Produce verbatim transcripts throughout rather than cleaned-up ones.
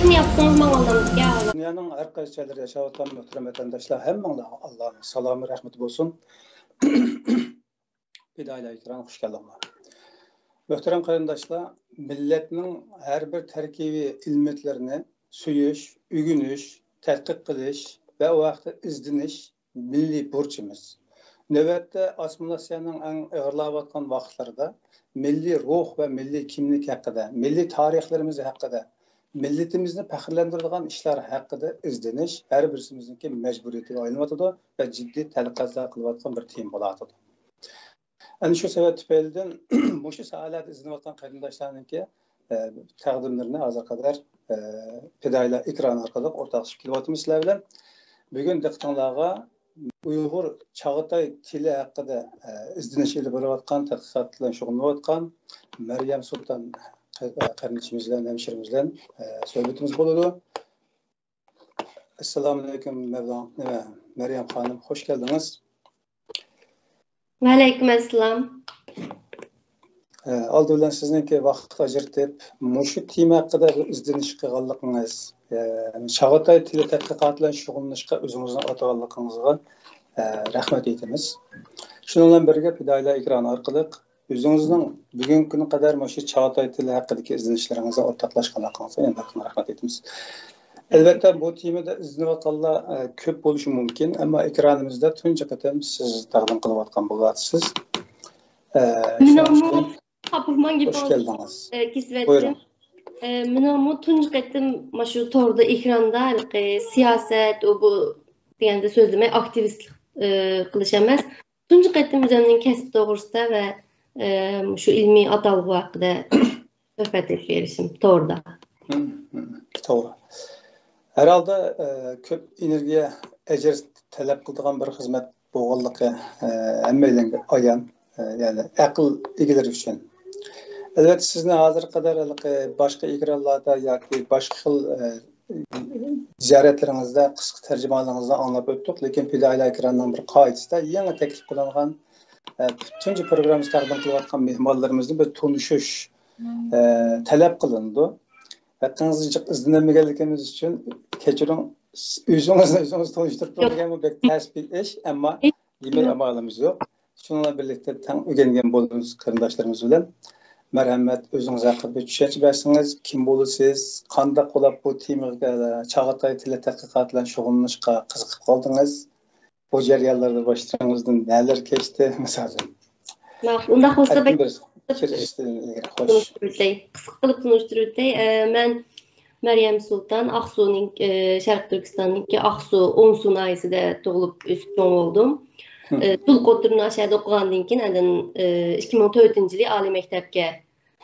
شۇنى ياپسىڭىز ماڭا ئالدىمىزگە. دۇنيانىڭ ھەر قايسى جايلىرىدا ياشاۋاتقان مۆھتەرەم ۋەتەنداشلار، ھەممىڭلارغا ئاللانىڭ سالامى، رەھمىتى بولسۇن. پىدائىيلار ئېكرانىغا خۇش كەلدىڭلار. مۆھتەرەم قېرىنداشلار، مىللەتنىڭ ھەر بىر تەركىبىي ئېلېمېنتلىرىنى سۆيۈش، ئۆگىنىش، تەتقىق قىلىش ۋە ئۇ ھەقتە ئىزدىنىش مىللىي بۇرچىمىز. نۆۋەتتە ئاسسىمىلياتسىيەنىڭ ئەڭ ئېغىرلاۋاتقان ۋاقىتلىرىدا مىللىي روھ ۋە مىللىي كىملىك ھەققىدە، مىللىي تارىخلىرىمىز ھەققىدە، مىللىتىمىزنى پەخىرلەندۈرىدىغان ئىشلار ھەققىدە ئىزدىنىش ھەر بىرسىمىزنىڭكى مەجبۇرىيىتىگە ئايلىنىۋاتىدۇ ۋە جىددىي تەتقىقاتلار قىلىۋاتقان بىر تېما بولۇۋاتىدۇ. ئەنە شۇ سەۋەب تۈپەيلىدىن مۇشۇ ساھەلەردە ئىزدىنىۋاتقان قېرىنداشلارنىڭكى، ئە، تەقدىملىرىنى ھازىرغا قەدەر، ئە، پىدائىيلار ئېكرانى ئارقىلىق ئورتاقلىشىپ كېلىۋاتىمىز سىلەر بىلەن. بۈگۈن دىققىتىڭلارغا ئۇيغۇر چاغاتاي تىلى ھەققىدە، ئە، ئىزدىنىش ئېلىپ بېرىۋاتقان، تەتقىقات بىلەن شۇغۇللىنىۋاتقان مەريەم سۇلتان قېرىندىشىمىز بىلەن، ھەمشىرىمىز بىلەن، ئە، سۆھبىتىمىز بولىدۇ. ئەسسالامۇئەلەيكۇم، مەۋلان-، نېمە، مەريەم خانىم، خوش كەلدىڭىز. ۋەئەلەيكۇم ئەسسالام. ئە، ئالدى بىلەن سىزنىڭكى ۋاقىت ئاجرىتىپ، مۇشۇ تېما ھەققىدە بىر ئىزدىنىش قىلغانلىقىڭىز، ئە، چاغاتاي تىلى تەتقىقاتى بىلەن شۇغۇللىنىشقا ئۆزىڭىزنى ئاتىغانلىقىڭىزغا، ئە، رەھمەت ئېيتىمىز. شۇنىڭ بىلەن بىرگە، پىدائىيلار ئېكرانى ئارقىلىق ئۆزىڭىزنىڭ بۈگۈنكى كۈنگە قەدەر مۇشۇ چاغاتاي تىلى ھەققىدىكى ئىزدىنىشلىرىڭىزنى ئورتاقلاشقانلىقىڭىزغا يەنە بىر قېتىم رەھمەت ئېيتىمىز. ئەلۋەتتە، بۇ تېمىدا ئىزدىنىۋاتقانلار، ئە، كۆپ بولۇشى مۇمكىن، ئەمما ئېكرانىمىزدا تۇنجى قېتىم سىز تەقدىم قىلىۋاتقان بولۇۋاتىسىز. ئە، مېنىڭمۇ شۇنىڭ ئۈچۈن قاپۇرمان گېپىڭىز، خوش كەلدىڭىز. ئە، كېسىۋەتتىم. بۇيرۇڭ. ئە، مېنىڭمۇ تۇنجى قېتىم مانا شۇ توردا، ئېكراندا ھېلىقى سىياسەت، ئۇ بۇ دېگەندە سۆزلىمەي، ئاكتىۋىستلىق، ئە، قىلىش ئەمەس. تۇنجى قېتىم ئۆزۈمنىڭ كەسپى توغرىسىدا ۋە، ئە، شۇ ئىلمىي ئاتالغۇ ھەققىدە سۆھبەتلىشىپ بېرىشىم توردا. مم، مم، توغرا. ھەر ھالدا، ئە، كۆپ ئېنېرگىيە، ئەجىر تەلەپ قىلىدىغان بىر خىزمەت بولغانلىقى، ئە، ھەممەيلەنگە ئايان، ئە، يەنى ئەقىل ئىگىلىرى ئۈچۈن. ئەلۋەتتە، سىزنى ھازىرغا قەدەر ھېلىقى باشقا ئېكرانلاردا ياكى باشقا خىل، ئە، زىيارەتلىرىڭىزدە، قىسقا تەرجىمىھالىڭىزدا ئاڭلاپ ئۆتتۇق، لېكىن پىدائىيلار ئېكرانىنىڭ بىر قائىدىسىدە يېڭى تەكلىپ قىلىنغان، ئە، تۇنجى پروگراممىسى تەقدىم قىلىۋاتقان مېھمانلىرىمىزنى بىر تونۇشۇش، ئە، تەلەپ قىلىنىدۇ. ھەققىڭىزنى جىق ئىزدىنەلمىگەنلىكىمىز ئۈچۈن كەچۈرۈڭ، ئۆزىڭىزنى ئۆزىڭىز تونۇشتۇرۇپ يوق. تۇرىدىغانمۇ بەك تەس بىر ئىش، ئەمما ئىش نېمە يوق. ئامالىمىز يوق. شۇنىڭ بىلەن بىرلىكتە تەڭ ئۆگەنگەن بولىمىز قېرىنداشلىرىمىز بىلەن. مەرھەمەت، ئۆزىڭىز ھەققىدە بىر چۈشەنچە بەرسىڭىز، كىم بولىسىز، قانداق بولۇپ بۇ تېمىغا، چاغاتاي تىلى تەتقىقاتى بىلەن شۇغۇللىنىشقا قىزىقىپ قالدىڭىز؟ بۇ جەريانلاردا باشلىرىڭىزدىن نەلەر كەچتى، مىسالەن؟ ماقۇل، ئۇنداق بولسا بەك بىر كىرىشتىن ئىلگىرى، خوش. تونۇشتۇرۇپ ئۆتەي. قىسقا قىلىپ تونۇشتۇرۇپ ئۆتەي. ئە، مەن مەريەم سۇلتان، ئاقسۇنىڭ، ئە، شەرقىي تۈركىستاننىڭكى ئاقسۇ، ئوڭسۇ ناھىيەسىدە تۇغۇلۇپ ئۆسۈپ چوڭ بولدۇم. ھىم. ئە، تولۇق ئوتتۇرىنى ئاشۇ يەردە ئوقۇغاندىن كېيىن، ئاندىن، ئە، ئىككى مىڭ تۆتىنچى يىلى ئالىي مەكتەپكە،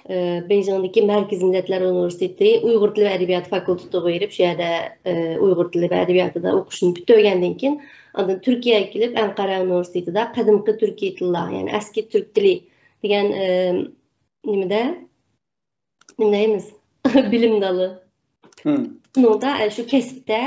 ئە، بېيجىڭدىكى مەركىزىي مىللەتلەر ئۇنىۋېرسىتېتى ئۇيغۇر تىلى ۋە ئەدەبىياتى فاكۇلتېتىغا بېرىپ، شۇ يەردە، ئە، ئۇيغۇر تىلى ۋە ئەدەبىياتىدا ئوقۇشنى پۈتتۈرگەندىن كېيىن، ئاندىن تۈركىيەگە كېلىپ، ئەنقەرە ئۇنىۋېرسىتېتىدا قەدىمكى تۈركىي تىللار، يەنى ئەسكى تۈرك تىلى دېگەن، ئە، نېمىدە، نېمە دەيمىز؟ بىلىم دالى. ھىم. شۇنىڭدا، ئە، شۇ كەسىپتە،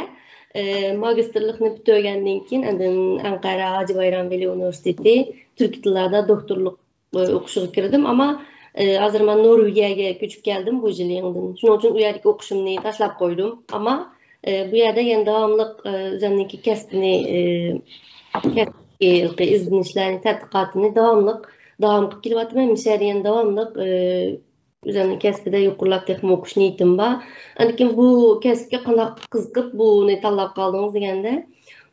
ئە، ماگىستىرلىقنى پۈتتۈرگەندىن كېيىن، ئاندىن ئەنقەرە ھاجى بايرام ۋەلى ئۇنىۋېرسىتېتى تۈركىي تىللاردا دوكتورلۇق، ئە، ئوقۇشىغا كىردىم. ئەمما، ئە، ھازىر مەن نورۋېگىيەگە كۆچۈپ كەلدىم بۇ يىل يېڭىدىن. شۇنىڭ ئۈچۈن ئۇ يەردىكى ئوقۇشۇمنى تاشلاپ قويدۇم. ئەمما، ئە، بۇ يەردە يەنە داۋاملىق، ئە، ئۆزۈمنىڭكى كەسپىنى، ئە، كەسىپتىكى ئىزدىنىشلەرنى، تەتقىقاتىنى داۋاملىق داۋام قىلىپ كېلىۋاتىمەن. مۇشۇ يەردە يەنە داۋاملىق، ئە، ئۆزۈمنىڭ كەسپىدە يۇقىرىلاپ تېخىمۇ ئوقۇش نىيىتىم بار. ئاندىن كېيىن بۇ كەسىپكە قانداق قىزىقىپ بۇنى تاللاپ قالدىڭىز دېگەندە،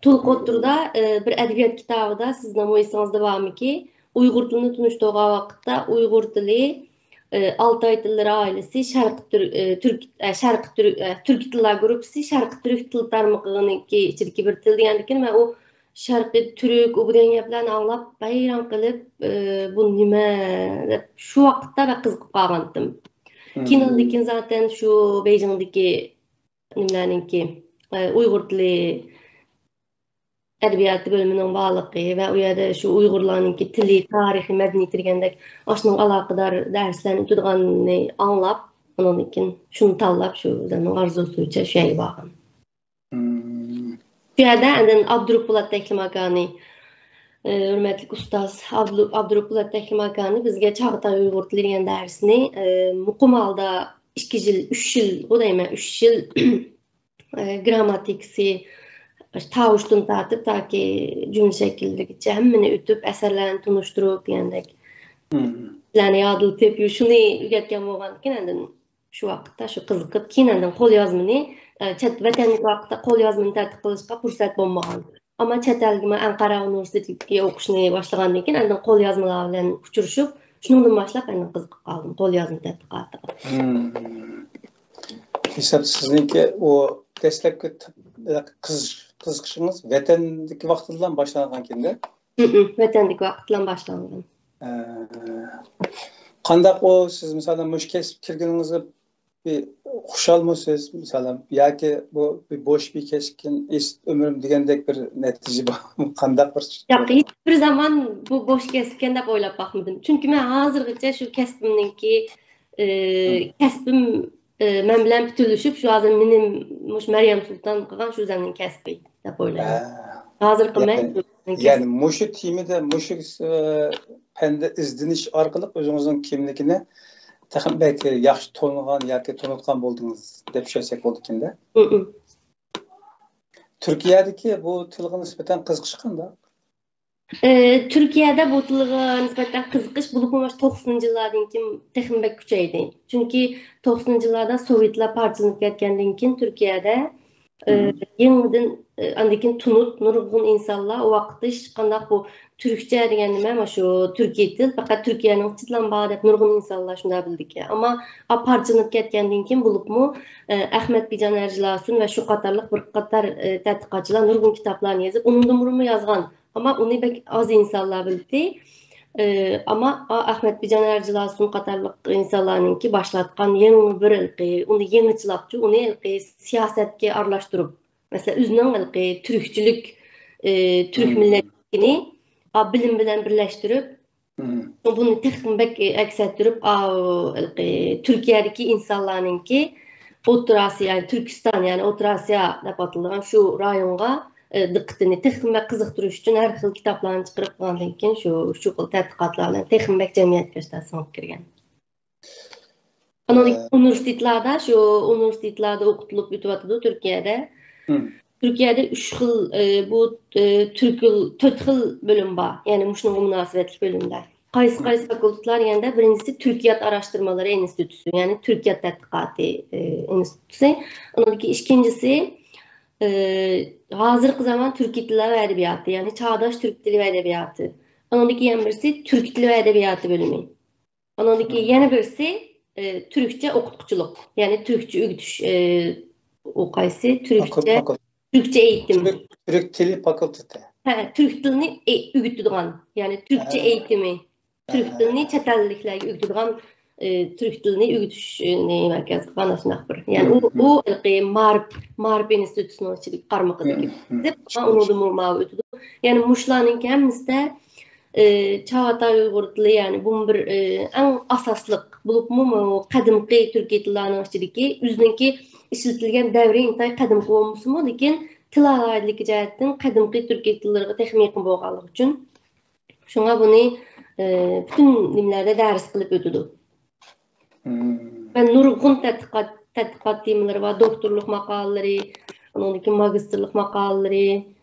تولۇق ئوتتۇرىدا، ئە، بىر ئەدەبىيات كىتابىدا سىزنىڭمۇ ئېسىڭىزدە بارمىكى، ئۇيغۇر تىلىنى تونۇشتۇرغان ۋاقىتتا ئۇيغۇر تىلى، ئە، ئالتاي تىللىرى ئائىلىسى، شەرقىي تۈر-، ئە، تۈرك-، ئە، شەرقىي تۈرك-، ئە، تۈركىي تىللار گۇرۇپپىسى، شەرقىي تۈرك تىل تارمىقىنىڭكى ئىچىدىكى بىر تىل دېگەندىكىن، مەن ئۇ شەرقىي تۈرك، ئۇ بۇ دېگەن گەپلەرنى ئاڭلاپ ھەيران قېلىپ، ئى، بۇ نېمە دەپ شۇ ۋاقىتتا بەك قىزىقىپ قالغانتىم. كېيىن ئاندىن كېيىن زاتەن شۇ بېيجىڭدىكى نېمىلەرنىڭكى، ئى، ئۇيغۇر تىلى ئەدەبىياتى بۆلۈمىنىڭ بارلىقى ۋە ئۇ يەردە شۇ ئۇيغۇرلارنىڭكى تىلى، تارىخى، مەدەنىيىتى دېگەندەك ئاشۇنىڭغا ئالاقىدار دەرسلەرنى ئۆتىدىغاننى ئاڭلاپ، ئۇنىڭدىن كېيىن شۇنى تاللاپ، شۇ ئۆزۈمنىڭ ئارزۇسى بويىچە شۇ يەرگە بارغان. مم. شۇ يەردە ئاندىن ئابدۇرۇپ پولات تەكلىماكانى، ئى، ھۆرمەتلىك ئۇستاز ئابدۇ-، ئابدۇرۇپ پولات تەكلىماكانى بىزگە چاغاتاي ئۇيغۇر تىلى دېگەن دەرسنى، ئى، مۇقىم ھالدا ئىككى يىل، ئۈچ يىلغۇ دەيمەن، ئۈچ يىل ئە، گىرامماتىكىسى، تاۋۇشتىن تارتىپ تاكى جۈملە شەكىللىرىگىچە ھەممىنى ئۆتۈپ، ئەسەرلەرنى تونۇشتۇرۇپ دېگەندەك مم. ئىشلارنى يادلىتىپ، شۇنى ئۆگەتكەن بولغاندىكىن، ئاندىن شۇ ۋاقىتتا شۇ قىزىقىپ، كېيىن ئاندىن قوليازمىنى، ئە، چەت، ۋەتەندىكى ۋاقىتتا قوليازمىنى تەتقىق قىلىشقا پۇرسەت بولمىغان. ئەمما چەت ئەلگە، مەن ئەنقەرە ئۇنىۋېرسىتېتىگە ئوقۇشنى باشلىغاندىن كېيىن، ئاندىن قوليازمىلار بىلەن ئۇچرىشىپ، شۇنىڭدىن باشلاپ ئاندىن قىزىقىپ قالدىم قوليازما تەتقىقاتىغا. مم. ھېساب سىزنىڭكى ئۇ دەسلەپكى ت-، قىز-، قىزىقىشىڭىز ۋەتەندىكى ۋاقتىدىلا باشلانغانكەن-دە؟ ھىم، ھىم، ۋەتەندىكى ۋاقىتتىلا باشلانغان. ئە، قانداق ئۇ، سىز مىسالەن مۇشۇ كەسىپكە كىرگىنىڭىزگە بىر خۇشالمۇسىز، مىسالەن، ياكى بۇ بىر بوش بىر كەسىپكىن ئېسىپ ئۆمرۈم دېگەندەك بىر نەتىجە بارمۇ؟ قانداق بىر ياق، ھېچ بىر زامان بۇ بوش كەسىپكەن دەپ ئويلاپ باقمىدىم. چۈنكى مەن ھازىرغىچە شۇ كەسپىمنىڭكى، ئى، مم. كەسپىم، ئى، مەن بىلەن پۈتۈنلىشىپ، شۇ ھازىر مېنى مۇشۇ مەريەم سۇلتان قىلغان شۇ ئۆزۈمنىڭ كەسپى دەپ ئويلايمەن. ھە. ھازىرقى مەن يەنى، شۇ يەنى مۇشۇ تېمىدا، مۇشۇ، ئى، پەندە ئىزدىنىش ئارقىلىق ئۆزىڭىزنىڭ كىملىكىنى تېخىمۇ بەك ياخشى تونۇغان ياكى تونۇتقان بولدىڭىز دەپ چۈشەنسەك بولىدىكەن-دە. مم. تۈركىيەدىكى بۇ تىلغا نىسبەتەن قىزىقىش قانداق؟ ئى، تۈركىيەدە بۇ تىلغا نىسبەتەن قىزىقىش بولۇپمۇ مۇشۇ توقسىنىنچى يىللاردىن كېيىن تېخىمۇ بەك كۈچەيدى. چۈنكى توقسىنىنچى يىللاردا سوۋېتلار پارچىلىنىپ كەتكەندىن كېيىن تۈركىيەدە، ئى، مم. يېڭىدىن، ئى، ئاندىن كېيىن تونۇت، نۇرغۇن ئىنسانلار ئۇ ۋاقىتتا ھېچقانداق بۇ تۈركچە دېگەن نېمە، مانا شۇ تۈركىي تىل، پەقەت تۈركىيەنىڭ ئىچىدىلا بار دەپ نۇرغۇن ئىنسانلار شۇنداق بىلىدىكەن. ئەمما ئا-، پارچىلىنىپ كەتكەندىن كېيىن بولۇپمۇ، ئە، ئەخمەت بىجان ئەرجىلاسۇن ۋە شۇ قاتارلىق بىر قاتار، ئە، تەتقىقاتچىلار نۇرغۇن كىتابلارنى يېزىپ، ئۇنىڭدىن بۇرۇنمۇ يازغان. ئەمما ئۇنى بەك ئاز ئىنسانلار بىلدى. ئە، ئەمما ئا-، ئەخمەت بىجان ئەرجىلاسۇن قاتارلىق ئىنسانلارنىڭكى باشلاتقان يېڭى بىر ھېلىقى، ئۇنى يېڭىچىلاپچۇ، ئۇنى ھېلىقى سىياسەتكە ئارىلاشتۇرۇپ، مەسىلەن، ئۆزىنىڭ ھېلىقى تۈركچىلىك، ئى، تۈرك مم. مىللەتلىكىنى، ئا، بىلىم بىلەن بىرلەشتۈرۈپ، مم. بۇنى تېخىمۇ بەك ئەكس ئەتتۈرۈپ، ئا، ھېلىقى تۈركىيەدىكى ئىنسانلارنىڭكى ئوتتۇرا ئاسىيا، يەنى تۈركىستان، يەنى ئوتتۇرا ئاسىيا دەپ ئاتىلىدىغان شۇ رايونغا، ئى، دىققىتىنى تېخىمۇ بەك قىزىقتۇرۇش ئۈچۈن ھەر خىل كىتابلارنى چىقىرىپ، بۇنىڭدىن كېيىن شۇ، شۇ خىل تەتقىقاتلار بىلەن تېخىمۇ بەك جەمئىيەتكە ئاشۇنداق سىڭىپ كىرگەن. ئۇنىڭدىن كېيىن ئۇنىۋېرسىتېتلاردا، شۇ ئۇنىۋېرسىتېتلاردا ئوقۇتۇلۇپ ئۆتۈۋاتىدۇ تۈركىيەدە. مم. تۈركىيەدە ئۈچ خىل، ئى، بۇ، ئى، تۈركۈل-، تۆت خىل بۆلۈم بار. يەنى مۇشۇنىڭغا مۇناسىۋەتلىك بۆلۈملەر. قايسى، مم. قايسى فاكۇلتېتلار دېگەندە، بىرىنچىسى تۈركىيات ئاراشتۇرمىلىرى ئىنستىتۇتى، يەنى تۈركىيات تەتقىقاتى، ئى، ئىنستىتۇتى. ئۇنىڭدىن كېيىن ئىككىنچىسى، ئى، ھازىرقى زامان تۈركىي تىللار ۋە ئەدەبىياتى، يەنى چاغداش تۈرك تىلى ۋە ئەدەبىياتى. ئۇنىڭدىن كېيىن يەنە بىرسى تۈرك تىلى ۋە ئەدەبىياتى بۆلۈمى. ئانىڭدىن كېيىن مم. يەنە بىرسى، ئى، تۈركچە ئوقۇتقۇچىلىق، يەنى تۈركچە ئۆگىتىش، ئى، ئۇ قايسى؟ تۈركچە، فاكۇل-، فاكۇل-، تۈركچە ئېيتىم. تۈرك، تۈرك تىلى فاكۇلتېتى. ھە، تۈرك تىلىنى ئې-، ئۆگىتىدىغان، يەنى تۈركچە ھە. ئېيتىمى. تۈرك ھە. تىلىنى چەت ئەللىكلەرگە ئۆگىتىدىغان، ئى، تۈرك تىلىنى ئۆگىتىشنى مەركەز قىلغان ئاشۇنداق بىر. يەنى ئۇ، مم. ئۇ ھېلىقى مائارىپ، مائارىپ ئىنستىتۇتىنىڭ ئىچىدىكى قارمىقىدىكى. مم. دەپ، مم. ئۇنىڭدىنمۇ ماۋۇ ئۆتىدۇ. يەنى مۇشۇلارنىڭكى ھەممىسىدە ئى، چاغاتاي ئۇيغۇر تىلى، يەنى بۇمۇ بىر، ئى، ئەڭ ئاساسلىق، بولۇپمۇ مۇ-، قەدىمكى تۈركىي تىللارنىڭ ئىچىدىكى ئۆزىنىڭكى ئىشلىتىلگەن دەۋرى ئىنتايىن قەدىمكى بولمىسىمۇ، لېكىن تىل ئالاھىدىلىكى جەھەتتىن قەدىمكى تۈركىي تىللىرىغا تېخىمۇ يېقىن بولغانلىقى ئۈچۈن، شۇڭا بۇنى، ئى، پۈتۈن نېمىلەردە دەرس قىلىپ ئۆتىدۇ. مم. ۋە نۇرغۇن تەتقىقات، تەتقىقات تېمىلىرى بار، دوكتورلۇق ماقالىلىرى، ئۇنىڭدىن كېيىن ماگىستىرلىق ماقالىلىرى،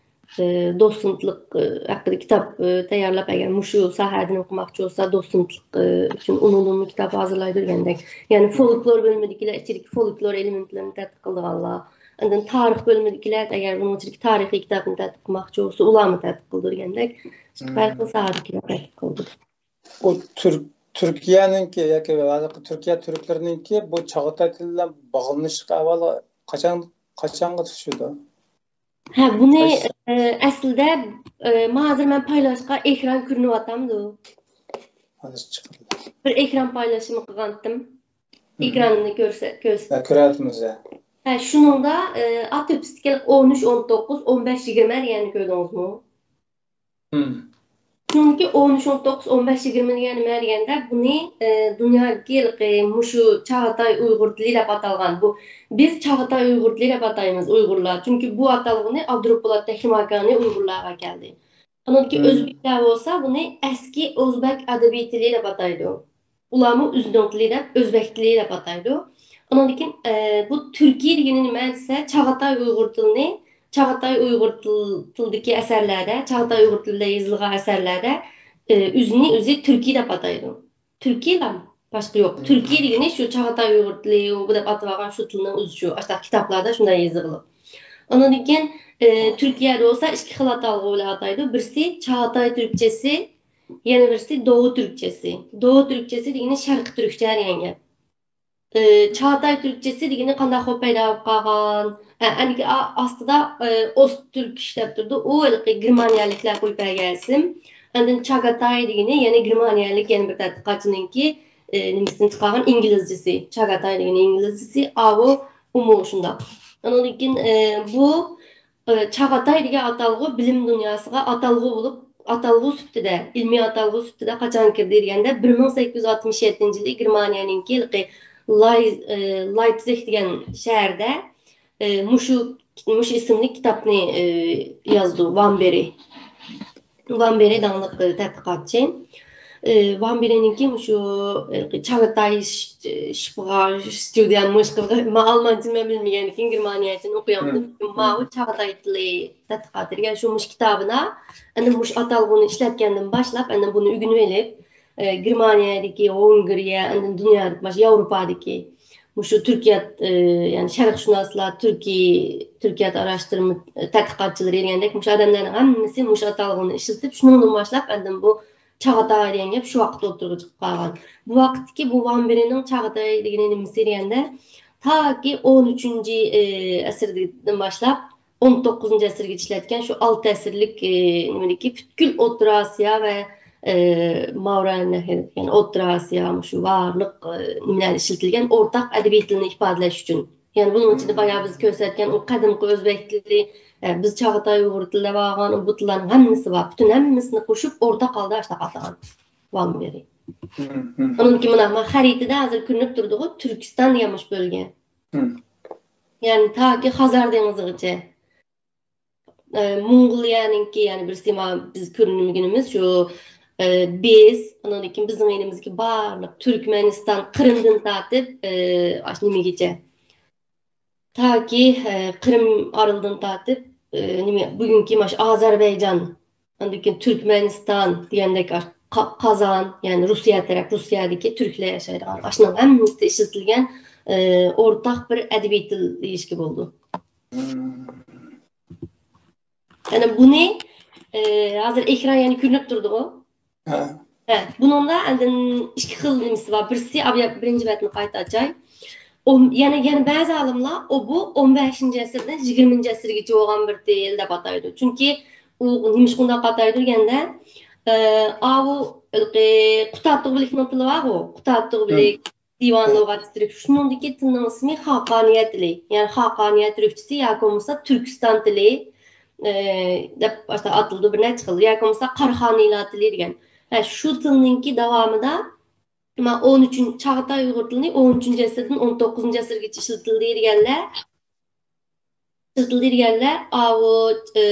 ئى، دوتسېنتلىق، ئى، ھەققىدە كىتاب، ئى، تەييارلاپ، ئەگەر مۇشۇ ساھەدىن ئوقۇماقچى بولسا، دوتسېنتلىق، ئى، ئۈچۈن ئۇنىڭدىنمۇ كىتاب ھازىرلايدۇ دېگەندەك. يەنى فولكلور بۆلۈمىدىكىلەر ئىچىدىكى فولكلور ئېلېمېنتلىرىنى تەتقىق قىلىدىغانلار. ئاندىن تارىخ بۆلۈمىدىكىلەر، ئەگەر بۇنىڭ ئىچىدىكى تارىخىي كىتابنى تەتقىق قىلماقچى بولسا، ئۇلارمۇ تەتقىق قىلىدۇ دېگەندەك. ھەر خىل ساھەدىكىلەر تەتقىق قىلىدۇ. ئۇ تۈرك، تۈركىيەنىڭكى ياكى ھازىرقى تۈركىيە تۈركلىرىنىڭكى بۇ چاغاتاي تىلى بىلەن باغلىنىشلىق ئەھۋالى قاچان، قاچانغا تۇتىشىدۇ؟ ھە، بۇنى، ئە، ئەسلىدە، ئە، ما ھازىر مەن پايلاشقا ئېكران كۆرۈنۈۋاتامدۇ؟ ھازىر چىقىدۇ. بىر ئېكران پايلاشنى قىلغانتىم. ئېكراننى كۆرسە، كۆرسە. ھە، كۆرۈۋاتىمىز، ھە. ھە، شۇنىڭدا، ئە، ئا تۆپىسىدىكى ئون ئۈچ، ئون توققۇز، ئون بەش، يىگىرمە دېگەننى كۆردىڭىزمۇ؟ مم. شۇنىڭدىكى ئون ئۈچ، ئون توققۇز، ئون بەش، يىگىرمە دېگەن نېمە دېگەندە، بۇنى، ئە، دۇنيادىكى ھېلىقى مۇشۇ چاغاتاي ئۇيغۇر تىلى دەپ ئاتالغان. بۇ، بىز چاغاتاي ئۇيغۇر تىلى دەپ ئاتايمىز ئۇيغۇرلار. چۈنكى بۇ ئاتالغۇنى ئابدۇرۇپ پولات تېخىماكانى ئۇيغۇرلارغا كەلدى. ئۇنىڭدىكى مم. ئۆزبېكلەر بولسا بۇنى ئەسكى ئۆزبەك ئەدەبىي تىلى دەپ ئاتايدۇ. ئۇلارمۇ ئۆزىنىڭ تىلى دەپ، ئۆزبەك تىلى دەپ ئاتايدۇ. ئۇنىڭدىن كېيىن، ئە، بۇ تۈركىي دېگىنى نېمە دېسە، چاغاتاي ئۇيغۇر تىلىنى، چاغاتاي ئۇيغۇر تىل-، تىلىدىكى ئەسەرلەردە، چاغاتاي ئۇيغۇر تىلىدا يېزىلغان ئەسەرلەردە، ئە، ئۆزىنى ئۆزى تۈركىي دەپ ئاتايدۇ. تۈركىيلا، باشقا يوق. مم. تۈركىي دېگىنى شۇ چاغاتاي ئۇيغۇر تىلى، ئۇ بۇ دەپ ئاتىۋالغان شۇ تىلنىڭ ئۆزى شۇ، ئاشۇنداق كىتابلاردا شۇنداق يېزىلغان. ئۇنىڭدىن كېيىن، ئە، تۈركىيەدە بولسا ئىككى خىل ئاتالغۇ بىلەن ئاتايدۇ. بىرسى چاغاتاي تۈركچىسى، يەنە بىرسى دوغۇ تۈركچىسى. دوغۇ تۈركچىسى دېگىنى شەرقىي تۈركچە دېگەن گەپ. ئى، چاغاتاي تۈركچىسى دېگىنى قانداق بولۇپ پەيدا بولۇپ قالغان؟ ئە، ئەنكى ئا-، ئاستىدا، ئى، ئوست تۈركىش دەپ تۇرىدۇ. ئۇ ھېلىقى گېرمانىيەلىكلەر قويۇپ بەرگەن ئىسىم. ئاندىن چاگاتاي دېگىنى يەنە گېرمانىيەلىك يەنە بىر تەتقىقاتچىنىڭكى، ئى، نېمىسىدىن چىقارغان ئىنگلىزچىسى. چاگاتاي دېگىنى ئىنگلىزچىسى، ئاۋۇ ئۇمۇ شۇنداق. ئۇنىڭدىن كېيىن، ئى، بۇ ئى، چاغاتاي دېگەن ئاتالغۇ بىلىم دۇنياسىغا ئاتالغۇ بولۇپ، ئاتالغۇ سۈپىتىدە، ئىلمىي ئاتالغۇ سۈپىتىدە قاچان كىردى دېگەندە، بىر مىڭ سەككىز يۈز ئاتمىش يەتتىنچى يىلى گېرمانىيەنىڭكى ھېلىقى لاي-، ئى، لايپزىگ دېگەن شەھەردە، ئى، مۇشۇ، مۇشۇ ئىسىملىك كىتابنى، ئى، يازدى، ۋان بېرى. ۋان بېرى داڭلىق، ئى، تەتقىقاتچى. ئى، ۋان بېرىنىڭكى مۇشۇ، ئى، چاغاتاي ش-، شىپىغا ستۇدىيە مۇشقىغا، مەن ئالمانچىنى مەن بىلمىگەندىكىن، گېرمانىيەچىنى ئوقۇيالمىدىم. مم. ماۋۇ چاغاتاي تىلى تەتقىقاتى دېگەن شۇ مۇشۇ كىتابىدا، ئەندى مۇشۇ ئاتالغۇنى ئىشلەتكەندىن باشلاپ، ئەندى بۇنى ئۆگىنىۋېلىپ، ئى، گېرمانىيەدىكى، ۋېنگرىيە، ئەندى دۇنيادىكى، باشقا ياۋروپادىكى مۇشۇ تۈركىيە، ئى، يەنى شەرقشۇناسلار، تۈركىي، تۈركىيە ئاراشتۇرما تەتقىقاتچىلىرى دېگەندەك، مۇشۇ ئادەملەرنىڭ ھەممىسى مۇشۇ ئاتالغۇنى ئىشلىتىپ، شۇنىڭدىن باشلاپ ئاندىن بۇ چاغاتاي دېگەن گەپ شۇ ۋاقىتتا ئوتتۇرىغا چىقىپ قالغان. بۇ ۋاقىتتىكى بۇ ۋان بېرىنىڭ چاغاتاي دېگىنى نېمىسى دېگەندە، تاكى ئون ئۈچىنچى، ئى، ئەسىردىن باشلاپ، ئون توققۇزىنچى ئەسىرگىچە ئىشلەتكەن شۇ ئالتە ئەسىرلىك، ئى، نېمىدىكى پۈتكۈل ئوتتۇرا ئاسىيا ۋە، ئى، ماۋرانەھر، يەنى ئوتتۇرا ئاسىيا، مۇشۇ بارلىق، ئى، نېمىلەردە ئىشلىتىلگەن ئورتاق ئەدەبىي تىلنى ئىپادىلەش ئۈچۈن. يەنى بۇنىڭ ئىچىدە بايا بىز كۆرسەتكەن ئۇ قەدىمكى ئۆزبەك تىلى، ئە، بىز چاغاتاي ئۇيغۇر تىلى دەۋالغان، بۇ تىللارنىڭ ھەممىسى بار. پۈتۈن ھەممىسىنى قوشۇپ ئورتاق ھالدا ئاشۇنداق ئاتىغان ۋان بېرى. مم، مم. ئۇنىڭكى مانا، مانا خەرىتىدە ھازىر كۆرۈنۈپ تۇرىدىغۇ، تۈركىستان دېگەن مۇشۇ بۆلگە. مم. يەنى تاكى خەزەر دېڭىزىغىچە. ئە، موڭغۇلىيەنىڭكى، يەنى بىرسى ما-، بىز كۆرۈنمىگىنىمىز شۇ، ئە، بىز، ئۇنىڭدىن كېيىن بىزنىڭ يېنىمىزدىكى بارلىق تۈركمەنىستان، قىرىمدىن تارتىپ، ئە، ئاشۇ نېمىگىچە. تاكى، ئە، قىرىم ئارىلىدىن تارتىپ، ئە، نېمە، بۈگۈنكى ماش ئازەربەيجان، ئاندىن كېيىن تۈركمەنىستان دېگەندەك ئاش-، قا-، قازان، يەنى روسىيە تەرەپ، روسىيەدىكى تۈركلەر ياشايدىغان، ئاشۇنىڭ ھەممىسىدە ئىشلىتىلگەن، ئە، ئورتاق بىر ئەدەبىي تىل دېيىشكە بولىدۇ. يەنى بۇنى، ئى، ھازىر ئېكران يەنە كۆرۈنۈپ تۇرىدىغۇ؟ ھە. ھە، بۇنىڭدا ئاندىن ئىككى خىل نېمىسى بار. بىرسى، ئاۋۇ بىرىنچى بەتنى قايتا ئاچاي. ئون، يەنە، يەنە بەزى ئالىملار ئۇ بۇ ئون بەشىنچى ئەسىردىن يىگىرمىنچى ئەسىرگىچە بولغان بىر تىل دەپ ئاتايدۇ. چۈنكى ئۇ نېمىشقا ئۇنداق ئاتايدۇ دېگەندە، ئى، ئاۋۇ ھېلىقى قۇتادغۇ بىلىكنىڭ تىلى بارغۇ، قۇتادغۇ بىلىك. دىۋان لۇغەت تۈرك. شۇنىڭدىكى تىلنىڭ ئىسمى خاقانىيە تىلى، يەنى خاقانىيە تۈركچىسى ياكى بولمىسا تۈركىستان تىلى، ئى، دەپ ئاتىلىدۇ بىر نەچچە خىل، ياكى بولمىسا قاراخانىيلار تىلى دېگەن. ھە، شۇ تىلنىڭكى داۋامىدا، مانا، ئون ئۈچىنچى، چاغاتاي ئۇيغۇر تىلىنى ئون ئۈچىنچى ئەسىردىن ئون توققۇزىنچى ئەسىرگىچە ئىشلىتىلدى دېگەنلەر، ئىشلىتىلدى دېگەنلەر، ئاۋۇ، ئى،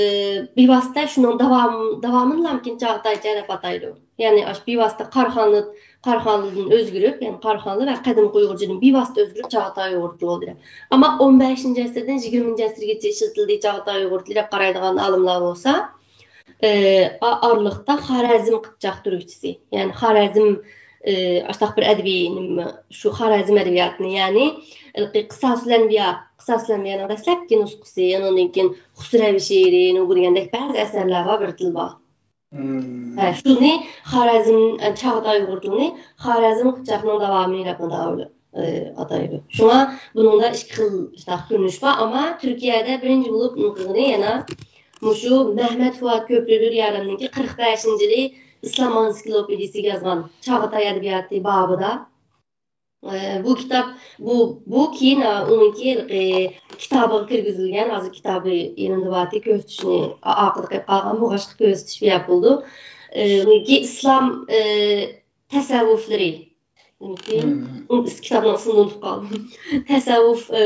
بىۋاسىتە شۇنىڭ داۋام-، داۋامىنىلامكىن چاغاتايچە دەپ ئاتايدۇ. يەنى ئاشۇ بىۋاسىتە قاراخانلى، قاراخانلىدىن ئۆزگىرىپ، يەنى قاراخانلى ۋە قەدىمكى ئۇيغۇرچىدىن بىۋاسىتە ئۆزگىرىپ چاغاتاي ئۇيغۇر تىلى بولدى دەپ. ئەمما ئون بەشىنچى ئەسىردىن يىگىرمىنچى ئەسىرگىچە ئىشلىتىلدى چاغاتاي ئۇيغۇر تىلى دەپ قارايدىغان ئالىملار بولسا، ئى، ئا-، ئارىلىقتا خارەزم قىپچاق تۈركچىسى، يەنى خارەزم، ئى، ئاشۇنداق بىر ئەدەبىي نېمە، شۇ خارەزم ئەدەبىياتىنى، يەنى ھېلىقى قىساسۇلئەنبىيا، قىساسۇلئەنبىيانىڭ دەسلەپكى نۇسخىسى، ئۇنىڭدىن كېيىن خۇسرەۋ شېئىرى، نۇ بۇ دېگەندەك بەزى ئەسەرلەر بار، بىر تىل بار. مم. ھە، شۇنى خارەزم، ئە، چاغاتاي ئۇيغۇر تىلىنى خارەزم قىپچاقنىڭ داۋامى دەپ ئاتايدۇ. ئاتايدۇ. شۇڭا بۇنىڭدا ئىككى خىل شۇنداق كۆرۈنۈش بار. ئەمما تۈركىيەدە بىرىنچى بولۇپ نېمە قىلغىنى يەنە مۇشۇ مەھمەت فۇئاد كۆپرۈلۈر يارەمنىڭكى قىرىق بەشىنچى يىلى ئىسلام ئانسىكلوپېدىيىسىگە يازغان چاغاتاي ئەدەبىياتى بابىدا. ئە، بۇ كىتاب، بۇ، بۇ كېيىن، ئە، ئۇنىڭكى، ئە، كىتابىغا كىرگۈزۈلگەن، ھازىر كىتابى يېنىمدا بارتى، كۆرسىتىشنى ئا-، ئارقىدا قېلىپ قالغان، بۇ باشقا كۆرسىتىش بۇ يەپ بولىدۇ. ئە، ئۇنىڭكى ئىسلام، ئە، تەسەۋۋۇفلىرى. ئۇنىڭكى، مم. ئۇ ئىس-، كىتابنىڭ ئىسمىنى ئۇنتۇپ قالدىم. تەسەۋۋۇف، ئە،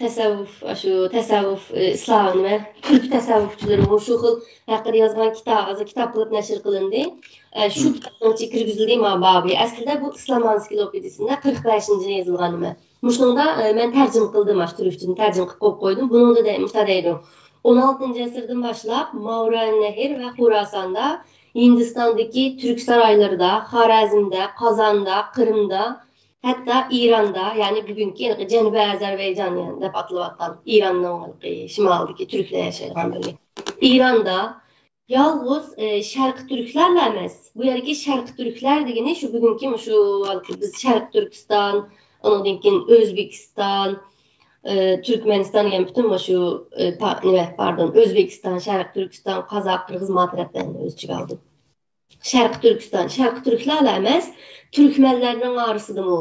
تەسەۋۋۇف، ئاشۇ تەسەۋۋۇف، ئى، ئىسلام، نېمە، تۈرك تەسەۋۋۇپچىلىرىمۇ شۇ خىل ھەققىدە يازغان كىتاب، ھازىر كىتاب قىلىپ نەشر قىلىندى. ئى، شۇ مم. كىتابنىڭ ئىچىگە كىرگۈزۈلدى ما بابى. ئەسلىدە بۇ ئىسلام ئانسىكلوپېدىيىسىدە قىرىق بەشىنچى يىلى يېزىلغان نېمە. مۇشۇنىڭدا، ئى، مەن تەرجىمە قىلدىم، ئاشۇ تۈركچىدىن تەرجىمە قىلىپ قويۇپ قويدۇم. بۇنىڭدا دە-، مۇشۇنداق دەيدۇ. ئون ئالتىنچى ئەسىردىن باشلاپ ماۋرانەھر ۋە خوراساندا، ھىندىستاندىكى تۈرك سارايلىرىدا، خارەزمدە، قازاندا، قىرىمدا، ھەتتا ئىراندا، يەنى بۈگۈنكى ھېلىقى جەنۇبىي ئەزەربەيجان، يەنى دەپ ئاتىلىۋاتقان ئىراننىڭ ھېلىقى شىمالىدىكى تۈركلەر ياشايدىغان بۆلىكى. ئىراندا يالغۇز، ئى، شەرقىي تۈركلەرلا ئەمەس. بۇ يەردىكى شەرقىي تۈركلەر دېگىنى شۇ بۈگۈنكى مۇشۇ ھېلىقى بىز شەرقىي تۈركىستان، ئۇنىڭدىن كېيىن ئۆزبېكىستان، ئى، تۈركمەنىستان دېگەن پۈتۈن مۇشۇ، ئى، پا-، نېمە، پاردون، ئۆزبېكىستان، شەرقىي تۈركىستان، قازاق، قىرغىز ما تەرەپلەرنى ئۆز ئىچىگە ئالدى. شەرقىي تۈركىستان، شەرقىي تۈركلەرلا ئەمەس، تۈركمەنلەرنىڭ ئارىسىدىمۇ،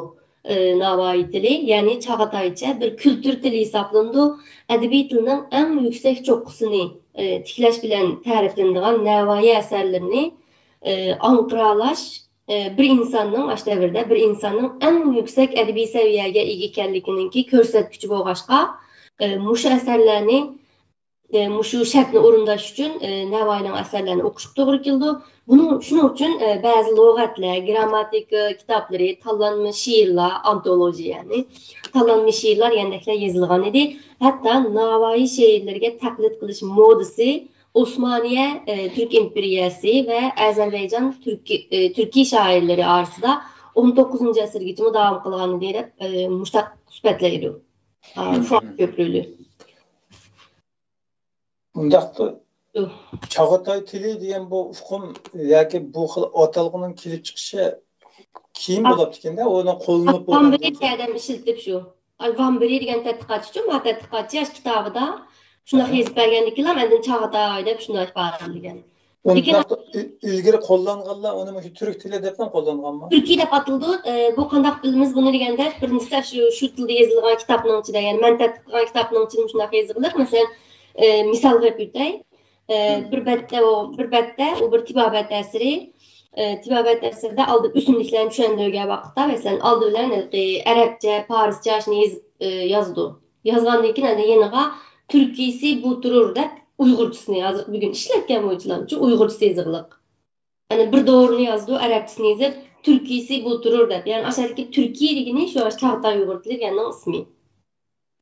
ئى، ناۋايى تىلى، يەنى چاغاتايچە بىر كۈلتۈر تىلى ھېسابلىنىدۇ. ئەدەبىي تىلنىڭ ئەڭ يۈكسەك چوققىسىنى، ئى، تىكلەش بىلەن تەرىپلىنىدىغان ناۋايى ئەسەرلىرىنى، ئى، ئاڭقىرالاش، ئى، بىر ئىنساننىڭ، ئاشۇ دەۋردە بىر ئىنساننىڭ ئەڭ يۈكسەك ئەدەبىي سەۋىيەگە ئىگە ئىكەنلىكىنىڭكى كۆرسەتكۈچى بولغاچقا، ئى، مۇشۇ ئەسەرلەرنى ئى، مۇشۇ شەرتنى ئورۇنداش ئۈچۈن، ئى، نەۋايىنىڭ ئەسەرلىرىنى ئوقۇشقا توغرا كېلىدۇ. بۇنىڭ، شۇنىڭ ئۈچۈن، ئى، بەزى لۇغەتلەر، گىرامماتىكا كىتابلىرى، تاللانما شېئىرلار، ئانتولوگىيە، يەنى تاللانما شېئىرلار دېگەندەكلەر يېزىلغان ئىدى. ھەتتا ناۋايى شېئىرلىرىگە تەقلىد قىلىش مودىسى ئوسمانىيە، ئى، تۈرك ئىمپېرىيەسى ۋە ئەزەربەيجان تۈركىي، ئى، تۈركىي شائىرلىرى ئارىسىدا ئون توققۇزىنچى ئەسىرگىچىمۇ داۋام قىلغان ئىدى دەپ، ئى، مۇشتاق سۈپەتلەيدۇ. ئا، فۇئاد كۆپرۈلى. ئۇنداقتا چاغاتاي تىلى دېگەن بۇ ئۇقۇم ياكى بۇ خىل ئاتالغۇنىڭ كېلىپ چىقىشى كېيىن بولۇپتىكەن-دە، ئۇنىڭ قوللىنىپ بولغاندىن ۋامبىرى كېيىن. ئادەم ئىشلىتىپ شۇ. ئاي، ۋامبىرى دېگەن تەتقىقاتچىچۇ، ما تەتقىقاتچى ئاشۇ كىتابىدا شۇنداق يېزىپ بەرگەندىكىنلا ئاندىن چاغاتاي دەپ شۇنداق ئىپادىلىگەن. لېكىن ئۇنداق ئىل-، ئىلگىرى قوللانغانلار ئۇنى مۇشۇ تۈرك تىلى دەپلا قوللانغانمۇ؟ تۈركىي دەپ ئاتىلىدۇ. ئە، بۇ قانداق بىلىمىز بۇنى دېگەندە، بىرىنچىسى شۇ، شۇ تىلدا يېزىلغان كىتابنىڭ ئىچىدە، يەنى مەن تەتقىق قىلغان كىتابنىڭ ئىچىدە مۇشۇنداق يېزىلغىلىق. مەسىلەن، ئە، مىسال بېرىپ ئۆتەي. ئە، بىر بەتتە ئۇ، بىر بەتتە ئۇ بىر تېبابەت ئەسىرى. ئە، تېبابەت ئەسىرىدە ئالدى ئۆسۈملۈكلەرنى چۈشەندۈرگەن ۋاقىتتا، مەسىلەن، ئالدى بىلەن ھېلىقى ئەرەبچە، پارسچە شۇنى يېزىپ، ئە، يازىدۇ. يازغاندىن كېيىن ئەنە يېنىغا تۈركىيسى بۇتۇرۇر دەپ ئۇيغۇرچىسىنى، ھازىر بۈگۈن ئىشلەتكەن بويىچىلامچۇ ئۇيغۇرچىسى يېزىغلىق. ئەنە بىر دورىنى يازىدۇ، ئەرەبچىسىنى يېزىپ، تۈركىيسى بۇتۇرۇر دەپ. يەنى ئاشۇ يەردىكى تۈركىي دېگىنى شۇ چاغاتاي ئۇيغۇر تىلى دېگەننىڭ ئىسمى.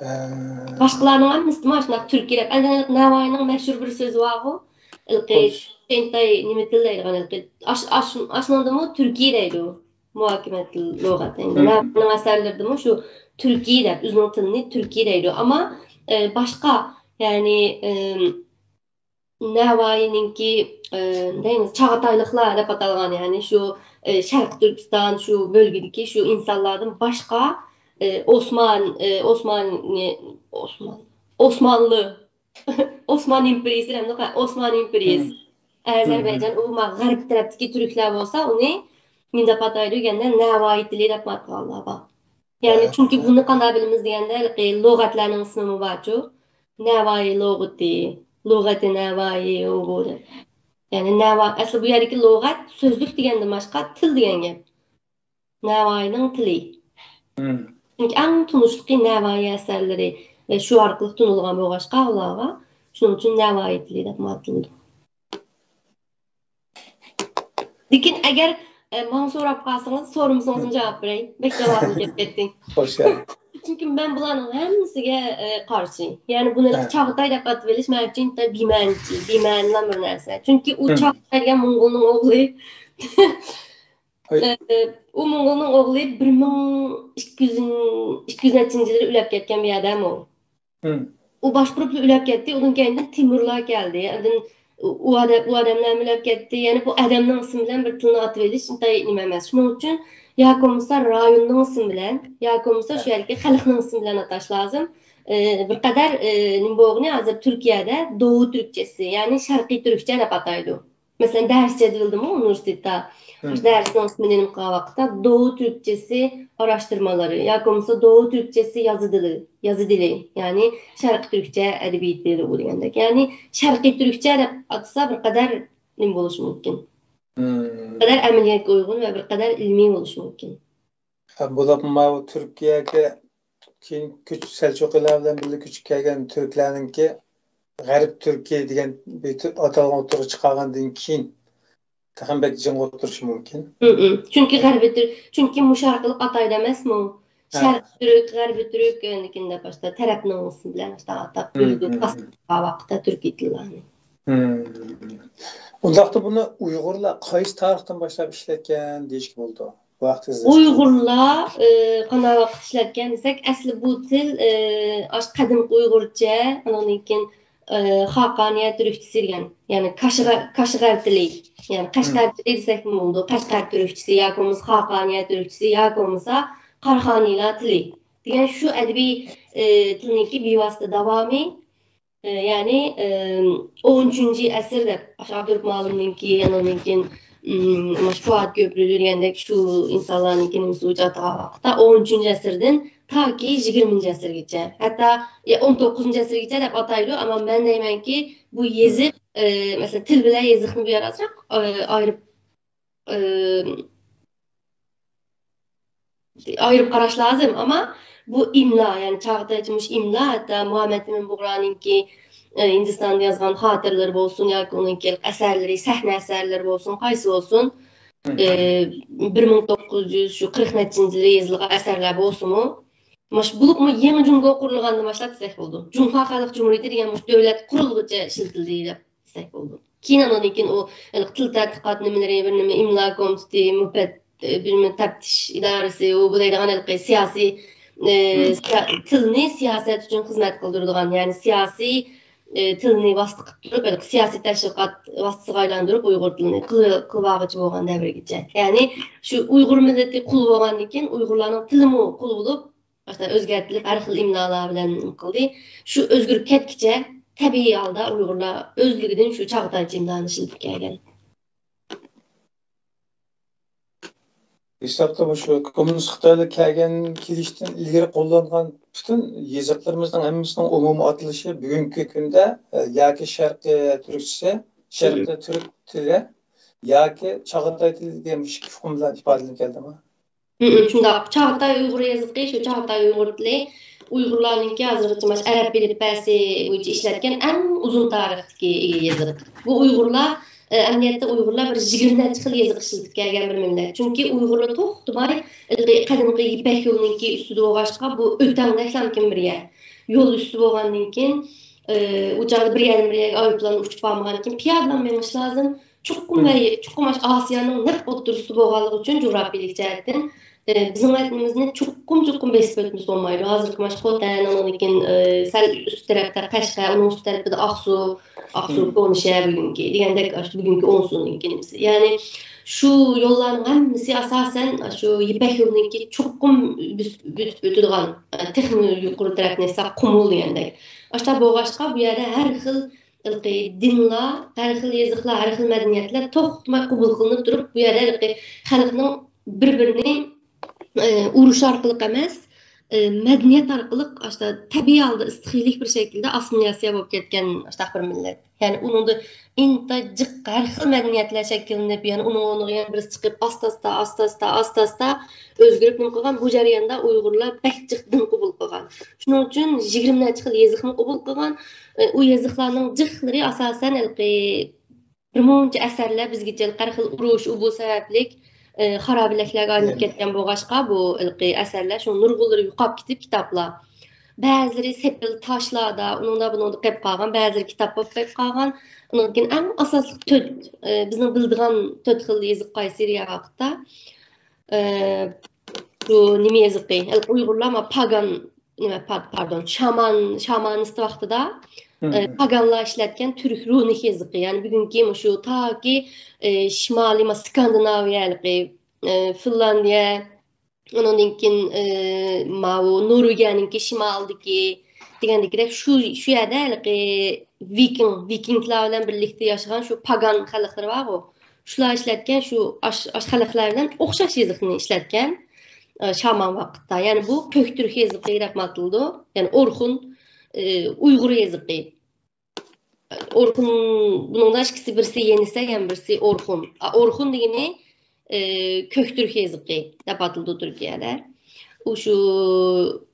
ئە. باشقىلارنىڭ ھەممىسىدىمۇ ئاشۇنداق تۈركىي دەپ. ئەنە نەۋايىنىڭ مەشھۇر بىر سۆزى بارغۇ. ھېلىقى خوش. ئىنتاي نېمە تىل دەيدىغان ھېلىقى. ئاش-، ئاش-، ئاشۇنىڭدىمۇ تۈركىي دەيدۇ. مۇھاكىمە تىل لۇغەت. ئەمدى مم. نەۋايىنىڭ ئەسەرلىرىدىمۇ شۇ تۈركىي دەپ، ئۆزىنىڭ تىلىنى تۈركىي دەيدۇ. ئەمما، ئە، باشقا، يەنى، ئە، نەۋايىنىڭكى، ئە، دەيمىز، چاغاتايلىقلار دەپ ئاتالغان، يەنى شۇ، ئە، شەرقىي تۈركىستان، شۇ بۆلگىدىكى شۇ ئىنسانلاردىن باشقا، ئە، ئوسمان، ئە، ئوسمان، ئوسمان، ئوسمانلى، ئوسمان ئىمپېرىيىسى دەمدۇق، ئوسمان ئىمپېرىيىسى. مم. ئەزەربەيجان، مم. ئۇ ما-، غەرب تەرەپتىكى تۈركلەر بولسا، ئۇنى نېمە دەپ ئاتايدۇ دېگەندە، نەۋايى تىلى دەپ ئاتىغانلار بار. يەنى، ھە، چۈنكى ھە. بۇنى قانداق بىلىمىز دېگەندە، ھېلىقى لۇغەتلەرنىڭ ئىسمىمۇ بارچۇ. نەۋايى لۇغىتى، لۇغەتى نەۋايى ئۇ بۇ دەپ. يەنى نەۋا-، ئەسلى بۇ يەردىكى لۇغەت سۆزلۈك دېگەندىن باشقا تىل دېگەن گەپ. نەۋايىنىڭ تىلى. مم. چۈنكى ئەڭ تونۇشلۇقى نەۋايى ئەسەرلىرى ۋە شۇ ئارقىلىق تونۇلغان بولغاچقا ئۇلارغا، شۇنىڭ ئۈچۈن نەۋايى تىلى دەپ ئاتىلىدۇ. لېكىن ئەگەر، ئە، ماڭا سوراپ قالسىڭىز، سورىمىسىڭىزمۇ جاۋاب بېرەي. بەك داۋاملىق گەپ كەتتىڭ. خوش گەلدىڭ. چۈنكى مەن بۇلارنىڭ ھەممىسىگە، ئە، قارشى. يەنى بۇنى ھە. چاغاتاي دەپ ئاتىۋېلىش مەن ئۈچۈن بىمەنە، بىمەنىلا بىر نەرسە. چۈنكى ئۇ ھىم. چاغاتاي دېگەن موڭغۇلنىڭ ئوغلى. ھەي. ئە، ئۇ موڭغۇلنىڭ ئوغلى بىر مىڭ ئىككى يۈز، ئىككى يۈز نەچچىنچى يىلى ئۆلۈپ كەتكەن بىر ئادەم ئۇ. ھىم. ئۇ باشقۇرۇپلا ئۆلۈپ كەتتى، ئۇنىڭ كەينىدىن تېمۇرلار كەلدى. ئاندىن ئۇ، ئۇ ئادەم، ئۇ ئادەملەر ئۆلۈپ كەتتى. يەنى بۇ ئادەمنىڭ ئىسمى بىلەن بىر تىلنى ئاتىۋېلىش ئىنتايىن نېمە ئەمەس. شۇنىڭ ئۈچۈن ياكى بولمىسا رايوننىڭ ئىسمى بىلەن، ياكى بولمىسا شۇ يەردىكى خەلقنىڭ ئىسمى بىلەن ئاتاش لازىم. ئى، بىر قەدەر، ئى، نېمە بولغىنى ھازىر تۈركىيەدە دوۋا تۈركچىسى، يەنى شەرقىي تۈركچە دەپ ئاتايدۇ. مەسىلەن، دەرس جەدۋىلىدىمۇ ئۇنىۋېرسىتېتتا، مۇشۇ دەرسنىڭ ئىسمىنى نېمە قىلغان ۋاقىتتا، دوۋا تۈركچىسى ئاراشتۇرمىلىرى ياكى بولمىسا دوۋا تۈركچىسى يازىدىلى، يازىدىلى، يەنى شەرقىي تۈركچە ئەدەبىياتى دېگەندەك. يەنى شەرقىي تۈركچە دەپ ئاتىسا بىر قەدەر نېمە بولۇشى مۇمكىن. بىر قەدەر ئەمەلىيەتكە ئۇيغۇن ۋە بىر قەدەر ئىلمىي بولۇشى مۇمكىن. ھە، بولۇپمۇ ماۋۇ تۈركىيەگە كېيىن كۆچ-، سەلچۇقىلار بىلەن بىللە كۆچۈپ كەلگەن تۈركلەرنىڭكى غەرب تۈركى دېگەن بىر تۈ-، ئاتالغۇ ئوتتۇرىغا چىقارغاندىن كېيىن تېخىمۇ بەك جىڭغا ئولتۇرۇشى مۇمكىن. چۈنكى غەربىي تۈرك، چۈنكى مۇشۇ ئارقىلىق ئاتايدۇ ئەمەسمۇ؟ شەرقىي تۈرك، غەربىي تۈرك، ئاندىن كېيىن دەپ باشتا تەرەپنىڭ ئىسمى بىلەن باشتا ئاتاپ، بىلدۈرۈپ باسقان ۋاقىتتا تۈركىي تىللارنى. ئۇنداقتا بۇنى ئۇيغۇرلار قايسى تارىختىن باشلاپ ئىشلەتكەن دېيىشكە بولىدۇ؟ ۋاقتى ئىزدەش. ئۇيغۇرلار، ئى، قانداق ۋاقىت ئىشلەتكەن دېسەك، ئەسلى بۇ تىل، ئى، ئاشۇ قەدىمكى ئۇيغۇرچە، ئاندىن كېيىن، ئى، خاقانىيە تۈركچىسى دېگەن، يەنى كاشغەر، كاشغەر تىلى، يەنى قەشقەر تىلى دېسەكمۇ بولىدۇ، قەشقەر تۈركچىسى ياكى بولمىسا خاقانىيە تۈركچىسى ياكى بولمىسا قاراخانىيلار تىلى دېگەن شۇ ئەدەبىي، ئى، تىلنىڭكى بىۋاسىتە داۋامى، ئى، يەنى، ئى، ئون ئۈچىنچى ئەسىر دەپ، ئاشۇ ئابدۇرۇپ مالىمنىڭكى، ئاندىن كېيىن، ئىم، مانا شۇ پۇئاد كۆپرۈلى دېگەندەك شۇ ئىنسانلارنىڭكى نېمىسى ئوچاق ئاتىغان ۋاقىتتا ئون ئۈچىنچى ئەسىردىن تاكى يىگىرمىنچى ئەسىرگىچە، ھەتتا، يا، ئون توققۇزىنچى ئەسىرگىچە دەپ ئاتايدۇ، ئەمما مەن دەيمەنكى، بۇ يېزىق، ئى، مەسىلەن، تىل بىلەن يېزىقنى بۇ يەردە ئازراق، ئى، ئايرىپ، ئى، ئايرىپ قاراش لازىم، ئەمما بۇ ئىملا، يەنى چاغاتايچە مۇشۇ ئىملا، ھەتتا مۇھەممەد ئىمىن بۇغرانىڭكى، ئى، ھىندىستاندا يازغان خاتىرىلىرى بولسۇن ياكى ئۇنىڭكى ئەسەرلىرى، سەھنە ئەسەرلىرى بولسۇن، قايسى بولسۇن، ئى، بىر مىڭ توققۇز يۈز شۇ قىرىق نەچچىنچى يىلى يېزىلغان ئەسەرلەر بولسىمۇ، مۇشۇ بولۇپمۇ يېڭى جۇڭگو قۇرۇلغاندىن باشلاپ دېسەك بولىدۇ. جۇڭخۇا خەلق جۇمھۇرىيىتى دېگەن مۇشۇ دۆلەت قۇرۇلغۇچە ئىشلىتىلدى دەپ دېسەك بولىدۇ. كېيىن ئاندىن كېيىن ئۇ ھېلىقى تىل تەتقىقات نېمىلىرى، بىر نېمە ئىملا كومىتېتى، مۇپەت-، ئە، بىر نېمە تەپتىش ئىدارىسى، ئۇ بۇ دەيدىغان ھېلىقى سىياسىي، ئە، سىيا-، تىلنى سىياسەت ئۈچۈن خىزمەت قىلدۇرىدىغان، يەنى سىياسىي، ئە، تىلنى ۋاسىتە قىلىپ تۇرۇپ، ھېلىقى سىياسىي تەشۋىقات ۋاسىتىسىغا ئايلاندۇرۇپ ئۇيغۇر تىلىنى قىل-، قىلىۋالغۇچى بولغان دەۋرگىچە. يەنى شۇ ئۇيغۇر مىللىتى قۇل بولغاندىن كېيىن ئۇيغۇرلارنىڭ تىلىمۇ قۇل بولۇپ، ئۆزگەرتىلىپ، ھەر خىل ئىملالار بىلەن نېمە قىلدى. شۇ ئۆزگىرىپ كەتكىچە تەبىئىي ھالدا ئۇيغۇرلار ئۆزلۈكىدىن شۇ چاغاتايچە ئىملانى ئىشلىتىپ كەلگەن. ھېسابتا مۇشۇ كوممۇنىست خىتايلار كەلگەن، كېلىشتىن ئىلگىرى قوللانغان پۈتۈن يېزىقلىرىمىزنىڭ ھەممىسىنىڭ ئومۇمىي ئاتىلىشى بۈگۈنكى كۈندە، ئە، ياكى شەرقىي تۈركچىسى، شەرقىي تۈرك تىلى ياكى چاغاتاي تىلى دېگەن مۇشۇ ئىككى ئۇقۇم بىلەن ئىپادىلىنىپ كەلدىمۇ؟ شۇنداق. چاغاتاي ئۇيغۇر يېزىقى، شۇ چاغاتاي ئۇيغۇر تىلى ئۇيغۇرلارنىڭكى ھازىرغىچە مانا ئەرەب ئەلىپبەسى بويىچە ئىشلەتكەن ئەڭ ئۇزۇن تارىختىكى ئىگە يېزىق. بۇ ئۇيغۇرلار، ئە، ئەمەلىيەتتە ئۇيغۇرلار بىر يىگىرمە نەچچە خىل يېزىق ئىشلىتىپ كەلگەن بىر مىللەت. چۈنكى ئۇيغۇرلار توختىماي ھېلىقى قەدىمكى يىپەك يولىنىڭكى ئۈستىدە بولغاچقا، بۇ ئۆتەڭدەكلەمكىن بىر يەر. يول ئۈستى بولغاندىن كېيىن، ئە، ئۇ چاغدا بىر يەردىن بىر يەرگە ئايروپىلان ئۇچۇپ بارمىغاندىن كېيىن پىيادىلا مېڭىش لازىم. چوقۇم ۋە چوقۇم ئاشۇ ئاسىيانىڭ نەق ئوتتۇرىسىدا بولغانلىقى ئۈچۈن جۇغراپىيىلىك جەھەتتىن، ئى، بىزنىڭ ۋەتىنىمىزنى چوقۇم، چوقۇم بېسىپ ئۆتمىسە بولمايدۇ. ھازىرقى مانا شۇ خوتەن، ئاندىن كېيىن، ئى، سەل ئۈست تەرەپتە قەشقەر، ئۇنىڭ ئۈست تەرىپىدە ئاقسۇ، ئاقسۇ كونا شەھەر بۈگۈنكى دېگەندەك، ئاشۇ بۈگۈنكى ئونسۇ نېمىسى. يەنى شۇ يوللارنىڭ ھەممىسى ئاساسەن شۇ يىپەك يولىنىڭكى چوقۇم بۆس-، بۆسۈپ ئۆتىدىغان، ئە، تېخىمۇ يۇقىرى تەرەپنى ئېيتساق قۇمۇل دېگەندەك. ئاشۇنداق بولغاچقا بۇ يەردە ھەر خىل ھېلىقى دىنلار، ھەر خىل يېزىقلار، ھەر خىل مەدەنىيەتلەر توختىماي قوبۇل قىلىنىپ تۇرۇپ، بۇ يەردە ھېلىقى خەلقنىڭ بىر-بىرىنى، ئى، ئۇرۇش ئارقىلىق ئەمەس، ئى، مەدەنىيەت ئارقىلىق ئاشۇنداق تەبىئىي ھالدا ئىستىخىيلىك بىر شەكىلدە ئاسسىمىلياتسىيە بولۇپ كەتكەن ئاشۇنداق بىر مىللەت. يەنى ئۇنىڭدا ئىنتا جىق ھەر خىل مەدەنىيەتلەر شەكىللىنىپ، يەنە ئۇنىڭ ئورنىغا يەنە بىرسى چىقىپ، ئاستا-ئاستا، ئاستا-ئاستا، ئاستا-ئاستا ئۆزگىرىپ نېمە قىلغان. بۇ جەرياندا ئۇيغۇرلار بەك جىق دىن قوبۇل قىلغان. شۇنىڭ ئۈچۈن يىگىرمە نەچچە خىل يېزىقنى قوبۇل قىلغان. ئۇ يېزىقلارنىڭ جىقلىرى ئاساسەن ھېلىقى بىر مۇنچە ئەسەرلەر بىزگىچە ھەر خىل ئۇرۇش، ئۇ بۇ سەۋەبلىك، ئى، خارابىلىكلەرگە ئايلىنىپ كەتكەن بولغاچقا، بۇ ھېلىقى ئەسەرلەر شۇ نۇرغۇنلىرى يوقاپ كېتىپ كىتابلار. بەزىلىرى سېپىل تاشلاردا، ئۇنىڭدا بۇنىڭدا قېلىپ قالغان، بەزىلىرى كىتاب بولۇپ قېلىپ قالغان. ئۇنىڭدىن كېيىن ئەڭ ئاساسلىق تۆت، ئى، بىزنىڭ بىلىدىغان تۆت خىل يېزىق قايسى دېگەن ۋاقىتتا، ئى، شۇ نېمە يېزىقى، ھېلىقى ئۇيغۇرلار ما پاگان، نېمە، پا-، پاردون، شامان، شامانىست ۋاقتىدا، ئى، پاگانلار ئىشلەتكەن تۈرك رۇنىك يېزىقى. يەنى بۈگۈنكى مۇشۇ تاكى، ئى، شىمالىي ما سكاندىناۋىيە ھېلىقى ئە، فىنلاندىيە، ئۇنىڭدىن كېيىن، ئە، ماۋۇ نورۋېگىيەنىڭكى شىمالىدىكى دېگەندىكىدەك شۇ، شۇ يەردە ھېلىقى ۋىكىڭ، ۋىكىڭلار بىلەن بىرلىكتە ياشىغان شۇ پاگان خەلقلىرى بارغۇ، شۇلار ئىشلەتكەن شۇ ئاش، ئاش خەلقلەر بىلەن ئوخشاش يېزىقنى ئىشلەتكەن، ئە، شامان ۋاقىتتا. يەنى بۇ كۆكتۈرك يېزىقى دەپ ئاتىلىدۇ. يەنى ئورخۇن، ئە، ئۇيغۇر يېزىقى. ئورخۇن، بۇنىڭدا ئىككىسى، بىرسى يېنىسەي ھەم بىرسى ئورخۇن. ئا، ئورخۇن دېگىنى، ئى، كۆكتۈرك يېزىقى دەپ ئاتىلىدۇ تۈركىيەدە. ئۇ شۇ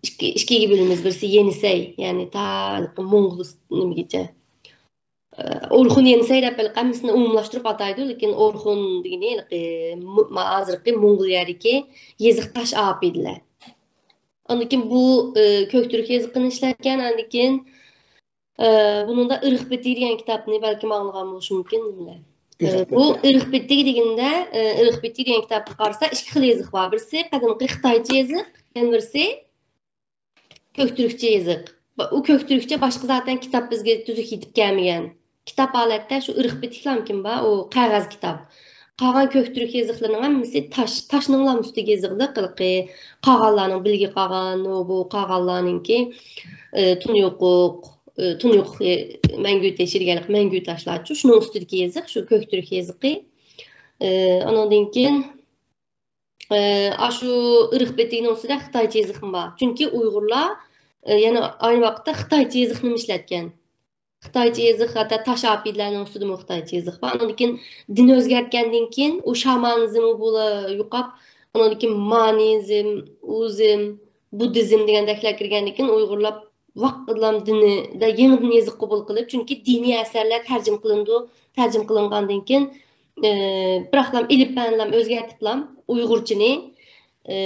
ئىككى، ئىككىگە بۆلىمىز، بىرسى يېنىسەي، يەنى تا ھېلىقى موڭغۇل نېمىگىچە. ئى، ئورخۇن يېنىسەي دەپ ھېلىقى ھەممىسىنى ئومۇملاشتۇرۇپ ئاتايدۇ، لېكىن ئورخۇن دېگىنى ھېلىقى مۇ-، ما-، ھازىرقى موڭغۇلىيەدىكى يېزىق تاش ئابىدىلەر. ئاندىن كېيىن بۇ، ئى، كۆكتۈرك يېزىقىنى ئىشلەتكەن، ئاندىن كېيىن ئە، بۇنىڭدا ئىرىق بېتى دېگەن كىتابنى بەلكىم ئاڭلىغان بولۇشى مۇمكىن، نېمىلەر؟ ئە، ئىرىق بۇ بېتى. ئىرىق بېتى دېگىنىدە، ئە، ئىرىق بېتى دېگەن كىتابقا قارىسا، ئىككى خىل يېزىق بار. بىرسى قەدىمكى خىتايچە يېزىق، يەنە بىرسى كۆكتۈركچە يېزىق. با-، ئۇ كۆكتۈركچە باشقا زاتەن كىتاب بىزگە تۈزۈك يېتىپ كەلمىگەن. كىتاب ھالەتتە شۇ ئىرىق بېتىكلامكىن بار، ئۇ قەغەز كىتاب. قالغان كۆكتۈرك يېزىقلىرىنىڭ ھەممىسى تاش، تاشنىڭلام ئۈستىگە يېزىقلىق، ھېلىقى قالغانلارنىڭ بىلگە قالغان، ئۇ بۇ قالغانلارنىڭكى، ئى، تۇنيوقۇق، ئى، تۇنيوقۇق، ئى، مەڭگۈ تېشى دېگەنلىك، مەڭگۈ تاشلارچۇ، شۇنىڭ ئۈستىدىكى يېزىق، شۇ كۆكتۈرك يېزىقى. ئى، ئانىڭدىن كېيىن، ئى، ئاشۇ ئىرىق بېتىنىڭ ئۈستىدە خىتايچە يېزىقمۇ بار. چۈنكى ئۇيغۇرلار، ئى، يەنە ئاينى ۋاقىتتا خىتايچە يېزىقنىمۇ ئىشلەتكەن. خىتايچە يېزىق، ھەتتا تاش ئابىدىلەرنىڭ ئۈستىدىمۇ خىتايچە يېزىق بار. ئاندىن كېيىن دىن ئۆزگەرتكەندىن كېيىن، ئۇ شامانىزم بۇلا يوقاپ، ئاندىن كېيىن مانىزم، ئۇزىم، بۇددىزم دېگەندەكلەر كىرگەندىن كېيىن، ئۇيغۇرلار ۋاققىدىلام دىنىدا يېڭىدىن يېزىق قوبۇل قىلىپ، چۈنكى دىنىي ئەسەرلەر تەرجىمە قىلىنىدۇ، تەرجىمە قىلىنغاندىن كېيىن، ئى، بىراقلام ئېلىپبەنىلەم ئۆزگەرتىپلام ئۇيغۇرچىنى، ئى،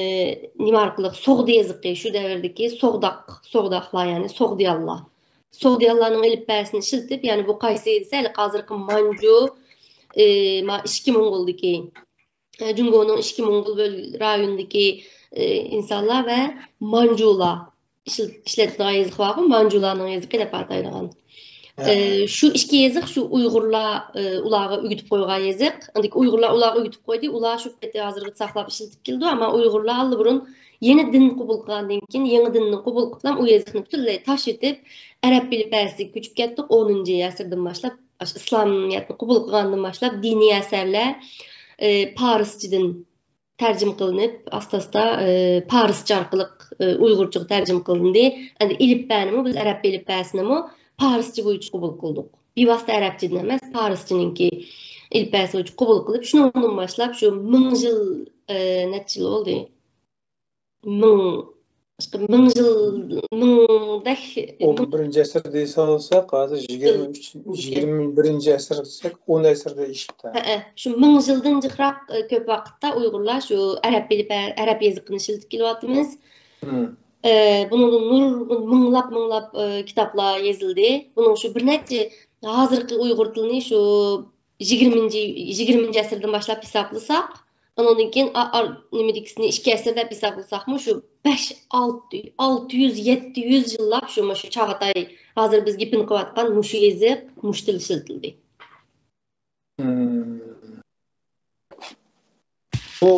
نېمە ئارقىلىق، سوغدى يېزىقى، شۇ دەۋردىكى سوغداق، سوغداقلار، يەنى سوغدىيانلار. سوغدىيانلارنىڭ ئېلىپبەسىنى ئىشلىتىپ، يەنى بۇ قايسى دېسە، ھېلىقى ھازىرقى مانجۇ، ئى، ما ئىچكى موڭغۇلدىكى، ئى، جۇڭگونىڭ ئىچكى موڭغۇل بۆل-، رايونىدىكى، ئى، ئىنسانلار ۋە مانجۇلار ئىشلىتىدىغان يېزىق بارغۇ، مانجۇلارنىڭ يېزىقى دەپ ئاتايدىغان. ئى، شۇ ئىككى يېزىق، شۇ ئۇيغۇرلار، ئى، ئۇلارغا ئۆگىتىپ قويغان يېزىق. ئاندىن كېيىن ئۇيغۇرلار ئۇلارغا ئۆگىتىپ قويدى. ئۇلار شۇ پېتى ھازىرغىچە ساقلاپ ئىشلىتىپ كېلىدۇ. ئەمما ئۇيغۇرلار ئاللىبۇرۇن يېڭى دىن قوبۇل قىلغاندىن كېيىن، يېڭى دىننى قوبۇل قىلىپلا، ئۇ يېزىقنى پۈتۈنلەي تاشلىتىپ، ئەرەب ئېلىپبەسىگە كۆچۈپ كەتتۇق. ئونىنچى ئەسىردىن باشلاپ، ئاشۇ ئىسلامىيەتنى قوبۇل قىلغاندىن باشلاپ، دىنىي ئەسەرلەر، ئى، پارسچىدىن تەرجىمە قىلىنىپ، ئاستا-ئاستا، ئى، پارسچە ئارقىلىق، ئى، ئۇيغۇرچىغا تەرجىمە قىلىندى. ئەمدى ئېلىپبەنىمۇ، بىز ئەرەب ئېلىپبەسىنىمۇ پارسچە بويىچە قوبۇل قىلدۇق. بىۋاسىتە ئەرەبچىدىن ئەمەس، پارسچىنىڭكى ئېلىپبەسى بويىچە قوبۇل قىلىپ، شۇنىڭدىن باشلاپ شۇ مىڭ يىل، ئى، نەچچە يىل بولدى؟ مىڭ، مىڭ يىل، مىڭدەك، ئون بىرىنچى ئەسىردە ھېسابلىساق، ھازىر يىگىرمە ئۈچ، يىگىرمە بىرىنچى ئەسىر دېسەك، ئون ئەسىردە ئېشىپتۇ. ھەئە، شۇ مىڭ يىلدىن جىقراق، ئى، كۆپ ۋاقىتتا ئۇيغۇرلار شۇ ئەرەب ئېلىپ-، ئەرەب يېزىقىنى ئىشلىتىپ كېلىۋاتىمىز. مم. ئى، بۇنىڭدىن نۇرغۇن مىڭلاپ، مىڭلاپ، ئى، كىتابلار يېزىلدى. بۇنىڭ شۇ بىر نەچچە ھازىرقى ئۇيغۇر تىلىنى شۇ يىگىرمىنچى، يىگىرمىنچى ئەسىردىن باشلاپ ھېسابلىساق، ئۇنىڭدىن كېيىن ئا-، ئار-، نېمىدىكىسىنى ئىككى ئەسىر دەپ ھېسابلىساقمۇ، شۇ بەش، ئالتە، ئالتە يۈز، يەتتە يۈز يىللاپ شۇ، مۇشۇ چاغاتاي، ھازىر بىز گېپىنى قىلىۋاتقان مۇشۇ يېزىق، مۇشۇ تىل ئىشلىتىلدى. مم. بۇ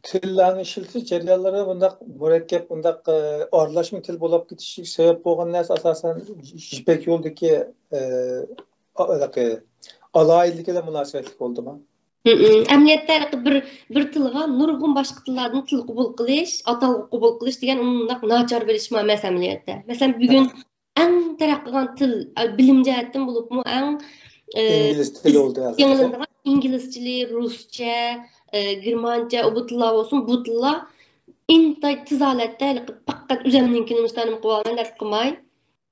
تىللارنى ئىشلىتىش جەريانلىرى بۇنداق مۇرەككەپ، بۇنداق، ئى، ئارىلاشما تىل بولۇپ كېتىشىگە سەۋەب بولغان نەرسە ئاساسەن يىپەك يولىدىكى، ئى، ئا-، ھېلىقى ئالاھىدىلىكى بىلەن مۇناسىۋەتلىك بولدىمۇ؟ مم. ئەمەلىيەتتە ھېلىقى بىر، بىر تىلغا نۇرغۇن باشقا تىللاردىن تىل قوبۇل قىلىش، ئاتالغۇ قوبۇل قىلىش دېگەن ئۇنداق ناچار بىلىشمۇ ئەمەس ئەمەلىيەتتە. مەسىلەن، بۈگۈن ئەڭ تەرەققىي قىلغان تىل، ئە، بىلىم جەھەتتىن بولۇپمۇ ئەڭ، ئى، ئىنگلىز تىلى بولدى ھازىر. يېڭىلىنىدىغان ئىنگلىزچىلى، رۇسچە، ئى، گېرمانچە، ئۇ بۇ تىللار بولسۇن، بۇ تىللار ئىنتايىن تېز ھالەتتە ھېلىقى پەقەت ئۆزەمنىڭكىنى مۇشۇنداق نېمە قىلىۋالىمەن دەپ قىلماي،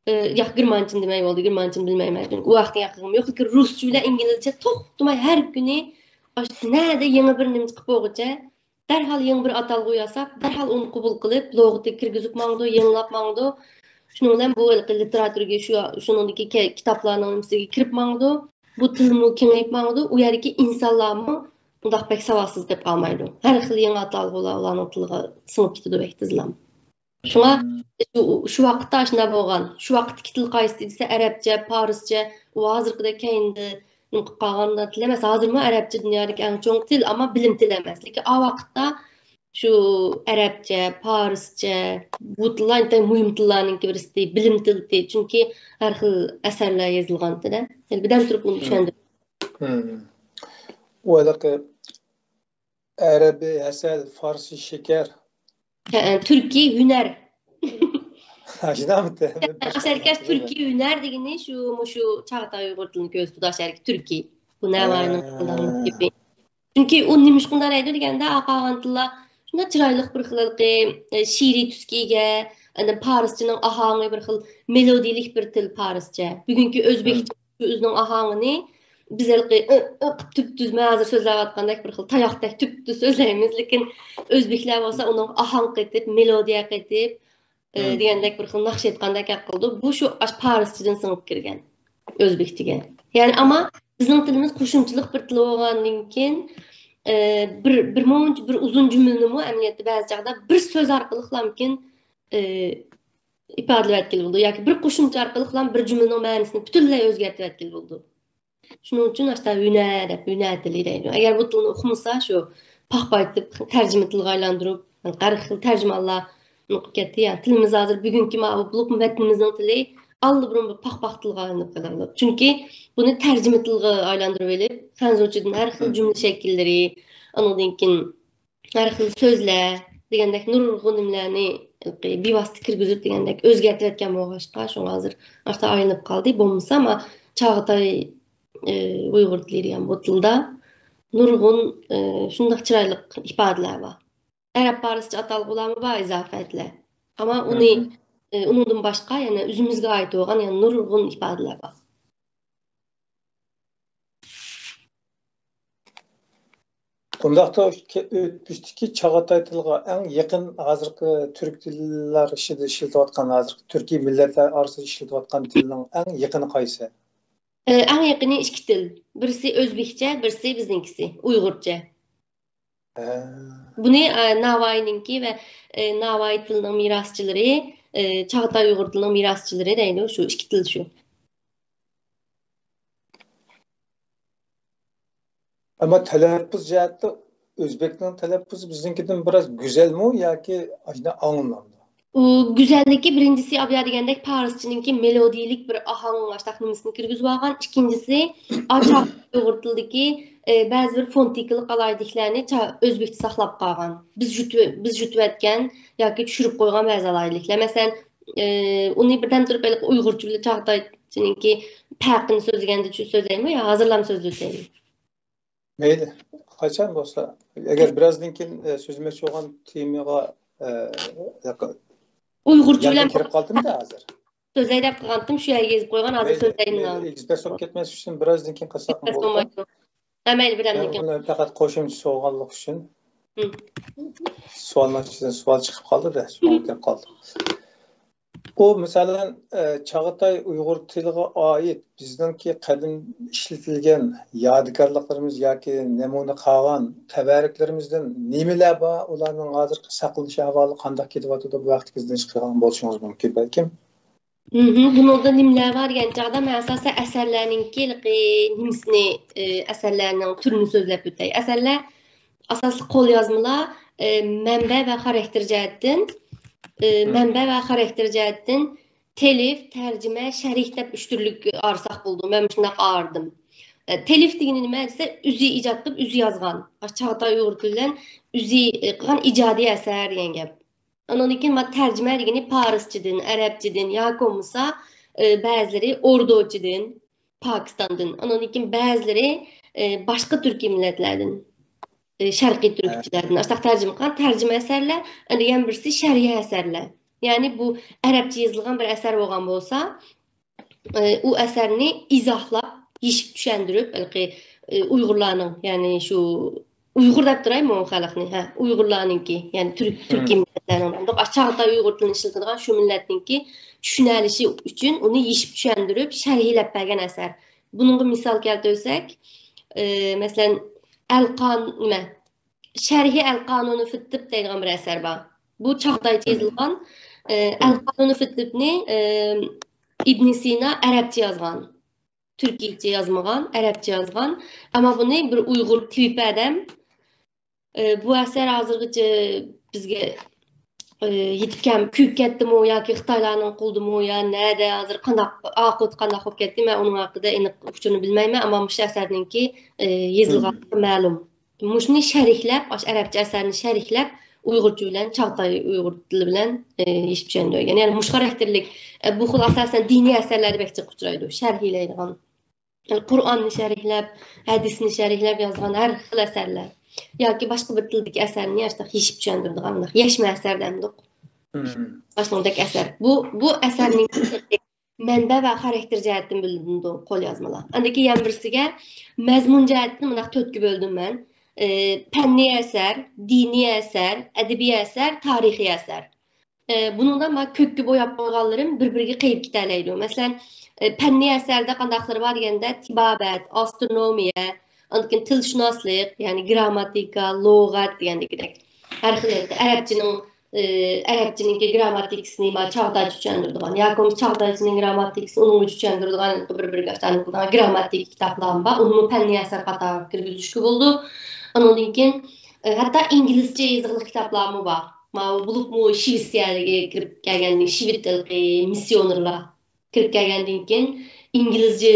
ئى، ياق، گېرمانچىنى دېمەي بولدى، گېرمانچىنى بىلمەيمەن. چۈنكى ئۇ ۋاقىتتا ياقىغىم يوق. لېكىن رۇسچە بىلەن ئىنگلىزچە توختىماي ھەر كۈنى ئاشۇ نەدە يېڭى بىر نېمە چىقىپ بولغۇچە، دەرھال يېڭى بىر ئاتالغۇ ياساپ، دەرھال ئۇنى قوبۇل قىلىپ، لۇغىتىگە كىرگۈزۈپ ماڭىدۇ، يېڭىلاپ ماڭىدۇ. شۇنىڭ بىلەن بۇ ھېلىقى لىتېراتۇرىگە، شۇ، شۇنىڭدىكى كە-، كىتابلارنىڭ نېمىسىگە كىرىپ ماڭىدۇ. بۇ تىلمۇ كېڭىيىپ ماڭىدۇ. ئۇ يەردىكى ئىنسانلارمۇ ئۇنداق بەك ساۋاتسىز قېلىپ قالمايدۇ. ھەر خىل يېڭى ئاتالغۇلار ئۇلارنىڭ تىلىغا سىڭىپ كېتىدۇ بەك تېزلا. شۇڭا شۇ، شۇ ۋاقىتتا ئاشۇنداق بولغان. شۇ ۋاقىتتىكى تىل قايسى دېسە، ئەرەبچە، پارسچە، ئۇ ھازىرقىدەك كەينىدە نېمە قىلىپ قالغان تىل ئەمەس. ھازىرمۇ ئەرەبچە دۇنيادىكى ئەڭ چوڭ تىل، ئەمما بىلىم تىلى ئەمەس. لېكىن ئا ۋاقىتتا شۇ ئەرەبچە، پارسچە، بۇ تىللار ئىنتايىن مۇھىم تىللارنىڭكى بىرسى، بىلىم تىلى. چۈنكى ھەر خىل ئەسەرلەر يېزىلغانتىدە. يەنە بىردەم تۇرۇپ ئۇنى چۈشەندۈرۈپ. ئۇ ھېلىقى ئەرەبىي ھەسەل، فارسىي شېكەر. ھەئە، تۈركىي ھۈنەر. ئاشۇنداقمىتى؟ ئاشۇ يەردىكى تۈركىي ھۈنەر دېگىنى شۇ، مۇشۇ چاغاتاي ئۇيغۇر تىلىنى كۆرسىتىدۇ، ئاشۇ يەردىكى تۈركىي. بۇ نەۋايىنىڭ قىلغان گېپى. چۈنكى ئۇ نېمىشقا ئۇنداق دەيدۇ دېگەندە، قالغان تىللار شۇنداق چىرايلىق بىر خىل، ھېلىقى، ئە، شېئىرىي تۈسكە ئىگە، ئاندىن پارسچىنىڭ ئاھاڭى بىر خىل مېلودىيىلىك بىر تىل پارسچە. بۈگۈنكى ئۆزبېكچە ئۆزىنىڭ ئاھاڭىنى بىز ھېلىقى ئى، ئى قىپ تۈپتۈز، مەن ھازىر سۆزلەۋاتقاندەك بىر خىل تاياقتەك تۈپتۈز سۆزلەيمىز، لېكىن ئۆزبېكلەر بولسا ئۇنىڭغا ئاھاڭ قېتىپ، مېلودىيە قېتىپ، ئى، دېگەندەك بىر خىل ناخشا ئېيتقاندەك گەپ قىلىدۇ. بۇ شۇ ئاشۇ پارسچىدىن سىڭىپ كىرگەن ئۆزبېكچىگە. يەنى ئەمما بىزنىڭ تىلىمىز قوشۇمچىلىق بىر تىل بولغاندىن كېيىن، ئى، بىر، بىر مۇنچە، بىر ئۇزۇن جۈملىنىمۇ ئەمەلىيەتتە بەزى چاغدا بىر سۆز ئارقىلىقلامكىن، ئى، ئىپادىلەۋەتكىلى بولىدۇ ياكى بىر قوشۇمچە ئارقىلىقلا بىر جۈملىنىڭ مەنىسىنى پۈتۈنلەي ئۆزگەرتىۋەتكىلى بولىدۇ. شۇنىڭ ئۈچۈن ئاشتا ھۈنەر دەپ، ھۈنەر تىلى دەيدۇ. ئەگەر بۇ تىلنى ئۇقمىسا، شۇ پاخپايتىپ تەرجىمە تىلغا ئايلاندۇرۇپ، ھەر خىل تەرجىمانلار ئۇنىقىپ كەتتى. يا، تىلىمىز ھازىر بۈگۈنكى ماۋۇ بولۇپمۇ ۋەتىنىمىزنىڭ تىلى ئاللىبۇرۇن بىر پاخپاق تىلغا ئايلىنىپ قالىدۇ. چۈنكى بۇنى تەرجىمە تىلغا ئايلاندۇرۇپ ئېلىپ، خەنزۇچىدىن ھەر خىل جۈملە شەكىللىرى، ئانىڭدىن كېيىن ھەر خىل سۆزلەر دېگەندەك نۇرغۇن نېمىلەرنى بىۋاسىتە كىرگۈزۈپ دېگەندەك ئۆزگەرتىۋەتكەن بولغاچقا، شۇڭا ھازىر ئاشتا ئايلىنىپ قالدى. بولمىسا، ما چاغاتاي، ئى، ئۇيغۇر تىلى دېگەن بۇ تىلدا نۇرغۇن، ئى، شۇنداق چىرايلىق ئىپادىلەر بار. ئەرەب پارسچە ئاتالغۇلارمۇ بار، ئىزاپەتلەر. ئەمما ئۇنى، ئى، ئۇنىڭدىن باشقا يەنە ئۆزىمىزگە ئائىت بولغان يەنە نۇرغۇن ئىپادىلەر بار. ئۇنداقتا ئۆتمۈشتىكى چاغاتاي تىلىغا ئەڭ يېقىن ھازىرقى تۈرك تىللار ئىچىدە ئىشلىتىۋاتقان، ھازىرقى تۈركىي مىللەتلەر ئارىسىدا ئىشلىتىۋاتقان تىلنىڭ ئەڭ يېقىنى قايسى؟ ئەڭ يېقىنى ئىككى تىل. بىرسى ئۆزبېكچە، بىرسى بىزنىڭكىسى ئۇيغۇرچە. بۇنى ناۋايىنىڭكى ۋە ناۋايى تىلىنىڭ مىراسچىلىرى، چاغاتاي ئۇيغۇر تىلىنىڭ مىراسچىلىرى دەيدۇ، شۇ ئىككى تىل شۇ. ئەمما تەلەپپۇز جەھەتتە ئۆزبېكنىڭ تەلەپپۇزى بىزنىڭكىدىن بىراز گۈزەلمۇ ياكى ئاشۇنداق ئاڭلىنامدۇ؟ ئۇ گۈزەللىكى بىرىنچىسى، ئاۋۇ دېگەندەك پارسچىنىڭكى مېلودىيىلىك بىر ئاھاڭ ئاشتاق نېمىسىنى كىرگۈزۈۋالغان. ئىككىنچىسى، ئاچاق ئۇيغۇر تىلىدىكى، ئى، بەزى بىر فونېتىكىلىق ئالاھىدىلىكلەرنى چا-، ئۆزبېكچە ساقلاپ قالغان. بىز يۇتۇ-، بىز يۇتۇۋەتكەن ياكى چۈشۈرۈپ قويغان بەزى ئالاھىدىلىكلەر. مەسىلەن، ئى، ئۇنى بىردەم تۇرۇپ ھېلىقى ئۇيغۇرچە بىلەن چاغاتايچىنىڭكى پەرقىنى سۆزلىگەندە چۈ-، سۆزلەيمۇ يا ھازىرلام سۆزلىتەيلى؟ مەيلى، قاچان بولسا. ئەگەر بىرازدىن كېيىن، ئە، سۆزلىمەكچى بولغان تېمىغا، ئە، ياق-، ئۇيغۇرچە يانغا بىلەن كىرىپ قالدىم-دە ھازىر. سۆزلەي دەپ قالغانتىم، شۇ يەرگە يېزىپ قويغان، ھازىر مەيلى، سۆزلەيمەن مەيلى، ھازىر. ئېگىز-پەس بولۇپ كەتمەس ئۈچۈن بىرازدىن كېيىن قىلساقمۇ ئېگىز-پەس بولىدۇ. بولمايدۇ. ھە، مەيلى، بىردەمدىن مەن كېيىن. ئۇنى پەقەت قوشۇمچە سوغانلىق ئۈچۈن، ھىم. سوئالنىڭ ئىچىدىن سوئال چىقىپ قالدى-دە، سوئال كىرىپ قالدى. ئۇ، مەسىلەن، ئە، چاغاتاي ئۇيغۇر تىلىغا ئائىت بىزنىڭكى قەدىم ئىشلىتىلگەن يادىكارلىقلىرىمىز ياكى نەمۇنە قالغان تەۋەررۈكلىرىمىزدىن نېمىلەر بار؟ ئۇلارنىڭ ھازىرقى ساقلىنىش ئەھۋالى قانداق كېتىۋاتىدۇ؟ بۇ ھەقتە ئىزدىنىش قىلغان بولۇشىڭىز مۇمكىن بەلكىم. مھم. بۇنىڭدا نېمىلەر بار دېگەن چاغدا، مەن ئاساسەن ئەسەرلەرنىڭكى ھېلىقى نېمىسىنى، ئى، ئەسەرلەرنىڭ تۈرىنى سۆزلەپ ئۆتەي. ئەسەرلەر ئاساسلىق قوليازمىلار، ئى، مەنبە ۋە خاراكتېر جەھەتتىن، ئى، مەنبە ۋە خاراكتېر جەھەتتىن تېلىف، تەرجىمە، شەرھ دەپ ئۈچ تۈرلۈك ئايرىساق بولىدۇ. مەن مۇشۇنداق ئايرىدىم. ئى، تېلىف دېگىنى نېمە دېسە، ئۆزى ئىجاد قىلىپ، ئۆزى يازغان. چاغاتاي ئۇيغۇر تىلى بىلەن ئۆزى، ئى، قىلغان ئىجادىي ئەسەر دېگەن گەپ. ئاندىن كېيىن مانا تەرجىمە دېگىنى پارسچىدىن، ئەرەبچىدىن ياكى بولمىسا، ئى، بەزىلىرى ئوردۇچىدىن، پاكىستاندىن. ئاندىن كېيىن بەزىلىرى، ئى، باشقا تۈركىي مىللەتلەردىن، ئى، شەرقىي تۈركچىلەردىن. ئاشتاق تەرجىمە قىلغان تەرجىمە ئەسەرلەر، ئەندى يەنە بىرسى شەرھىي ئەسەرلەر. يەنى بۇ ئەرەبچە يېزىلغان بىر ئەسەر بولغان بولسا، ئى، ئۇ ئەسەرنى ئىزاھلاپ، يېشىپ چۈشەندۈرۈپ، ھېلىقى، ئى، ئۇيغۇرلارنىڭ، يەنى شۇ ئۇيغۇر دەپ تۇرايمۇ خەلقنى؟ ھە، ئۇيغۇرلارنىڭكى، يەنى تۈرك، تۈركىي مىللەتلەرنىڭ، ئاشۇنداق چاغاتاي ئۇيغۇر تىلىنى ئىشلىتىدىغان شۇ مىللەتنىڭكى چۈشىنەلىشى ئۈچۈن ئۇنى يېشىپ چۈشەندۈرۈپ، شەرھلەپ بەرگەن ئەسەر. بۇنىڭغا مىسال كەلتۈرسەك، ئى، مەسىلەن، ئەلقان-، نېمە، شەرھى ئەلقانۇنى فىتتىب دەيدىغان بىر ئەسەر بار. بۇ چاغاتايچە يېزىلغان. ئى، ئەلقانۇنى فىتتىبنى، ئى، ئىبنى سىنا ئەرەبچە يازغان. تۈركىيچە يازمىغان، ئەرەبچە يازغان. ئەمما بۇنى بىر ئۇيغۇر تېۋىپ ئادەم، ئى، بۇ ئەسەر ھازىرغىچە بىزگە، ئى، يېتىپ كەم-، كۆيۈپ كەتتىمۇ ياكى خىتايلارنىڭ قولىدىمۇ يا نەدە، ھازىر قانداق، ئاقىۋىتى قانداق بولۇپ كەتتى، مەن ئۇنىڭ ھەققىدە ئېنىق ئۇچۇرنى بىلمەيمەن، ئەمما مۇشۇ ئەسەرنىڭكى، ئى، يېزىلغانلىقى مەلۇم. مۇشۇنى شەرھلەپ، ئاشۇ ئەرەبچە ئەسەرنى شەرھلەپ، ئۇيغۇرچە بىلەن، چاغتاي ئۇيغۇر تىلى بىلەن، ئى، يېشىپ چۈشەندۈرگەن. يەنى مۇشۇ خاراكتېرلىك، ئى، بۇ خىل ئاساسەن دىنىي ئەسەرلەردە بەك جىق ئۇچرايدۇ، شەرھلەيدىغان. قۇرئاننى شەرھلەپ، ھەدىسنى شەرھلەپ يازغان ھەر خىل ئەسەرلەر. ياكى باشقا بىر تىلدىكى ئەسەرنى ئاشۇنداق يېشىپ چۈشەندۈرىدىغان، مۇنداق يەشمە ئەسەر دەمدۇق. مم. ئاشۇنداق ئەسەر. بۇ، بۇ ئەسەرنىڭ مەنبە ۋە خاراكتېر جەھەتتىن بۆلۈنىدۇ قوليازمىلار. ئاندىن كېيىن يەنە بىرسىگە مەزمۇن جەھەتتىن مۇنداق تۆتكە بۆلدۈم مەن. ئى، پەننىي ئەسەر، دىنىي ئەسەر، ئەدەبىي ئەسەر، تارىخىي ئەسەر. ئى، بۇنىڭدا مانا كۆككە بوياپ قويغانلىرىم بىر-بىرىگە قېيىپ كېتەلەيدۇ. مەسىلەن، ئى، پەننىي ئەسەردە قانداقلىرى بار دېگەندە، تېبابەت، ئاسترونومىيە، ئاندىن كېيىن تىلشۇناسلىق، يەنى گرامماتىكا، لۇغەت دېگەندىكىدەك. ھەر خىل ئەرەبچىنىڭ، ئى، ئەرەبچىنىڭكى گرامماتىكىسىنى مانا چاغدايچە چۈشەندۈرىدىغان ياكى بولمىسا چاغدايچىنىڭ گرامماتىكىسىنى ئۇنىڭغىچە چۈشەندۈرىدىغان بىر-بىرىگە ئاشۇنداق گرامماتىكا كىتابلارمۇ بار. ئۇنىمۇ پەننىي ئەسەر قاتارىغا كىرگۈزۈشكە بولىدۇ. ئاندىن كېيىن، ئى، ھەتتا ئىنگلىزچە يېزىقلىق كىتابلارمۇ بار. ماۋۇ بولۇپمۇ شىۋېتسىيەگە كىرىپ كەلگەندىن، شىۋېت ھېلىقى مىسسىيونېرلار كىرىپ كەلگەندىن كېيىن ئىنگلىزچە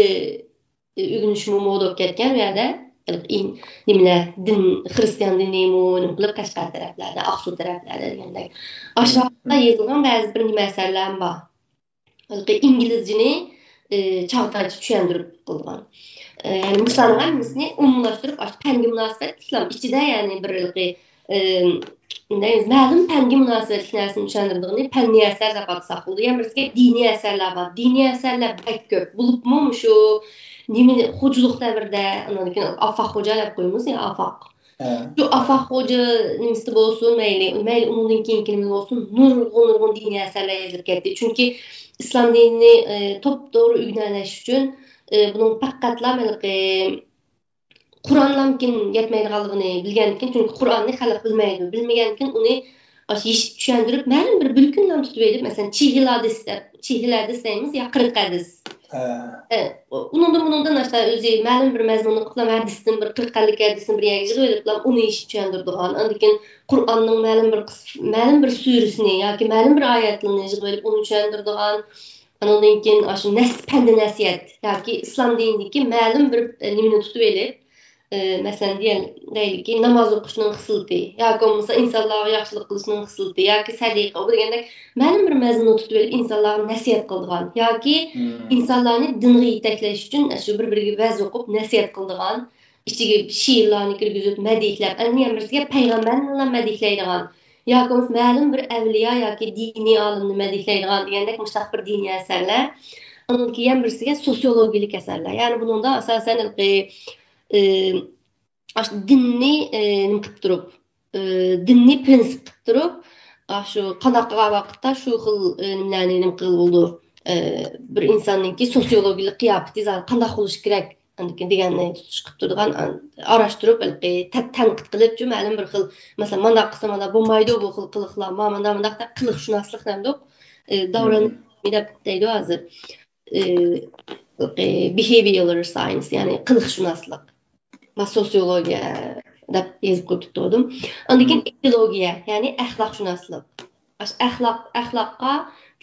ئۆگىنىشمۇ مودا بولۇپ كەتكەن بۇ يەردە. ھېلىقى ئىن-، نېمىلەر، دىن، خىرىستىيان دىنىمۇ نېمە قىلىپ قەشقەر تەرەپلەردە، ئاقسۇ تەرەپلەردە دېگەندەك. ئاشۇ ۋاقىتتا يېزىلغان بەزى بىر نېمە ئەسەرلەرمۇ بار. ھېلىقى ئىنگلىزچىنى، ئى، چاغتايچە چۈشەندۈرۈپ قىلىدىغان. ئى، يەنى مۇشۇلارنىڭ ھەممىسىنى ئومۇملاشتۇرۇپ، ئاشۇ پەنگە مۇناسىۋەتلىك ئىسلام ئىچىدە، يەنى بىر ھېلىقى، ئى، نېمە دەيمىز، مەلۇم پەنگە مۇناسىۋەتلىك نەرسىنى چۈشەندۈرىدىغىنى پەننىي ئەسەر دەپ ئاتىساق بولىدۇ. يەنە بىرسىگە دىنىي ئەسەرلەر بار. دىنىي ئەسەرلەر بەك كۆپ. بولۇپمۇ مۇشۇ نېمە، خوجىلىق دەۋرىدە، ئاندىن كېيىن ئافاق خوجا دەپ قويىمىز يا، ئافاق. ھە. شۇ ئافاق خوجا نېمىسى بولسۇن، مەيلى، مەيلى ئۇنىڭدىن كېيىنكى نېمە بولسۇن، نۇرغۇن، نۇرغۇن دىنىي ئەسەرلەر يېزىلىپ كەتتى. چۈنكى ئىسلام دىنىنى، ئى، توپتوغرا ئۆگىنەلەش ئۈچۈن، ئى، بۇنىڭ پەقەتلا ھېلىقى قۇرئانلامكىن يەتمەيدىغانلىقىنى بىلگەنكىن، چۈنكى قۇرئاننى خەلق بىلمەيدۇ. بىلمىگەنكىن ئۇنى ئاشۇ يېشىپ چۈشەندۈرۈپ، مەلۇم بىر بىلكۈنلام تۇتۇۋېلىپ، مەسىلەن، چىھىل ھەدىس دەپ، چىھىل ھەدىس دەيمىز يا قىرىق ھەدىس. ھە. ئە، ئۇنىڭدىن، بۇنىڭدىن ئاشۇنداق ئۆزى مەلۇم بىر مەزمۇننى قىلىپلا، ھەدىستىن بىر قىرىق ئەللىك ھەدىسنى بىر يەرگە يىغىۋېلىپلا، ئۇنى يېشىپ چۈشەندۈرىدىغان. ئاندىن كېيىن قۇرئاننىڭ مەلۇم بىر قىس-، مەلۇم بىر سۈرىسىنى ياكى مەلۇم بىر ئايەتلىرىنى يىغىۋېلىپ، ئۇنى چۈشەندۈرىدىغان. ئاندىن كېيىن ئاشۇ نەس-، پەندى نەسىھەت ياكى ئىسلام دىنىدىكى مەلۇم بىر، ئە، نېمىنى تۇتۇۋېلىپ، ئى، مەسىلەن، دېيەل-، دەيلىكى، ناماز ئوقۇشنىڭ خىسلىتى ياكى بولمىسا ئىنسانلارغا ياخشىلىق قىلىشنىڭ خىسلىتى ياكى سەدىقە، ئۇ دېگەندەك مەلۇم بىر مەزمۇننى تۇتۇۋېلىپ، ئىنسانلارغا نەسىھەت قىلىدىغان ياكى مم. ئىنسانلارنى دىنغا يېتەكلەش ئۈچۈن شۇ بىر-بىرىگە ۋەز ئوقۇپ، نەسىھەت قىلىدىغان، ئىچىگە شېئىرلارنى كىرگۈزۈپ، مەدھىيلەپ، ئەنە يەنە بىرسىگە پەيغەمبەرنىلا مەدھىيلەيدىغان ياكى بولمىسا مەلۇم بىر ئەۋلىيا ياكى دىنىي ئالىمنى مەدھىيلەيدىغان دېگەندەك مۇشۇنداق بىر دىنىي ئەسەرلەر. ئاندىن كېيىن بىرسىگە سوسىيولوگىيەلىك ئەسەرلەر. يەنى بۇنىڭدا ئاساسەن ھېلىقى، ئى، ئاشۇ دىننى، ئى، نېمە قىلىپ تۇرۇپ، ئى، دىننى پرىنسىپ قىلىپ تۇرۇپ، ئاشۇ قانداق قىلغان ۋاقىتتا شۇ خىل، ئى، نېمىلەرنى نېمە قىلغىلى بولىدۇ، ئى، بىر ئىنساننىڭكى سوسىيولوگىيەلىك قىياپىتى زادى قانداق بولۇشى كېرەك، ئاندىن كېيىن دېگەننى تۇتۇش قىلىپ تۇرىدىغان، ئا-، ئاراشتۇرۇپ، ھېلىقى تە-، تەنقىد قىلىپچۇ، مەلۇم بىر خىل، مەسىلەن، مانداق قىلسا مانداق بولمايدۇ، بۇ خىل قىلىقلار، ما-، مانداق، مانداق دەپ قىلىقشۇناسلىق دەمدۇق. ئى، داۋران مم. دەپ دەيدۇ ھازىر. ئى، ھېلىقى behavioral science، يەنى قىلىقشۇناسلىق. ما سوسىيولوگىيە دەپ يېزىپ قويۇپ تۇردۇم. ئاندىن كېيىن مم. ئېتىلوگىيە، يەنى ئەخلاقشۇناسلىق. ئاشۇ ئەخلاق، ئەخلاققا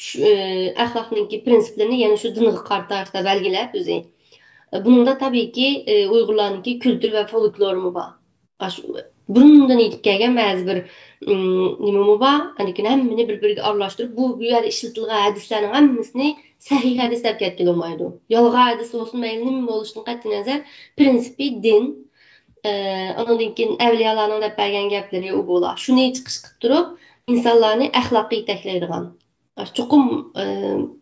چۈش-، ئى، ئەخلاقنىڭكى پرىنسىپلىرىنى يەنە شۇ دىنغا قارىتا بەلگىلەپ ئۆزى. بۇنىڭدا تەبىئىيكى، ئى، ئۇيغۇرلارنىڭكى كۈلتۈر ۋە فولكلورىمۇ بار. ئاشۇ بۇرۇندىن يېتىپ كەلگەن بەزى بىر، ئىم، نېمىمۇ بار. ئاندىن كېيىن ھەممىنى بىر-بىرىگە ئارىلاشتۇرۇپ، بۇ، بۇ يەردە ئىشلىتىلغان ھەدىسلەرنىڭ ھەممىسىنى سەھىھ ھەدىس دەپ كەتكىلى بولمايدۇ. يالغان ھەدىس بولسۇن، مەيلى نېمە بولۇشىدىن قەتئىينەزەر، پرىنسىپى دىن. ئى، ئاندىن كېيىن ئەۋلىيالارنىڭ دەپ بەرگەن گەپلىرى ئۇ بولا. شۇنى چىقىش قىلىپ تۇرۇپ، ئىنسانلارنى ئەخلاققا يېتەكلەيدىغان. چوقۇم، ئى،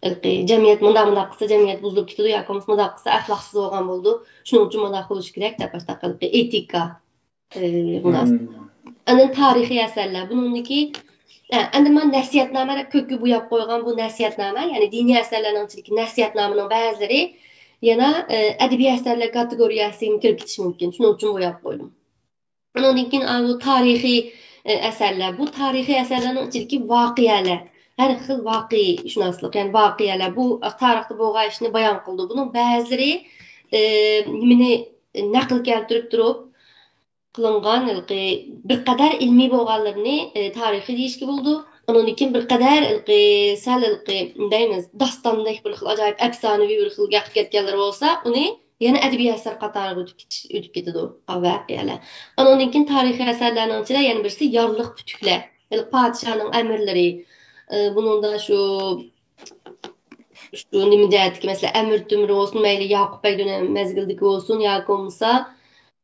ھېلىقى جەمئىيەت مۇنداق، مۇنداق قىلسا، جەمئىيەت بۇزۇلۇپ كېتىدۇ ياكى بولمىسا مۇنداق قىلسا ئەخلاقسىز بولغان بولىدۇ، شۇنىڭ ئۈچۈن مۇنداق قىلىش كېرەك دەپ، باشتا ھېلىقى ئېتىكا، ئى، مۇنداق. مم. ئاندىن تارىخىي ئەسەرلەر. بۇنىڭدىكى، ئە، ئەندى مانا نەسىھەتنامە دەپ كۆككە بوياپ قويغان بۇ نەسىھەتنامە، يەنى دىنىي ئەسەرلەرنىڭ ئىچىدىكى نەسىھەتنامىنىڭ بەزىلىرى يەنە، ئى، ئەدەبىي ئەسەرلەر كاتېگورىيەسىگە كىرىپ كېتىشى مۇمكىن. شۇنىڭ ئۈچۈن بوياپ قويدۇم. ئۇنىڭدىن كېيىن، ئاۋۇ تارىخىي، ئە، ئەسەرلەر. بۇ تارىخىي ئەسەرلەرنىڭ ئىچىدىكى ۋەقەلەر، ھەر خىل ۋەقەشۇناسلىق، يەنى ۋەقەلەر. بۇ تارىختا بولغان ئىشنى بايان قىلىدۇ. بۇنىڭ بەزىلىرى، ئى، نېمىنى نەقىل كەلتۈرۈپ تۇرۇپ قىلىنغان ھېلىقى بىر قەدەر ئىلمىي بولغانلىرىنى، ئى، تارىخىي دېيىشكە بولىدۇ. ئۇنىڭدىن كېيىن بىر قەدەر ھېلىقى سەل ھېلىقى دەيمىز، داستاندەك بىر خىل ئاجايىپ ئەپسانىۋى بىر خىل گەپكە كەتكەنلىرى بولسا، ئۇنى يەنە ئەدەبىي ئەسەر قاتارىغا ئۆتۈپ كېتىش، ئۆتۈپ كېتىدۇ ۋەقەلەر. ئۇنىڭدىن كېيىن تارىخىي ئەسەرلەرنىڭ ئىچىدە يەنە بىرسى يارلىق پۈتۈكلەر. ھېلىقى پادىشاھنىڭ ئەمىرلىرى، ئى، بۇنىڭدا شۇ، شۇ نېمە جەھەتتىكى، مەسىلەن، ئەمىر تۆمۈر بولسۇن، مەيلى ياقۇپ بەگ دۆلەم مەزگىلدىكى بولسۇن ياكى بولمىسا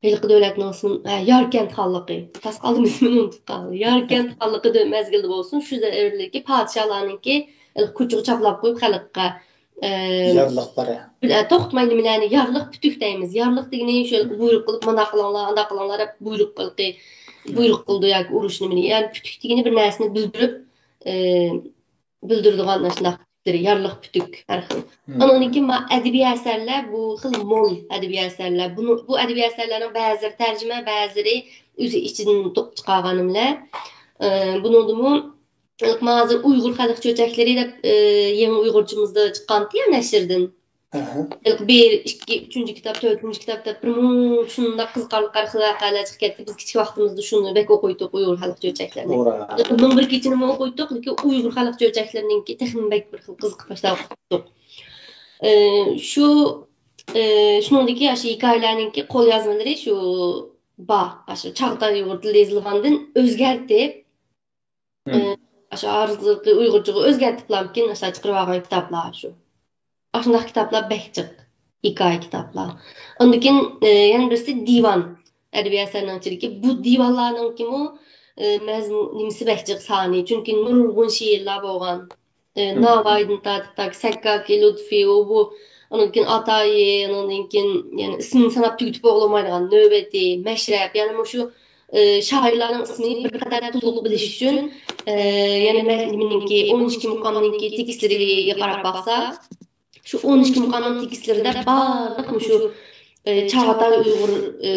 ھېلىقى دۆلەتنىڭ ئىسمى، ھە، ياركەنت خانلىقى. تاس قالدىم، ئىسمىنى ئۇنتۇپ قالدىم. ياركەنت خانلىقى دۆ-، مەزگىلىدە بولسۇن، شۇ دەۋردىكى پادىشاھلارنىڭكى ھېلىقى كوچىغا چاپلاپ قويۇپ خەلققە، ئە، يارلىقلىرى. بىر، ئە، توختىماي نېمىلەرنى، يارلىق پۈتۈك دەيمىز. يارلىق دېگىنى شۇ بۇيرۇق قىلىپ، مانداق قىلىڭلار، ئانداق قىلىڭلار دەپ بۇيرۇق قىلقى، بۇيرۇق قىلىدۇ ياكى ئۇرۇش نېمىنى. يەنى پۈتۈك دېگىنى بىر نەرسىنى بىلدۈرۈپ، ئە، بىلدۈرىدىغان ئاشۇنداق پۈتۈكلىرى، يارلىق پۈتۈك ھەر خىل. ئاندىن كېيىن ما-، ئەدەبىي ئەسەرلەر بۇ خېلى مول ئەدەبىي ئەسەرلەر. بۇنى، بۇ ئەدەبىي ئەسەرلەرنىڭ بەزىلىرى تەرجىمە، بەزىلىرى ئۆزى ئىچىدىن توقۇپ چىقارغان نېمىلەر. ئە، بۇنىڭدىمۇ، مانا ھازىر ئۇيغۇر خەلق چۆچەكلىرى دەپ، ئە، يېڭى ئۇيغۇرچىمىزدا چىققانتى يا نەشردىن. ئەھە. بىر، ئىككى، ئۈچىنچى كىتاب، تۆتىنچى كىتاب دەپ بىر مۇنچە شۇنداق قىزىقارلىق ھەر خىل ۋەقەلەر چىقىپ كەتتى. بىز كىچىك ۋاقتىمىزدا شۇنى بەك ئوقۇيتتۇق، ئۇيغۇر خەلق چۆچەكلىرىنى. توغرا. مىڭ بىر كېچىنىمۇ ئوقۇيتتۇق، لېكىن ئۇيغۇر خەلق چۆچەكلىرىنىڭكى تېخىمۇ بەك بىر خىل قىزىقىپ باشلاپ ئوقۇيتتۇق. ئى، شۇ، ئى، شۇنىڭدىكى ئاشۇ ھېكايىلەرنىڭكى قوليازمىلىرى شۇ بار، ئاشۇ چاغاتاي ئۇيغۇر تىلىدا يېزىلغاندىن ئۆزگەرتىپ، ئى، ئاشۇ ھازىرقى ئۇيغۇرچىغا ئۆزگەرتىپلامكىن، ئاشۇ چىقىرىۋالغان كىتابلار شۇ. ئاشۇنداق كىتابلار بەك جىق، ھېكايە كىتابلار. ئاندىن كېيىن، ئى، يەنە بىرسى دىۋان. ئەدەبىي ئەسەرنىڭ ئىچىدىكى بۇ دىۋانلارنىڭكىمۇ، ئى، مەزمۇن، نېمىسى بەك جىق سانى. چۈنكى نۇرغۇن شېئىرلار بولغان. ئى، ناۋايىدىن تارتىپ تاكى سەككاكى، لۇتپى، ئۇ بۇ، ئاندىن كېيىن ئاتايى، ئاندىن كېيىن يەنە ئىسمىنى ساناپ تۈگىتىپ بولالمايدىغان نۆۋىتى، مەشرەپ، يەنە مۇشۇ، ئى، شائىرلارنىڭ ئىسمىنى بىر قەدەر تولۇق بىلىش ئۈچۈن، ئى، يەنە مەن-، نېمىنىڭكى، ئون ئىككى مۇقامنىڭكى تېكىستلىرىگە قاراپ باقسا، شۇ ئون ئىككى مۇقامنىڭ تېكىستلىرىدە بارلىق مۇشۇ، ئى، چاغاتاي ئۇيغۇر، ئى،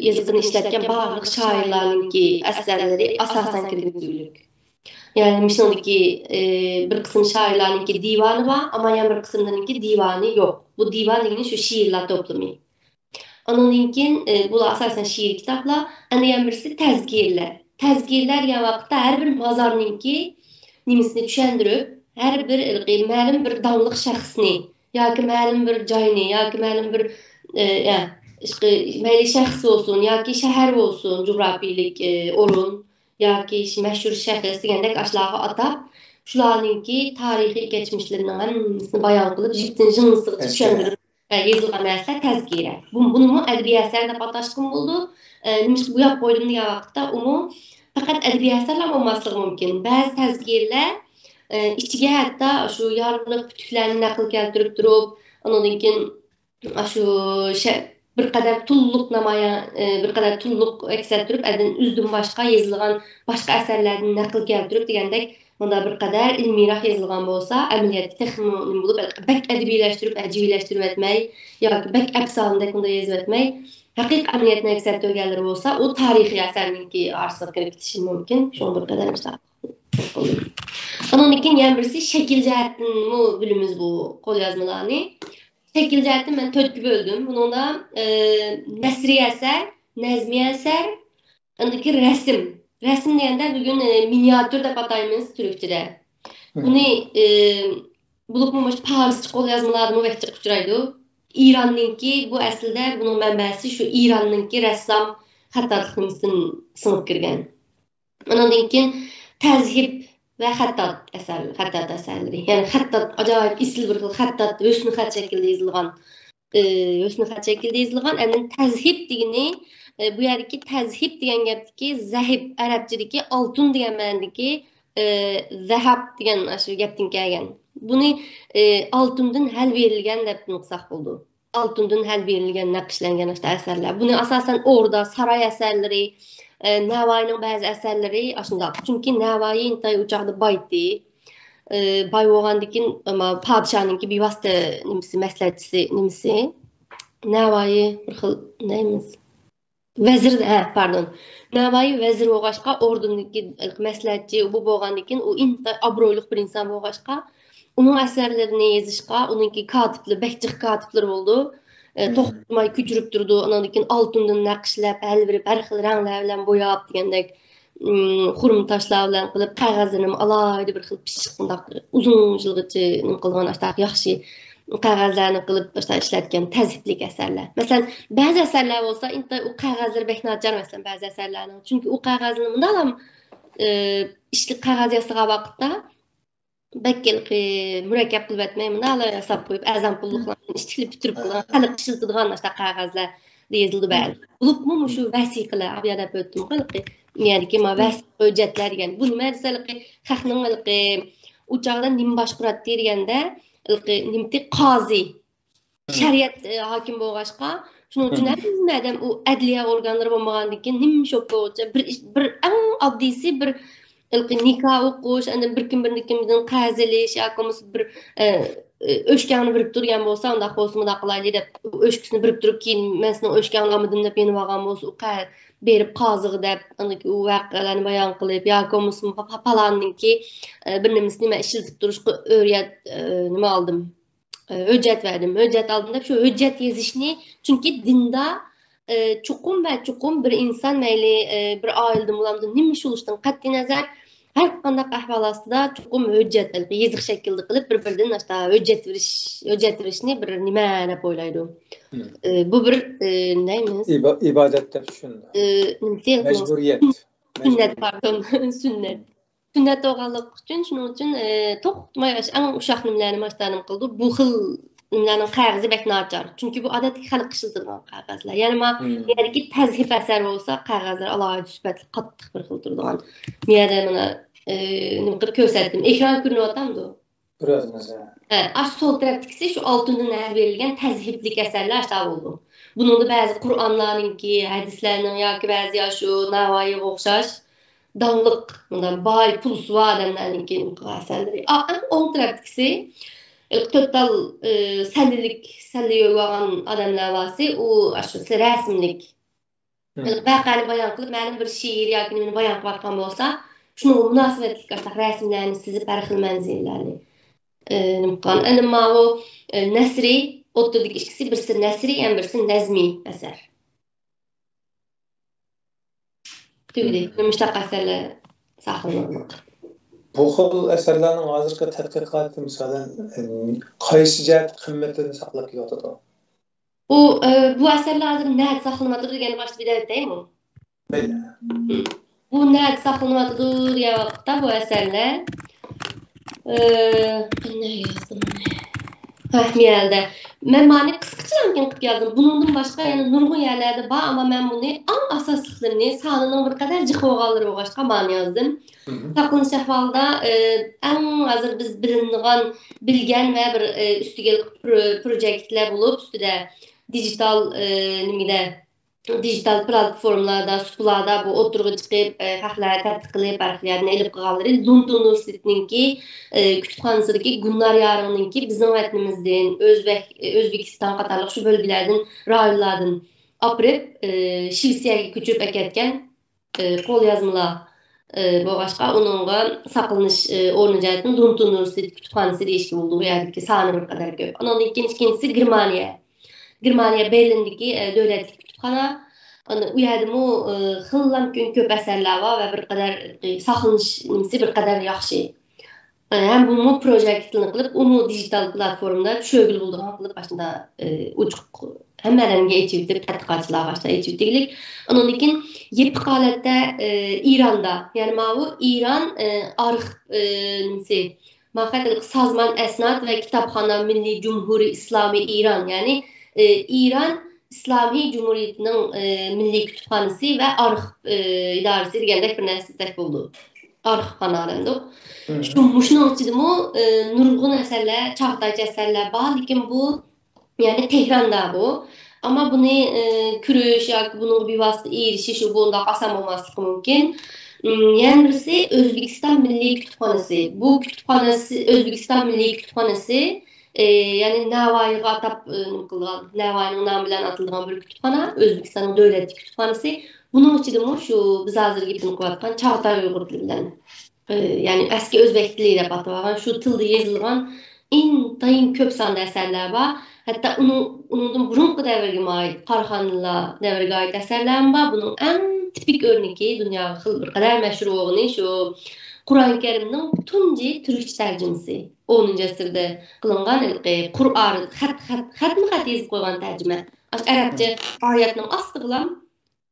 يېزىقىنى ئىشلەتكەن بارلىق شائىرلارنىڭكى ئەسەرلىرى ئاساسەن كىرگۈزۈلۈك. يەنى مۇشۇنىڭدىكى، ئى، بىر قىسىم شائىرلارنىڭكى دىۋانى بار، ئەمما يەنە بىر قىسىملىرىنىڭكى دىۋانى يوق. بۇ دىۋان دېگىنى شۇ شېئىرلار توپلىمى. ئۇنىڭدىن كېيىن، ئى، بۇلار ئاساسەن شېئىرىي كىتابلار. ئەنە يەنە بىرسى تەزكىرىلەر. تەزكىرىلەر دېگەن ۋاقىتتا ھەر بىر مازارنىڭكى نېمىسىنى چۈشەندۈرۈپ، ھەر بىر ھېلىقى مەلۇم بىر داڭلىق شەخسنى ياكى مەلۇم بىر جاينى ياكى مەلۇم بىر، ئى، يا، ئىشقى، مەيلى شەخس بولسۇن ياكى شەھەر بولسۇن، جۇغراپىيىلىك، ئى، ئورۇن ياكى مەشھۇر شەخس دېگەندەك ئاشۇلارغا ئاتاپ، شۇلارنىڭكى تارىخىي كەچمىشلىرىنىڭ ھەممىسىنى بايان قىلىپ، جىپتىن ژىڭسىغىچە چۈشەندۈرۈپ، ئە، يېزىلغان نەرسىلەر تەزكىرە. بۇ، بۇنىمۇ ئەدەبىي ئەسەر دەپ ئاتاشقىمۇ بولىدۇ. ئە، نېمىشقا بۇ ياققا قويدۇم دېگەن ۋاقىتتا، ئۇمۇ پەقەت ئەدەبىي ئەسەرلا بولماسلىقى مۇمكىن. بەزى تەزكىرىلەر، ئە، ئىچىگە ھەتتا شۇ يارلىق پۈتۈكلەرنى نەقىل كەلتۈرۈپ تۇرۇپ، ئۇنىڭدىن كېيىن ئاشۇ شە-، بىر قەدەر تولۇق نامايان، ئە، بىر قەدەر تولۇق ئەكس ئەتتۈرۈپ، ئەندىن ئۆزىدىن باشقا يېزىلغان باشقا ئەسەرلەردىن نەقىل كەلتۈرۈپ دېگەندەك، مۇنداق بىر قەدەر ئىلمىيراق يېزىلغان بولسا، ئەمەلىيەتتە تېخىمۇ نېمە بولۇپ، بەك ئەدەبىيلەشتۈرۈپ، ئەجەبىيلەشتۈرۈۋەتمەي ياكى بەك ئەپسانىدەك مۇنداق يېزىۋەتمەي، ھەقىقىي ئەمەلىيەتنى ئەكس ئەتتۈرگەنلىرى بولسا، ئۇ تارىخىي ئەسەرنىڭكى ئارىسىغا كىرىپ كېتىشى مۇمكىن. شۇڭا بىر قەدەر مۇشۇنداق قىلدىم. ئۇنىڭدىن كېيىن يەنە بىرسى شەكىل جەھەتتىنمۇ بىلىمىز بۇ قوليازمىلارنى. شەكىل جەھەتتىن مەن تۆتكە بۆلدۈم. بۇنىڭدا، ئى، نەسرىي ئەسەر، نەزمىي ئەسەر، ئاندىن كېيىن رەسىم. رەسىم دېگەندە بۈگۈن، ئى، مىنىياتۈر دەپ ئاتايمىز تۈركچىدە. بۇنى، ئى، بولۇپمۇ مۇشۇ پارسچە قوليازمىلاردىمۇ بەك جىق ئۇچرايدۇ. ئىراننىڭكى بۇ ئەسلىدە بۇنىڭ مەنبەسى شۇ ئىراننىڭكى رەسسام خەتتاتلىق نېمىسىدىن سىڭىپ كىرگەن. ئۇنىڭدىن كېيىن تەزھىپ ۋە خەتتات ئەسەر، خەتتات ئەسەرلىرى. يەنى خەتتات، ئاجايىپ ئېسىل بىر خىل خەتتات، ھۆسنى خەت شەكلىدە يېزىلغان. ئى، ھۆسنى خەت شەكلىدە يېزىلغان. ئاندىن تەزھىپ دېگىنى، ئى، بۇ يەردىكى تەزھىپ دېگەن گەپتىكى زەھىپ، ئەرەبچىدىكى ئالتۇن دېگەن مەنىدىكى، ئى، زەھەب دېگەن ئاشۇ گەپتىن كەلگەن. بۇنى، ئى، ئالتۇندىن ھەل بېرىلگەن دەپ نۇقساق بولىدۇ. ئالتۇندىن ھەل بېرىلگەن، نەقىشلەنگەن ئاشۇنداق ئەسەرلەر. بۇنى ئاساسەن ئوردا، ساراي ئەسەرلىرى، ئە، نەۋايىنىڭ بەزى ئەسەرلىرى ئاشۇنداق. چۈنكى نەۋايى ئىنتايىن ئۇ چاغدا بايتى. ئە، باي بولغاندىن كېيىن، ئەمما پادىشاھنىڭكى بىۋاسىتە نېمىسى، مەسلىھەتچىسى نېمىسى. نەۋايى بىر خىل نېمىسى. ۋەزىر، ھە، پاردون. نەۋايى ۋەزىر بولغاچقا، ئوردىنىڭكى مەسلىھەتچى بۇ بولغاندىن كېيىن، ئۇ ئىنتايىن ئابرۇيلۇق بىر ئىنسان بولغاچقا، ئۇنىڭ ئەسەرلىرىنى يېزىشقا، ئۇنىڭكى كاتىپلىرى، بەك جىق كاتىپلىرى بولىدۇ. ئە، توختىماي كۆچۈرۈپ تۇرىدۇ. ئاناندىن كېيىن ئالتۇندىن نەقىشلەپ، ھەر بىر ھەر خىل رەڭلەر بىلەن بوياپ دېگەندەك، ئىم، خۇرۇم تاشلار بىلەن قىلىپ، قەغەزلىرىنىمۇ ئالاھىدە بىر خىل پىششىق، مۇنداق ئۇزۇن يىلغىچە نېمە قىلغان ئاشتاق ياخشى قەغەزلەرنى قىلىپ، ئاشتاق ئىشلەتكەن تەزھىپلىك ئەسەرلەر. مەسىلەن، بەزى ئەسەرلەر بولسا، ئىنتايىن ئۇ قەغەزلىرى بەك ناچار، مەسىلەن، بەزى ئەسەرلەرنىڭ. چۈنكى ئۇ قەغەزنى مۇنداقلام، ئە، ئىشلىك قەغەز ياسىغان ۋاقىتتا، بەك ھېلىقى مۇرەككەپ قىلىۋەتمەي، مۇنداقلا ياساپ قويۇپ، ئەزەم پۇللۇقلارنى ئىشتىكلىپ پۈتتۈرۈپ قويغان، خەلق ئىشلىتىدىغان ئاشۇنداق قەغەزلەر يېزىلىدۇ بەزى. بولۇپمۇ مۇشۇ ۋەسىقىلەر، ئاۋۇ يەردە ئۆتتۈمغۇ ھېلىقى، يەنىكى ما ۋەسىقە ھۆججەتلەر دېگەن. بۇ نېمە دېسە، ھېلىقى خەقنىڭ ھېلىقى ئۇ چاغدا نېمە باشقۇراتتى دېگەندە، ھېلىقى نېمىتى قازى. شەرىئەت، ئە، ھاكىم بولغاچقا، شۇنىڭ ئۈچۈن ھەممە ئادەم ئۇ ئەدلىيە ئورگانلىرى بولمىغاندىن كېيىن نېمە ئىش بولۇپ بولغۇچە بىر ئىش، بىر ئەڭ ئاددىيسى بىر ھېلىقى نىكاھ ئوقۇش، ئاندىن بىر كىم بىرنى كىمدىن قەرز ئېلىش ياكى بولمىسا بىر، ئە، ئە، ئۆچكەڭنى بىرىكتۈرگەن بولسا، ئۇنداق بولسا مۇنداق قىلايلى دەپ، ئۆچكىسىنى بىرىكتۈرۈپ، كېيىن مەن سېنىڭ ئۆچكەڭنى ئالمىدىم دەپ يېنىۋالغان بولسا، ئۇ قە-، بېرىپ قازىغا دەپ، ئاندىن كېيىن ئۇ ۋەقەلەرنى بايان قىلىپ، ياكى بولمىسا پا-، پا-، پالاننىڭكى، ئە، بىر نېمىسىنى مەن ئىشلىتىپ تۇرۇشقا ئۆريەت، ئە، نېمە ئالدىم. ئە، ھۆججەت بەردىم، ھۆججەت ئالدىم دەپ شۇ ھۆججەت يېزىشنى، چۈنكى دىندا، ئە، چوقۇم ۋە چوقۇم بىر ئىنسان مەيلى، ئە، بىر ئائىلىدىن بولامدۇ، نېمە ئىش بولۇشىدىن قەتئىينەزەر، ھەر قانداق ئەھۋال ئاستىدا چوقۇم ھۆججەت، ھېلىقى يېزىق شەكلىدە قىلىپ بىر-بىرىدىن ئاشتا ھۆججەت بېرىش، ھۆججەت بېرىشنى بىر نېمە دەپ ئويلايدۇ. ئە، بۇ بىر، ئە، نېمە دەيمىز؟ ئىبا-، ئىبادەت دەپ چۈشىنىدۇ. ئە، نېمىسى؟ مەجبۇرىيەت. سۈننەت، پاردون، سۈننەت. سۈننەت بولغانلىقى ئۈچۈن، شۇنىڭ ئۈچۈن، ئى، توختىماي ئاشۇ ئەڭ ئۇششاق نېمىلەرنى ماشتانىم قىلىدۇ. بۇ خىل نېمىلەرنىڭ قەغىزى بەك ناچار. چۈنكى بۇ ئادەتتىكى خەلق ئىشلىتىدىغان قەغەزلەر. يەنە ما، يەنىكى تەزھىپ ئەسەر بولسا، قەغەزلەر ئالاھىدە سۈپەتلىك، قاتتىق بىر خىل تۇرىدىغان. بۇ يەردە مانا، ئى، نېمە قىلىپ كۆرسەتتىم. ئېكران كۆرۈنۈۋاتامدۇ؟ كۆرۈۋاتىمىز، ھە. ھە، ئاشۇ سول تەرەپتىكىسى شۇ ئالتۇندىن ھەر بېرىلگەن تەزھىپلىك ئەسەرلەر ئاشۇنداق بولىدۇ. بۇنىڭدا بەزى قۇرئانلارنىڭكى، ھەدىسلەرنىڭ ياكى بەزى ئاشۇ نەۋايىغا ئوخشاش داڭلىق، مۇنداق باي، پۇلسى بار ئادەملەرنىڭكى ئەسەرلىرى. ئا، ئەڭ ئوڭ تەرەپتىكىسى، ئە، تۆت تال، ئە، سەللىلىك، سەللە يۆگەۋالغان ئادەملەر بارسى، ئۇ ئاشۇ رەسىملىك. ھە. ۋەقەنى بايان قىلىپ، مەلۇم بىر شېئىر ياكى نېمىنى بايان قىلىۋاتقان بولسا، شۇنىڭغا مۇناسىۋەتلىك ئاشۇنداق رەسىملەرنى سىزىپ، ھەر خىل مەنزىرىلەرنى، ئە، نېمە قىلغان. ئەنە ماۋۇ، ئە، نەسرى، ئوتتۇرىدىكى ئىككىسى، بىرسى نەسرى، يەنە بىرسى نەزمىي ئەسەر. تۈگىدى. مۇشۇنداق ئەسەرلەر ساقلىنىدۇ. بۇ خىل ئەسەرلەرنىڭ ھازىرقى تەتقىقاتى، مىسالەن، ئە، قايسى جەھەتتە قىممىتىنى ساقلاپ كېلىۋاتىدۇ؟ بۇ، ئە، بۇ ئەسەرلەر ھازىر نەدە ساقلىنىۋاتىدۇ دېگەننى باشتا بىلدۈرۈپ ئۆتەيمۇ؟ مەيلى. بۇ نەدە ساقلىنىۋاتىدۇ دېگەن ۋاقىتتا بۇ ئەسەرلەر، ئە، قانداق يازدىم بۇنى؟ ھە، مۇ يەردە. مەن مانى قىسقىچىلامكىن قىلىپ يازدىم. بۇنىڭدىن باشقا يەنە نۇرغۇن يەرلەردە بار، ئەمما مەن بۇنى ئەڭ ئاساسلىقلىرىنى، سانىنىڭ بىر قەدەر جىق بولغانلىرى بولغاچقا مانى يازدىم. ساقلىنىش ئەھۋالىدا، ئە، ئەڭ ھازىر بىز بىلىنىدىغان، بىلگەن ۋە بىر، ئە، ئۈستىگە پرو-، پروجېكتلەر بولۇپ، ئۈستىدە دىجىتال، ئە، نېمىدە، دىجىتال پلاتفورمىلاردا، سۇپىلاردا بۇ ئوتتۇرىغا چىقىپ، ئە، خەقلەر تەتقىق قىلىپ، ھەر خىل يەردىن ئېلىپ قالغانلىرى لوندون ئۇنىۋېرسىتېتىنىڭكى، ئە، كۇتۇپخانىسىدىكى گۈلنار يارىڭنىڭكى بىزنىڭ ۋەتىنىمىزدىن، ئۆزبەك، ئۆزبېكىستان قاتارلىق شۇ بۆلگىلەردىن، رايونلاردىن ئاپىرىپ، ئە، شىۋېتسىيەگە كۆچۈرۈپ ئەكەتكەن ئى، قوليازمىلار، ئى، بولغاچقا، ئۇنىڭغا ساقلىنىش، ئى، ئورنى جەھەتتىن لوندون ئۇنىۋېرسىتېت كۇتۇپخانىسى دېيىشكە بولىدۇ. ئۇ يەردىكى سانى بىر قەدەر كۆپ. ئانىڭدىن كېيىن ئىككىنچىسى گېرمانىيە. گېرمانىيە بېرلىندىكى، ئى، دۆلەتلىك كۇتۇپخانا. ئانا، ئۇ يەردىمۇ، ئى، خېلىلا كۆپ ئەسەرلەر بار ۋە بىر قەدەر، ئى، ساقلىنىش نېمىسى بىر قەدەر ياخشى. ئە، ھەم بۇمۇ پروژېكتلىرىنى قىلىپ، ئۇمۇ دىجىتال پلاتفورمىدا چۈشۈرگىلى بولىدىغان قىلىپ، ئاشۇنداق، ئە، ئوچۇق ھەممە ئادەمگە ئېچىۋېتىپ، تەتقىقاتچىلارغا ئاشۇنداق ئېچىۋېتىگلىك. ئۇنىڭدىن كېيىن يېپىق ھالەتتە، ئە، ئىراندا، يەنى ماۋۇ ئىران، ئە، ئارخىپ، ئە، نېمىسى، ماقەت سازمان ئەسناد ۋە كىتابخانا مىللىي جۇمھۇرىي ئىسلامىي ئىران، يەنى، ئە، ئىران ئىسلامىي جۇمھۇرىيىتىنىڭ، ئى، مىللىي كۇتۇپخانىسى ۋە ئارخىپ، ئى، ئىدارىسى دېگەندەك بىر نەرسىدەك بولىدۇ. ئارخىپخانا دەمدۇق. شۇ، مۇشۇنىڭ ئىچىدىمۇ، ئى، نۇرغۇن ئەسەرلەر، چاغاتايچە ئەسەرلەر بار، لېكىن بۇ، يەنى تېھراندا بۇ. ئەمما بۇنى، ئى، كۆرۈش ياكى بۇنىڭغا بىۋاسىتە ئېرىشىش، بۇ ئۇنداق ئاسان بولماسلىقى مۇمكىن. ئىم، يەنە بىرسى ئۆزبېكىستان مىللىي كۇتۇپخانىسى. بۇ كۇتۇپخانىسى، ئۆزبېكىستان مىللىي كۇتۇپخانىسى، ئى، يەنى نەۋايىغا ئاتاپ، ئى، نېمە قىلغان، نەۋايىنىڭ نامى بىلەن ئاتىلىدىغان بىر كۇتۇپخانا، ئۆزبېكىستاننىڭ دۆلەتلىك كۇتۇپخانىسى. بۇنىڭ ئىچىدىمۇ شۇ بىز ھازىر گېپىنى قىلىۋاتقان چاغاتاي ئۇيغۇر تىلى بىلەن، ئى، يەنى ئەسكى ئۆزبەك تىلى دەپ ئاتىۋالغان شۇ تىلدا يېزىلغان ئىنتايىن كۆپ ساندا ئەسەرلەر بار. ھەتتا ئۇنىڭ، ئۇنىڭدىن بۇرۇنقى دەۋرگىمۇ ئائىت، قاراخانلار دەۋرىگە ئائىت ئەسەرلەرمۇ بار. بۇنىڭ ئەڭ تىپىك ئۆرنىكى، دۇنياغا خېلى بىر قەدەر مەشھۇر بولغىنى شۇ قۇرئان كەرىمنىڭ تۇنجى تۈركچە تەرجىمىسى. ئونىنچى ئەسىردە قىلىنغان ھېلىقى قۇرئان، خەت، خەت، خەتمۇ خەت يېزىپ قويغان تەرجىمە. ئاشۇ ئەرەبچە ئايەتنىڭ ئاستىغىلا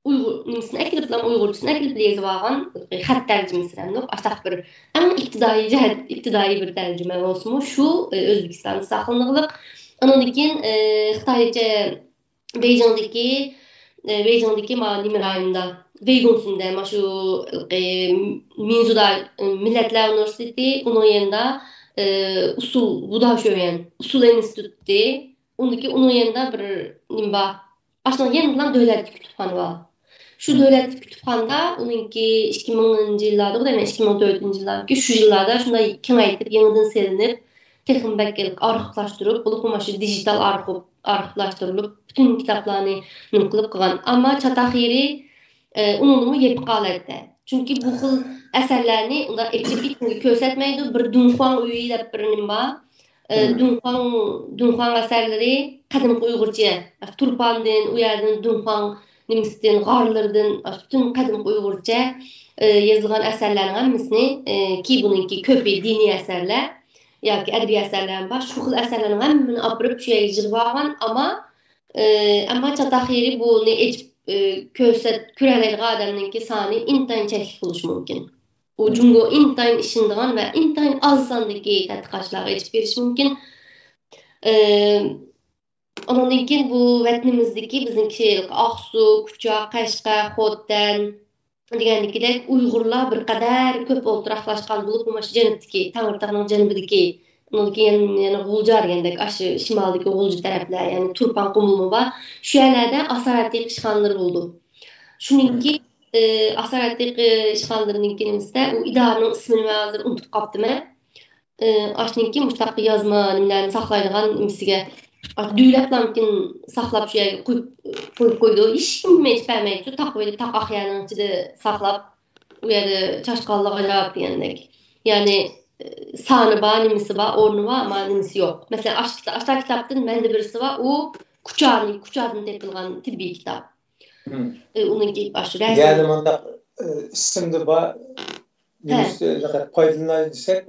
ئۇيغۇر نېمىسىنى ئەكىرىپلا، ئۇيغۇرچىسىنى ئەكىرىپ يېزىۋالغان خەت تەرجىمىسى دەمدۇق. ئاشتاق بىر ئەڭ ئىپتىدائىي جەھەت، ئىپتىدائىي بىر تەرجىمە بولسىمۇ، شۇ، ئى، ئۆزبېكىستاندا ساقلىنىغلىق. ئانىڭدىن كېيىن، ئى، خىتايچە بېيجىڭدىكى، ئى، بېيجىڭدىكى ما نېمە رايوندا، ۋېيگۇنسىندە، ما شۇ، ئى، مىنزۇدا، ئى، مىللەتلەر ئۇنىۋېرسىتېتى، ئۇنىڭ يېنىدا، ئى، ئۇسسۇل، ۋۇداشۆيۈەن، ئۇسسۇل ئىنستىتۇتى، ئۇنىڭدىكى، ئۇنىڭ يېنىدا بىر نېمە بار. ئاشۇنىڭ يېنىدىلا دۆلەتلىك كۇتۇپخانا بار. شۇ دۆلەتلىك كۇتۇپخانىدا ئۇنىڭكى ئىككى مىڭىنچى يىللاردىغۇ دەيمەن، ئىككى مىڭ تۆتىنچى يىللاردىكى شۇ يىللاردا شۇنداق كېڭەيتىپ، يېڭىدىن سېلىنىپ، تېخىمۇ بەك ئارخىپلاشتۇرۇپ، بولۇپمۇ مانا شۇ دىجىتال ئارخىپ، ئارخىپلاشتۇرۇلۇپ، پۈتۈن كىتابلارنى نېمە قىلىپ قىلغان. ئەمما چاتاق يېرى، ئى، ئۇنىڭدىنمۇ يېپىق ھالەتتە. چۈنكى بۇ خىل ئەسەرلەرنى ئۇنداق ئېچىپ ھېچكىمگە كۆرسەتمەيدۇ. بىر دۇنخۇاڭ ئۆيى دەپ بىر نېمە بار. ئى، دۇنخۇاڭ، دۇنخۇاڭ ئەسەرلىرى قەدىمكى ئۇيغۇرچە، تۇرپاندىن، ئۇ يەردىن دۇنخۇاڭ نېمىسىدىن، غارلىرىدىن، پۈتۈن قەدىمكى ئۇيغۇرچە، ئى، يېزىلغان ئەسەرلەرنىڭ ھەممىسىنى، ئى، كى بۇنىڭكى كۆپى دىنىي ئەسەرلەر ياكى ئەدەبىي ئەسەرلەرمۇ بار. شۇ خىل ئەسەرلەرنىڭ ھەممىنى ئاپىرىپ شۇ يەرگە يىغىۋالغان. ئەمما، ئى، ئەمما چاتاق يېرى بۇنى ئېچىپ، ئى، كۆرسەت-، كۆرەلەيدىغان ئادەمنىڭكى سانى ئىنتايىن چەكلىك بولۇشى مۇمكىن. ئۇ جۇڭگو ئىنتايىن ئىشىنىدىغان ۋە ئىنتايىن ئاز ساندىكى تەتقىقاتچىلارغا ئېچىپ بېرىشى مۇمكىن. ئى، ئۇنىڭدىن كېيىن بۇ ۋەتىنىمىزدىكى بىزنىڭكى ئاقسۇ، كۇچا، قەشقەر، خوتەن دېگەندىكىدەك ئۇيغۇرلار بىر قەدەر كۆپ ئولتۇراقلاشقان بولۇپ، مانا شۇ جەنۇبتىكى، تەڭرىتاغنىڭ جەنۇبىدىكى، ئۇنىڭدىن كېيىن يەنە غۇلجا دېگەندەك، ئاشۇ شىمالدىكى غۇلجا تەرەپلەر، يەنى تۇرپان قۇمۇلمۇ بار. شۇ يەرلەردە ئاسارئەتىقە ئىشخانىلىرى بولىدۇ. شۇنىڭكى، ئى، ئاسارئەتىقە ئىشخانىلىرىنىڭكى نېمىسىدە، ئۇ ئىدارىنىڭ ئىسمىنى مەن ھازىر ئۇنتۇپ قاپتىمەن. ئى، ئاشۇنىڭكى مۇشۇنداق يازما نېمىلەرنى ساقلايدىغان نېمىسىگە، ئاشۇ دۆۋىلەپلامكىن ساقلاپ شۇ يەرگە قويۇپ، قويۇپ قويىدۇ. ھېچكىمگە ھېچ بەرمەيدۇ. تاقىۋېلىپ، تاق ئاقيەرنىڭ ئىچىدە ساقلاپ، ئۇ يەردە چاشقانلىق ئاجايىپ دېگەندەك. يەنى، ئى، سانى بار، نېمىسى بار، ئورنى بار، ئەمما نېمىسى يوق. مەسىلەن، ئاشۇ كىتا-، ئاشۇ كىتابتىن مەندە بىرسى بار، ئۇ كۇچانى، كۇچادىن تېپىلغان تېببىي كىتاب. ئى، ئۇنىڭكى ئاشۇ رەسىم. يەنى مۇنداق، ئى، ئىسىمدا بار، ھە. نېمىسى، پايدىلىناي دېسەك،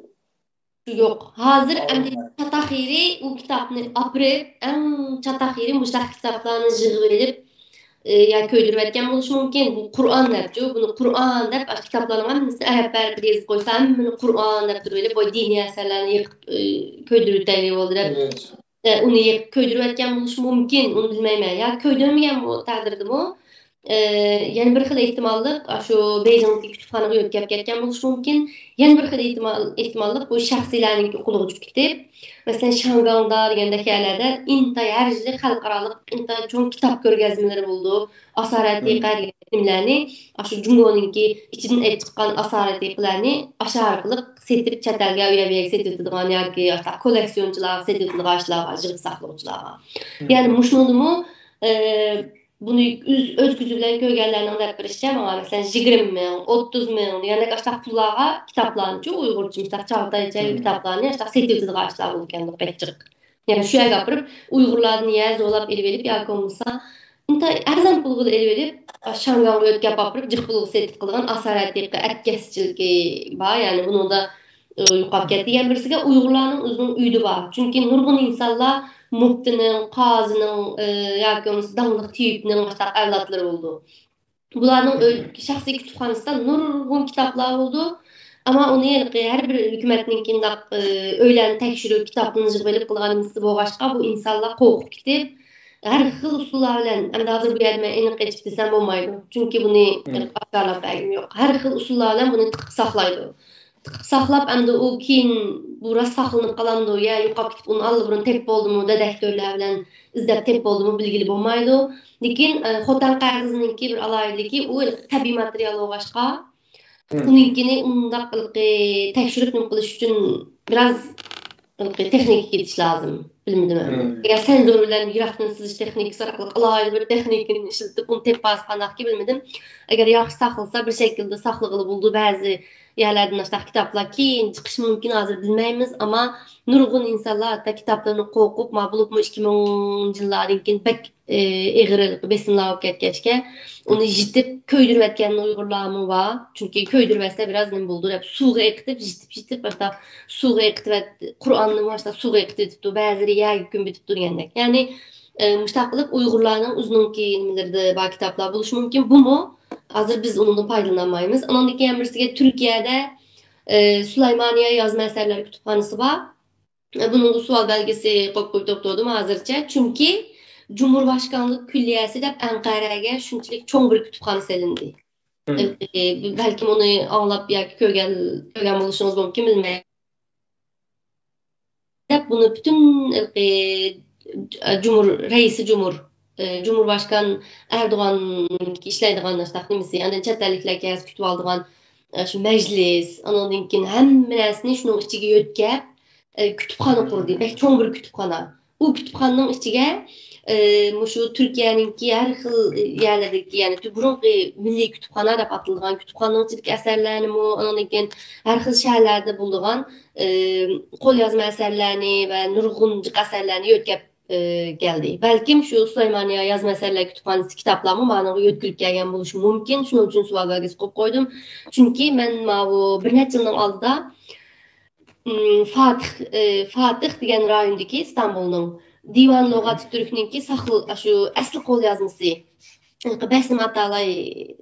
يوق. ھازىر ئەمدى چاتاق يېرى ئۇ كىتابنى ئاپىرىپ، ئەڭ چاتاق يېرى مۇشۇنداق كىتابلارنى يىغىۋېلىپ، ئى، يا كۆيدۈرۈۋەتكەن بولۇشى مۇمكىن. بۇ قۇرئان دەپچۇ، بۇنى قۇرئان دەپ، ئاشۇ كىتابلارنىڭ ھەممىسىنى ئەرەب بەرىبىدە يېزىپ قويسا، ھەممىنى قۇرئان دەپ تۇرۇۋېلىپ، بۇ دىنىي ئەسەرلەرنى يېقىپ، ئى، كۆيدۈرۈۋېتەيلى بولدى دەپ، ئى، ئۇنى يېقىپ كۆيدۈرۈۋەتكەن بولۇشى مۇمكىن، ئۇنى بىلمەيمەن. يا كۆيدۈرمىگەن بۇ تەقدىردىمۇ، ئى، يەنە بىر خىل ئېھتىماللىق، ئاشۇ بېيجىڭدىكى كۇتۇپخانىغا يۆتكەپ كەتكەن بولۇشى مۇمكىن. يەنە بىر خىل ئېھتىمال، ئېھتىماللىق بۇ شەخسىيلەرنىڭكى قولىغا چۈشۈپ كېتىپ، مەسىلەن، شياڭگاڭدا دېگەندەك يەرلەردە ئىنتايىن ھەر يىلى خەلقئارالىق ئىنتايىن چوڭ كىتاب كۆرگەزمىلىرى بولىدۇ. ئاسارئەتىقە نېمىلەرنى، ئاشۇ جۇڭگونىڭكى ئىچىدىن ئېلىپ چىققان ئاسارئەتىقىلەرنى ئاشۇ ئارقىلىق سېتىپ، چەت ئەلگە، ئۇ يەر، بۇ يەرگە سېتىۋېتىدىغان ياكى ئاشۇنداق كوللېكسىيونچىلارغا سېتىۋېتىدىغان، ئاشۇلارغا يىغىپ ساقلىغۇچىلارغا. يەنى مۇشۇنىڭدىمۇ، ئى، بۇنى ئۆز، ئۆز كۆزى بىلەن كۆرگەنلەرنىڭ دەپ بېرىشىچە، ماڭا، مەسىلەن، يىگىرمە مىڭ، ئوتتۇز مىڭ دېگەندەك ئاشۇنداق پۇللارغا كىتابلارنىچۇ ئۇيغۇرچە مۇشۇنداق چاغاتايچە كىتابلارنى ئاشۇنداق سېتىۋېتىدىغان ئاشۇلار بولىدىكەن، بەك جىق. يەنى شۇ يەرگە ئاپىرىپ، ئۇيغۇرلاردىن يەر زورلاپ ئېلىۋېلىپ ياكى بولمىسا ئىنتايىن ئەرزان پۇلغىلا ئېلىۋېلىپ، شياڭگاڭغا يۆتكەپ ئاپىرىپ، جىق پۇلغا سېتىپ قىلغان ئاسارئەتىقە ئەتكەسچىلىكى بار. يەنى بۇنىڭدا، ئى، يوقاپ كەتتى. يەنە بىرسىگە ئۇيغۇرلارنىڭ ئۆزىنىڭ ئۆيىدە بار. چۈنكى نۇرغۇن ئىنسانلار مۇپتىنىڭ، قازىنىڭ، ئى، ياكى بولمىسا داڭلىق تېۋىپنىڭ مۇشۇنداق ئەۋلادلىرى بولىدۇ. بۇلارنىڭ ئۆي، شەخسىي كۇتۇپخانىسىدا نۇرغۇن كىتابلار بولىدۇ. ئەمما ئۇنى ھېلىقى ھەر بىر ھۆكۈمەتنىڭكى مۇنداق، ئى، ئۆيلەرنى تەكشۈرۈپ، كىتابنى يىغىۋېلىپ قىلغان نېمىسى بولغاچقا، بۇ ئىنسانلار قورقۇپ كېتىپ، ھەر خىل ئۇسۇللار بىلەن، ئەمدى ھازىر بۇ يەردە مەن ئېنىق ئېچىپ دېسەم بولمايدۇ. چۈنكى بۇنى ئاشكارىلاپ بەرگۈم يوق. ھەر خىل ئۇسۇللار بىلەن بۇنى تىقىپ ساقلايدۇ. تىقىپ ساقلاپ، ئەمدى ئۇ كېيىن بۇ راست ساقلىنىپ قالامدۇ يا يوقاپ كېتىپ، ئۇنى ئاللىبۇرۇن تېپىپ بولدىمۇ، دېدەكتۆرلەر بىلەن ئىزدەپ تېپىپ بولدىمۇ، بىلگىلى بولمايدۇ. لېكىن، ئە، خوتەن قەغىزىنىڭكى بىر ئالاھىدىلىكى، ئۇ تەبىئىي ماتېرىيال بولغاچقا، ئۇنىڭكىنى ئۇنداق ھېلىقى تەكشۈرۈپ نېمە قىلىش ئۈچۈن بىراز ھېلىقى تېخنىكا كېتىش لازىم. بىلمىدىم ئەمدى. ئەگەر سەنزۇر بىلەن يىراقتىن سىزىش تېخنىكىسى ئارقىلىق ئالاھىدە بىر تېخنىكىنى ئىشلىتىپ، ئۇنى تېپىپ ئالسا قانداقكى، بىلمىدىم. ئەگەر ياخشى ساقلىسا، بىر شەكىلدە ساقلىغىلى بولىدۇ. بەزى يەرلەردىن ئاشۇنداق كىتابلار كېيىن چىقىشى مۇمكىن، ھازىر بىلمەيمىز. ئەمما نۇرغۇن ئىنسانلار ھەتتا كىتابلىرىنى قوقۇپ، ما بولۇپمۇ ئىككى مىڭىنچى يىللاردىن كېيىن بەك، ئېغىر بېسىملار بولۇپ كەتكەچكە، ئۇنى يىتىپ كۆيدۈرۈۋەتكەن ئۇيغۇرلارمۇ بار. چۈنكى كۆيدۈرۈۋەتسە بىراز نېمە بولىدۇ دەپ، سۇغا ئېقىتىپ، يىتىپ، يىتىپ، ھەتتا سۇغا ئېقىتىۋەت-، قۇرئاننىمۇ ھەتتا سۇغا ئېقىتىۋېتىپتۇ. بەزىلىرى يەرگە كۆمۈۋېتىپتۇ دېگەندەك. يەنى، ئى، مۇشۇنداق قىلىپ ئۇيغۇرلارنىڭ ئۆزىنىڭكى نېمىلىرىدە بار كىتابلار بولۇشى مۇمكىن. بۇمۇ ھازىر بىز ئۇنىڭدىن پايدىلىنالمايمىز. ئۇنىڭدىن كېيىن بىرسىگە تۈركىيەدە، ئى، سۇلايمانىيە يازما ئەسەرلەر كۇتۇپخانىسى بار. بۇنىڭغا سوئال بەلگىسى قويۇپ، قويۇپ توختىدىم ھازىرچە. چۈنكى جۇمھۇرباشقانلىق كۈللىيەسى دەپ ئەنقەرەگە شۇنچىلىك چوڭ بىر كۈتۈپخانا سېلىندى. ئى، بەلكىم ئۇنى ئاڭلاپ ياكى كۆرگەن، كۆرگەن بولۇشىڭىز مۇمكىن، بىلمەيمەن. دەپ بۇنى پۈتۈن، ئى، جۇمھۇر، رەئىسى جۇمھۇر، ئى، جۇمھۇرباشقان ئەردوغان ئىشلەيدىغان شۇنداق نېمىسى، ئاندىن چەت ئەللىكلەرگە كۈتۈۋالىدىغان، ئى، شۇ مەجلىس، ئانىڭدىن كېيىن ھەممە نەرسىنى شۇنىڭ ئىچىگە يۆتكەپ، ئى، كۈتۈپخانا قۇردى. بەك چوڭ بىر كۈتۈپخانا. ئۇ كۈتۈپخانىنىڭ ئىچىگە، ئى، مۇشۇ تۈركىيەنىڭكى ھەر خىل يەرلەردىكى، يەنى بۇرۇنقى مىللىي كۈتۈپخانا دەپ ئاتىلىدىغان كۈتۈپخانىنىڭ ئىچىدىكى ئەسەرلەرنىمۇ، ئانىڭدىن كېيىن ھەر خىل شەھەرلەردە بولىدىغان، ئى، قوليازما ئەسەرلەرنى ۋە نۇرغۇن جىق ئەسەرلەرنى يۆتكەپ، ئى، كەلدى. بەلكىم شۇ سۇلايمانىيە يازما ئەسەرلەر كۇتۇپخانىسى كىتابلارمۇ مانىڭغا يۆتكىلىپ كەلگەن بولۇشى مۇمكىن. شۇنىڭ ئۈچۈن سوئال بەلگىسى قويۇپ قويدۇم. چۈنكى مەن ماۋۇ بىر نەچچە يىلنىڭ ئالدىدا، ئىم، فاتىھ، ئى، فاتىھ دېگەن رايوندىكى ئىستانبۇلنىڭ دىۋان لۇغاتى تۈركنىڭكى ساقل-، شۇ ئەسلى قوليازمىسى. بەسنىم ئاتالاي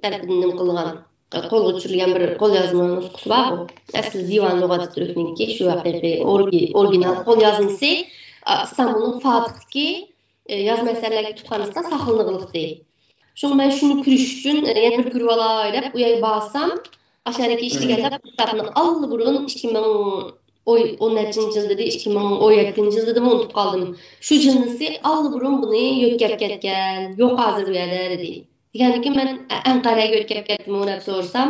تەرىپىدىن نېمە قىلغان، قولغا چۈشۈرۈلگەن بىر قوليازما نۇسخىسى بار. ئەسلى دىۋان لۇغاتى تۈركنىڭكى شۇ ھەقىقىي ئورگى-، ئورىگىنال قوليازمىسى، ئا، ئىستانبۇلنىڭ فاتىھتىكى، ئە، يازما ئەسەرلەر كۇتۇپخانىسىدا ساقلىنىۋالغانىدى. شۇڭا مەن شۇنى كۆرۈش ئۈچۈن، ئە، يەنە بىر كۆرۈۋالاي دەپ ئۇ يەرگە بارسام، ئاشۇ يەردىكى ئىشلىگەنلەر بۇ كىتابنى ئاللىبۇرۇن ئىككى مىڭ ئون نەچچىنچى يىل دېدى، ئىككى مىڭ ئون يەتتىنچى يىل دېدىمۇ ئۇنتۇپ قالدىم. شۇ جىنسى ئاللىبۇرۇن بۇنى يۆتكەپ كەتكەن، يوق ھازىر بۇ يەردە دېدى. دېگەندىكىن مەن ئە-، ئەنقەرەگە يۆتكەپ كەتتىمۇ دەپ سورىسام،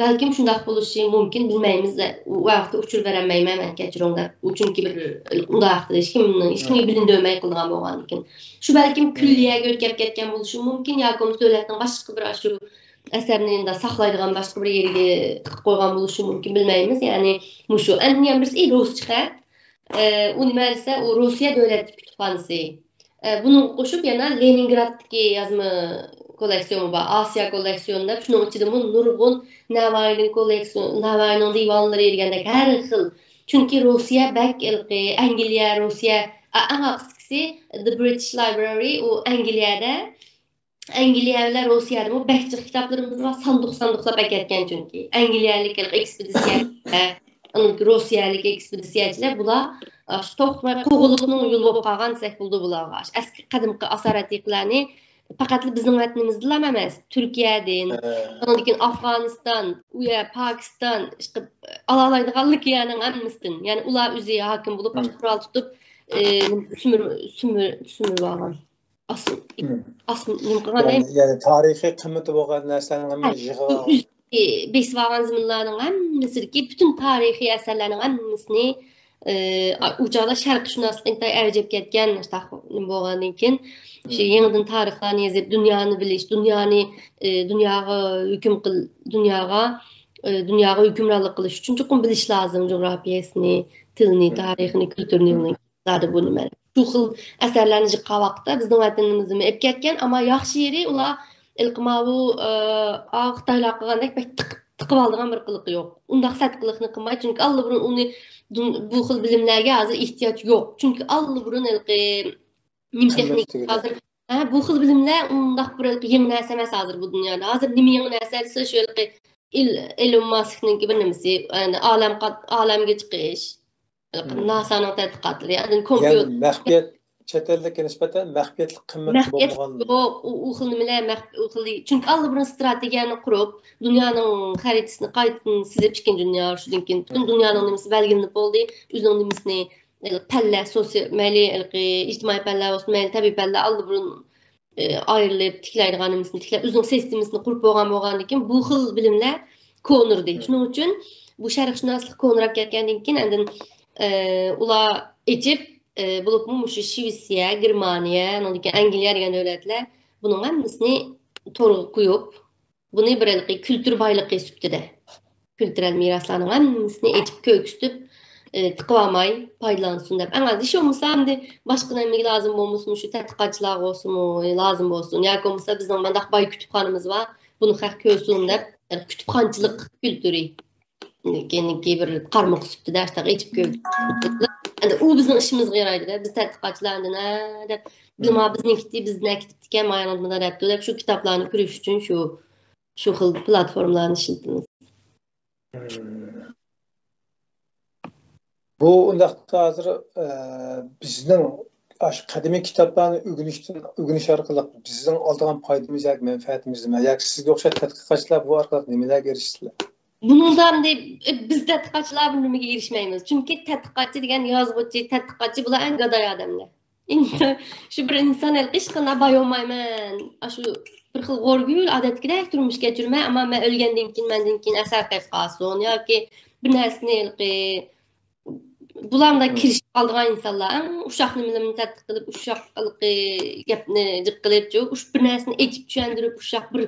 بەلكىم شۇنداق بولۇشى مۇمكىن، بىلمەيمىز، ئۇ ۋاقىتتا ئۇچۇر بېرەلمەيمەن مەن، كەچۈرۈڭ دەپ. ئۇ چۈنكى بىر ئۇنداق ھەقتە ھېچكىم، ھېچكىمگە بىلىندۈرمەي قىلىدىغان بولغاندىكىن. شۇ بەلكىم كۈللىيەگە يۆتكەپ كەتكەن بولۇشى مۇمكىن، ياكى بولمىسا دۆلەتنىڭ باشقا بىر ئاشۇ ئەسەرنى ئۇنداق ساقلايدىغان باشقا بىر يېرىگە تىقىپ قويغان بولۇشى مۇمكىن، بىلمەيمىز. يەنى مۇشۇ. ئاندىن يەنە بىرسى رۇسچە خەت. ئە، ئۇ نېمە دېسە، ئۇ روسىيە دۆلەت كۇتۇپخانىسى. ئە، بۇنىڭغا قوشۇپ يەنە لېنىنگرادتىكى يازما كوللېكسىيونى بار، ئاسىيا كوللېكسىيونى دەپ، شۇنىڭ ئىچىدىمۇ نۇرغۇن نەۋايىنىڭ كوللېكسىيون-، نەۋايىنىڭ دىۋانلىرى دېگەندەك ھەر خىل. چۈنكى روسىيە بەك ھېلىقى ئەنگلىيە، روسىيە، ئە، ئەڭ ئاخىرقىسى The British Library، ئۇ ئەنگلىيەدە ئەنگلىيە بىلەن روسىيەدىمۇ بەك جىق كىتابلىرىمىز بار، ساندۇق-ساندۇقلاپ ئەكەتكەن چۈنكى. ئەنگلىيەلىك ھېلىقى ئېكسپېدىتسىيەچىلەر، ئاندىن روسىيەلىك ئېكسپېدىتسىيەچىلەر، بۇلار، ئاشۇ توختىماي قوغۇنلۇقنىڭ يولى بولۇپ قالغان دېسەك بولىدۇ بۇلارغا. ئاشۇ ئەسكى قەدىمكى ئاسارئەتىقىلەرنى پەقەتلا بىزنىڭ ۋەتىنىمىزدىنلا ئەمەس، تۈركىيەدىن، ئاندىن كېيىن ئافغانىستان، ئۇ يەر پاكىستان، ئىشقىلىپ، ئالالايدىغانلىكى يەرنىڭ ھەممىسىدىن. يەنى ئۇلار ئۆزى ھاكىم بولۇپ، ئاشۇ قورال تۇتۇپ، ئى، سۈمۈر-، سۈمۈر-، سۈمۈرۈۋالغان. ئاس-، ئاس-، نېمە قىلغان يەنى، دەيمەن؟ يەنى تارىخىي قىممىتى بولغان نەرسىلەرنى ھەممىنى يىغىۋالغان. بېسىۋالغان زېمىنلارنىڭ ھەممىسىدىكى پۈتۈن تارىخىي ئەسەرلەرنىڭ ھەممىسىنى، ئى، ئۇ چاغدا شەرقشۇناسلىق ئىنتايىن ئەۋج ئېلىپ كەتكەن، مۇشۇنداق نېمە بولغاندىن كېيىن، شۇ يېڭىدىن تارىخلارنى يېزىپ، دۇنيانى بىلىش، دۇنيانى، ئى، دۇنياغا ھۆكۈم قىل-، دۇنياغا، ئى، دۇنياغا ھۆكۈمرانلىق قىلىش ئۈچۈن چوقۇم بىلىش لازىم جۇغراپىيەسىنى، تىلنى، تارىخىنى، كۇلتۇرىنى. زادى بۇ نېمە؟ شۇ خىل ئەسەرلەرنى يىغقان ۋاقىتتا بىزنىڭ ۋەتىنىمىزدىمۇ ئېلىپ كەتكەن، ئەمما ياخشى يېرى ئۇلار ھېلىقى ماۋۇ، ئە، ئا، خىتايلار قىلغاندەك بەك تىق-، تىقىۋالىدىغان بىر قىلىقى يوق. ئۇنداق سەت قىلىقنى قىلماي، چۈنكى ئاللىبۇرۇن ئۇنى دۇن-، بۇ خىل بىلىملەرگە ھازىر ئېھتىياج يوق. چۈنكى ئاللىبۇرۇن ھېلىقى نېمە تېخنىكا ھازىر، ھە، بۇ خىل بىلىملەر ئۇنداق بىر ھېلىقى يېڭى نەرسە ئەمەس ھازىر بۇ دۇنيادا. ھازىر نېمە يېڭى نەرسە دېسە، شۇ ھېلىقى ئېل-، ئېلون ماسكنىڭكى بىر نېمىسى، يەنى ئالەم قات-، ئالەمگە چىقىش. مم. ناسانىڭ تەتقىقاتلىرى، ئاندىن يەنى كومپيۇتېر. مەخپىيەت، چەت ئەللىككە نىسبەتەن مەخپىيەتلىك قىممەت مەخپىيەت بولمىغان. يوق، ئۇ، ئۇ خىل نېمىلەر، مەخ-، ئۇ خىل، چۈنكى ئاللىبۇرۇن ئىستراتېگىيەنى قۇرۇپ، دۇنيانىڭ خەرىتىسىنى قايتىدىن سىزىپ، ئىككىنچى دۇنيا ئۇرۇشىدىن كېيىن پۈتۈن دۇنيانىڭ نېمىسى بەلگىلىنىپ بولدى، ئۆزىنىڭ نېمىسىنى، پەنلەر، سوسىي-، مەيلى، ھېلىقى ئىجتىمائىي پەنلەر بولسۇن، مەيلى تەبىئىي پەنلەر ئاللىبۇرۇن ئى، ئايرىلىپ تىكلەيدىغان نېمىسىنى تىكلەپ، ئۆزىنىڭ سىستېمىسىنى قۇرۇپ بولغان، بولغاندىن كېيىن بۇ خىل بىلىملەر كونىرىدى. شۇنىڭ ئۈچۈن بۇ شەرقشۇناسلىق كونىراپ كەتكەندىن كېيىن، ئاندىن، ئى، ئۇلار ئېچىپ، ئە، بولۇپمۇ مۇشۇ شىۋېتسىيە، گېرمانىيە، ئاندىن كېيىن ئەنگلىيە دېگەن دۆلەتلەر بۇنىڭ ھەممىسىنى تورغا قويۇپ، بۇنى بىر ھېلىقى كۈلتۈر بايلىقى سۈپىتىدە، كۈلتۈرەل مىراسلارنىڭ ھەممىسىنى ئېچىپ كۆرسىتىپ، ئى، تىقىۋالماي پايدىلانسۇن دەپ. ئەڭ ئاز ھېچ بولمىسا ئەمدى باشقا نېمىگە لازىم بولمىسۇن، مۇشۇ تەتقىقاتچىلارغا بولسىمۇ لازىم بولسۇن، ياكى بولمىسا بىزنىڭ مانداق باي كۇتۇپخانىمىز بار، بۇنى خەق كۆرسۇن دەپ، كۇتۇپخانىچىلىق كۈلتۈرى كېيىنكى بىر قارمىقى سۈپىتىدە ئاشتاق ئېچىپ كۆرسىتىپ، ئەمدى ئۇ بىزنىڭ ئىشىمىزغا يارايدۇ-دە، بىز تەتقىقاتچىلار ئەمدى نە دەپ، بىلما بىزنىڭكى، بىزنى ئەكېتىپتىكەن، ماياناتمىدا دەپتۇ دەپ، شۇ كىتابلارنى كۆرۈش ئۈچۈن شۇ، شۇ خىل پلاتفورمىلارنى ئىشلىتىمىز. بۇ ئۇنداقتا ھازىر، ئە، بىزنىڭ ئاشۇ قەدىمىي كىتابلارنى ئۆگىنىشتىن، ئۆگىنىش ئارقىلىق بىزنىڭ ئالىدىغان پايدىمىز ياكى مەنپەئەتىمىز نېمە؟ ياكى سىزگە ئوخشاش تەتقىقاتچىلار بۇ ئارقىلىق نېمىلەرگە ئېرىشتىلەر؟ بۇنىڭدا ئەمدى، ئە، بىز تەتقىقاتچىلار بىر نېمىگە ئېرىشمەيمىز. چۈنكى تەتقىقاتچى دېگەن يازغۇچى، تەتقىقاتچى، بۇلار ئەڭ گاداي ئادەملەر. ئىنسان، شۇ بىر ئىنسان ھېلىقى ھېچقانداق باي بولمايمەن. ئاشۇ بىر خىل غورىگۈل ئادەتتىكىدەك تۇرمۇش كەچۈرمەي، ئەمما مەن ئۆلگەندىن كېيىن مەندىن كېيىن ئەسەر قېلىپ قالسۇن ياكى بىر نەرسىنى ھېلىقى بۇلاردا كىرىشىپ قالىدىغان ئىنسانلار ئەڭ ئۇششاق نېمىلەرنى تەتقىق قىلىپ، ئۇششاق ھېلىقى گەپنى جىق قىلىپچۇ، ئۇشۇ بىر نەرسىنى ئېچىپ چۈشەندۈرۈپ، ئۇششاق بىر،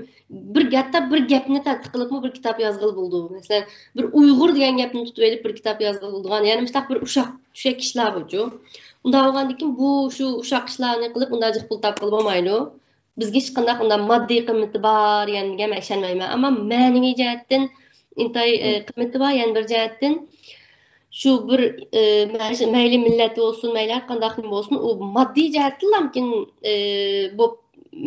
بىر، ھەتتا بىر گەپنى تەتقىق قىلىپمۇ بىر كىتاب يازغىلى بولىدۇ. مەسىلەن، بىر ئۇيغۇر دېگەن گەپنى تۇتۇۋېلىپ بىر كىتاب يازغىلى بولىدىغان، يەنى مۇشۇنداق بىر ئۇششاق چۈشەك كىشىلەرغۇچۇ. ئۇنداق بولغاندىكىن بۇ شۇ ئۇششاق ئىشلارنى قىلىپ ئۇنداق جىق پۇل تاپقىلى بولمايدۇ. بىزگە ھېچقانداق ئۇنداق ماددىي قىممىتى بار دېگەنگە مەن ئىشەنمەيمەن. ئەمما مەنىۋى جەھەتتىن ئىنتايى، ئى، قىممىتى بار. يەنە بىر جەھەتتىن شۇ بىر، ئى، مە-، مەيلى مىللەت بولسۇن، مەيلى ھەر قانداق نېمە بولسۇن، ئۇ ماددىي جەھەتتىنلا مۇمكىن، ئى، بولۇپ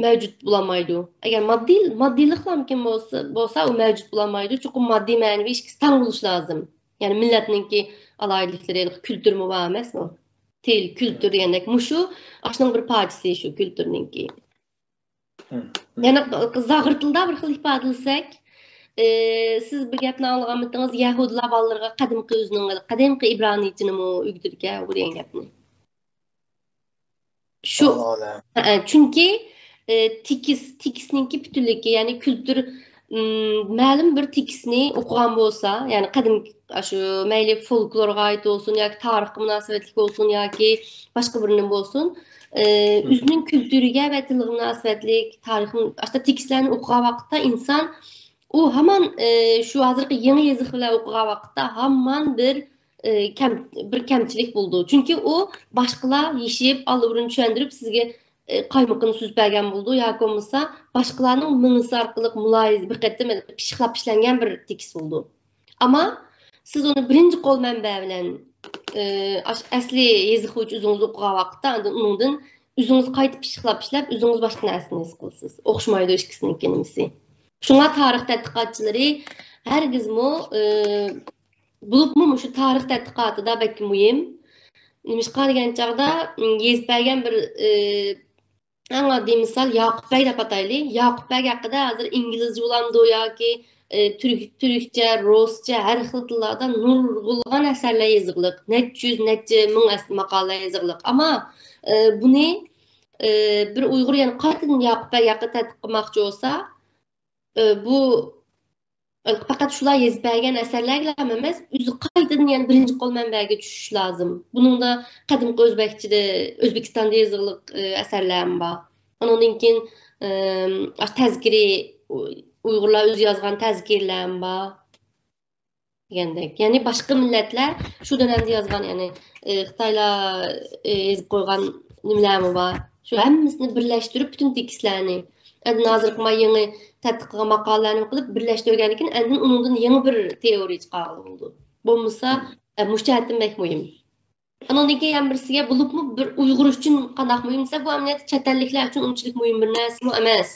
مەۋجۇت بولالمايدۇ. ئەگەر ماددىي، ماددىيلىقلا مۇمكىن بولسا، بولسا ئۇ مەۋجۇت بولالمايدۇ. چوقۇم ماددىي، مەنىۋى ئىككىسى تەڭ بولۇشى لازىم. يەنى مىللەتنىڭكى ئالاھىدىلىكلىرى، كۈلتۈرمۇ بار ئەمەسمۇ؟ تىل، كۈلتۈر دېگەندەك مۇشۇ ئاشۇنىڭ بىر پارچىسى شۇ كۈلتۈرنىڭكى. يەنە زاغرا تىلدا بىر خىل ئىپادىلىسەك، ئى، سىز بىر گەپنى ئاڭلىغانمىتىڭىز، يەھۇدىيلار بالىلىرىغا قەدىمكى ئۆزىنىڭ، قەدىمكى ئىبرانىيچىنىمۇ ئۆگىتىدىكەن ئۇ دېگەن گەپنى. شۇ، ھە، چۈنكى، ئى، تېكىست، تېكىستنىڭكى پۈتۈنلۈكى، يەنى كۈلتۈر، ئىم، مەلۇم بىر تېكىستنى ئوقۇغان بولسا، يەنى قەدىمكى ئاشۇ مەيلى فولكلورغا ئائىت بولسۇن ياكى تارىخقا مۇناسىۋەتلىك بولسۇن ياكى باشقا بىر نېمە بولسۇن، ئى، ئۆزىنىڭ كۈلتۈرىگە ۋە تىلىغا مۇناسىۋەتلىك تارىخ، ئاشۇنداق تېكىستلەرنى ئوقۇغان ۋاقىتتا ئىنسان ئۇ ھامان، ئى، شۇ ھازىرقى يېڭى يېزىق بىلەن ئوقۇغان ۋاقىتتا ھامان بىر، ئى، كەم-، بىر كەمچىلىك بولىدۇ. چۈنكى ئۇ باشقىلار يېشىپ، ئاللىبۇرۇن چۈشەندۈرۈپ سىزگە، ئى، قايمىقىنى سۈزۈپ بەرگەن بولىدۇ ياكى بولمىسا باشقىلارنىڭ مېڭىسى ئارقىلىق مۇلاھىزە، بىر قېتىم پىششىقلاپ ئىشلەنگەن بىر تېكىست بولىدۇ. ئەمما سىز ئۇنى بىرىنچى قول مەنبە بىلەن، ئى، ئاش-، ئەسلى يېزىق بويىچە ئۆزىڭىز ئوقۇغان ۋاقىتتا، ئاندىن ئۇنىڭدىن ئۆزىڭىز قايتا پىششىقلاپ ئىشلەپ، ئۆزىڭىز باشقا نەرسىنى ھېس قىلىسىز. ئوخشىمايدۇ ئىككىسىنىڭكى نېمىسى. شۇڭا تارىخ تەتقىقاتچىلىرى ھەرگىزمۇ، ئى، بولۇپمۇ مۇشۇ تارىخ تەتقىقاتىدا بەك مۇھىم. نېمىشقا دېگەن چاغدا، ئى، يېزىپ بەرگەن بىر، ئى، ئەڭ ئاددىي مىسال ياقۇپ بەگ دەپ ئاتايلى. ياقۇپ بەگ ھەققىدە ھازىر ئىنگلىزچە بولامدۇ ياكى، ئى، تۈرك-، تۈركچە، رۇسچە، ھەر خىل تىللاردا نۇرغۇنلىغان ئەسەرلەر يېزىقلىق. نەچچە يۈز، نەچچە مىڭ ئەس-، ماقالە يېزىقلىق. ئەمما، ئى، بۇنى، ئى، بىر ئۇيغۇر يەنە قايتىدىن ياقۇپ بەگ ھەققىدە تەتقىق قىلماقچى بولسا، ئى، بۇ پەقەت شۇلار يېزىپ بەرگەن ئەسەرلەرگىلا ئەمەس، ئۆزى قايتىدىن يەنە بىرىنچى قول مەنبەگە چۈشۈش لازىم. بۇنىڭدا قەدىمكى ئۆزبەكچىدە، ئۆزبېكىستاندا يېزىقلىق، ئى، ئەسەرلەرمۇ بار. ئۇنىڭدىن كېيىن، ئى، ئاشۇ تەزكىرە، ئۇ-، ئۇيغۇرلار ئۆزى يازغان تەزكىرىلەرمۇ بار دېگەندەك. يەنى باشقا مىللەتلەر شۇ دۆنەمدە يازغان، يەنى، ئى، خىتايلار، ئى، يېزىپ قويغان نېمىلەرمۇ بار. شۇ ھەممىسىنى بىرلەشتۈرۈپ، پۈتۈن تېكىستلەرنى، ئاندىن ھازىرقى ما يېڭى تەتقىق قىلغان ماقالىلەرنى قىلىپ بىرلەشتۈرگەندىن كېيىن، ئاندىن ئۇنىڭدىن يېڭى بىر تېئورىيە چىقارغىلى بولىدۇ. بولمىسا، ئە، مۇشۇ جەھەتتىن بەك مۇھىم. ئانىڭدىن كېيىن يەنە بىرسىگە، بولۇپمۇ بىر ئۇيغۇر ئۈچۈن قانداق مۇھىم دېسە، بۇ ئەمەلىيەتتە چەت ئەللىكلەر ئۈچۈن ئۇنچىلىك مۇھىم بىر نەرسىمۇ ئەمەس.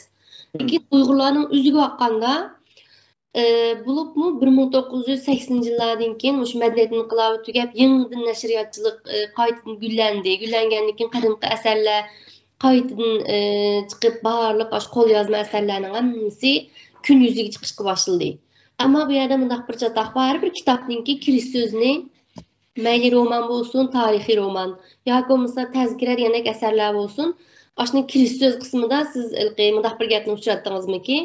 لېكىن ئۇيغۇرلارنىڭ ئۆزىگە باققاندا، ئى، بولۇپمۇ بىر مىڭ توققۇز يۈز سەكسىنىنچى يىللاردىن كېيىن مۇشۇ مەدەنىيەتنىڭ ئىنقىلابى تۈگەپ، يېڭىدىن نەشرىياتچىلىق، ئى، قايتىدىن گۈللەندى. گۈللەنگەندىن كېيىن قەدىمكى ئەسەرلەر قايتىدىن، ئى، چىقىپ، بارلىق ئاشۇ قوليازما ئەسەرلەرنىڭ ھەممىسى كۈن يۈزىگە چىقىشقا باشلىدى. ئەمما بۇ يەردە مۇنداق بىر چاتاق بار، ھەر بىر كىتابنىڭكى كىرىش سۆزىنى، مەيلى رومان بولسۇن، تارىخىي رومان ياكى بولمىسا تەزكىرە دېگەندەك ئەسەرلەر بولسۇن، ئاشۇنىڭ كىرىش سۆز قىسمىدا سىز ھېلىقى مۇنداق بىر گەپنى ئۇچراتتىڭىزمىكى،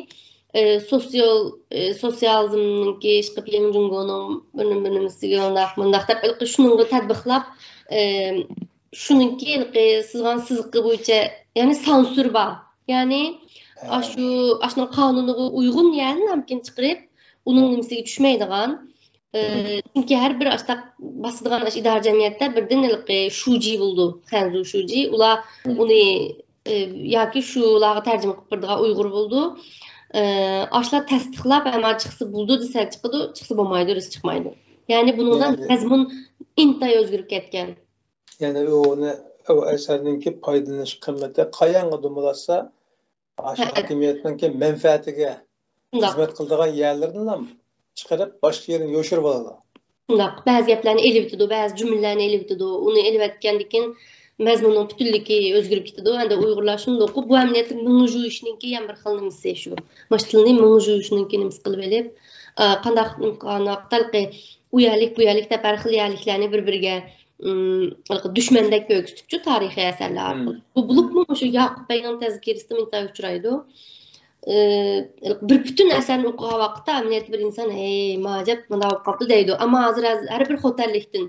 ئى، سوسىيال-، ئى، سوسىيالىزمنىڭكى ئىشقىلىپ يېڭى جۇڭگونىڭ بىر نېمە، بىر نېمىسىگە مۇنداق، مۇنداق دەپ ھېلىقى شۇنىڭغا تەتبىقلاپ، ئى، شۇنىڭكى ھېلىقى سىزغان سىزىقى بويىچە، يەنى سانسۇر بار. يەنى ئاشۇ، ئاشۇنىڭ قانۇنىغا ئۇيغۇن يەرنى نامكىن چىقىرىپ، ئۇنىڭ نېمىسىگە چۈشمەيدىغان. ئى، چۈنكى ھەر بىر ئاشتاق باسىدىغان ئىدارە جەمئىيەتتە بىردىن ھېلىقى شۇجى بولىدۇ، خەنزۇ شۇجى. ئۇلار ئۇنى، ئى، ياكى شۇلارغا تەرجىمە قىلىپ بېرىدىغان ئۇيغۇر بولىدۇ. ئى، ئاشۇلار تەستىقلاپ، ئەمما چىقسا بولىدۇ دېسە چىقىدۇ، چىقسا بولمايدۇ دېسە چىقمايدۇ. يەنى بۇنىڭدا مەزمۇن ئىنتايىن ئۆزگىرىپ كەتكەن. يەنى ئۇنى، ئۇ ئەسەرنىڭكى پايدىلىنىش قىممىتى قايانغا دومىلاتسا، ئاشۇ ھە. ھاكىمىيەتنىڭكى مەنپەئەتىگە شۇنداق. خىزمەت قىلىدىغان يەرلىرىنىلا چىقىرىپ، باشقا يەرگە يوشۇرۇپ ئالىدۇ. شۇنداق، بەزى گەپلەرنى ئېلىۋېتىدۇ، بەزى جۈملىلەرنى ئېلىۋېتىدۇ. ئۇنى ئېلىۋەتكەندىن كېيىن مەزمۇننىڭ پۈتۈنلۈكى ئۆزگىرىپ كېتىدۇ. ئەمدى ئۇيغۇرلار شۇنداق، بۇ ئەمەلىيەتتە مېڭە جۇيۇشنىڭكى يەنە بىر خىل نېمىسى شۇ. ماش تىلنى مېڭە جۇيۇشنىڭكى نېمىسى قىلىۋېلىپ، ئا، قانداق، قانداق تەلقى ئۇ يەرلىك، بۇ يەرلىك دەپ ھەر خىل يەرلىكلەرنى بىر-بىرىگە، ئىم، ھېلىقى دۈشمەندەك كۆرسىتىپچۇ تارىخىي ئەسەرلەر ئارقىلىق. بۇ بولۇپمۇ مۇشۇ ياقۇپ بەگنىڭ تەزكىرىسىدىمۇ ئىنتايىن ئۇچرايدۇ. ئى، بىر پۈتۈن ئەسەرنى ئوقۇغان ۋاقىتتا ئەمەلىيەتتە بىر ئىنسان، ھەي، ما ئەجەب، مۇنداق بولۇپ قاپتۇ دەيدۇ. ئەمما ھازىر ھەر بىر خوتەنلىكتىن،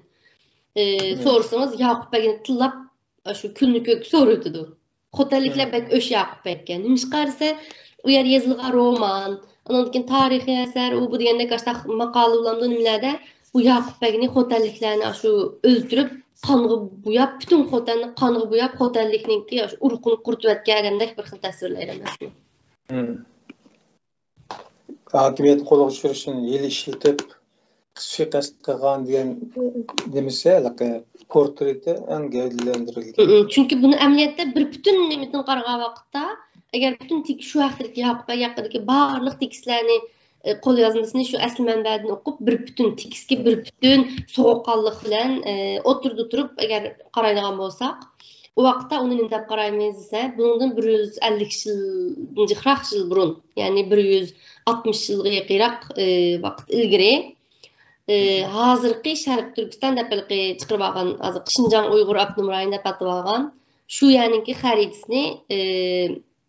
ئى، سورىسىڭىز، ياقۇپ بەگنى تىللاپ، شۇ كۈننى كۆككە سورىۋېتىدۇ. خوتەنلىكلەر بەك ئۆچ ياقۇپ بەگكە. نېمىشقا دېسە، ئۇ يەر يېزىلغان رومان، ئاندىن كېيىن تارىخىي ئەسەر، ئۇ بۇ دېگەندەك ئاشتاق ماقالە بولامدۇ نېمىلەردە، بۇ ياقۇپ بەگنى خوتەنلىكلەرنى ئاشۇ ئۆلتۈرۈپ، قانغا بوياپ، پۈتۈن خوتەننى قانغا بوياپ، خوتەنلىكنىڭكى ئاشۇ ئۇرۇقىنى قۇرۇتۇۋەتكەن ئادەمدەك بىر خىل تەسۋىرلەيدۇ ئەمەسمۇ؟ ھاكىمىيەتنى قولغا چۈشۈرۈشتىن يىل ئىشلىتىپ، سۇيىقەست قىلغان دېگەن نېمىسى، ھېلىقى پورترېتى ئەڭ گەۋدىلەندۈرۈلگەن. چۈنكى بۇنى ئەمەلىيەتتە بىر پۈتۈن نېمىدىن قارىغان ۋاقىتتا، ئەگەر پۈتۈن تېكىست شۇ ھەقتىكى ياقۇپ بەگ ھەققىدىكى بارلىق تېكىستلەرنى، ئى، قولجازمىسىنى شۇ ئەسلى مەنبەدىن ئوقۇپ، بىر پۈتۈن تېكىستكە بىر پۈتۈن سوغۇققانلىق بىلەن، ئى، ئوتتۇرىدا تۇرۇپ، ئەگەر قارايدىغان بولساق، ئۇ ۋاقىتتا ئۇنى نېمە دەپ قارايمىز دېسە، بۇنىڭدىن بىر يۈز ئەللىك يىل، جىقراق يىل بۇرۇن، يەنى بىر يۈز ئاتمىش يىلغا يېقىنراق، ئى، ۋاقىت ئىلگىرى، ئى، ھازىرقى شەرقىي تۈركىستان دەپ ھېلىقى چىقىرىۋالغان، ھازىرقى شىنجاڭ ئۇيغۇر ئاپتونوم رايونى دەپ ئاتىۋالغان شۇ يەرنىڭكى خەرىتىسىنى، ئى،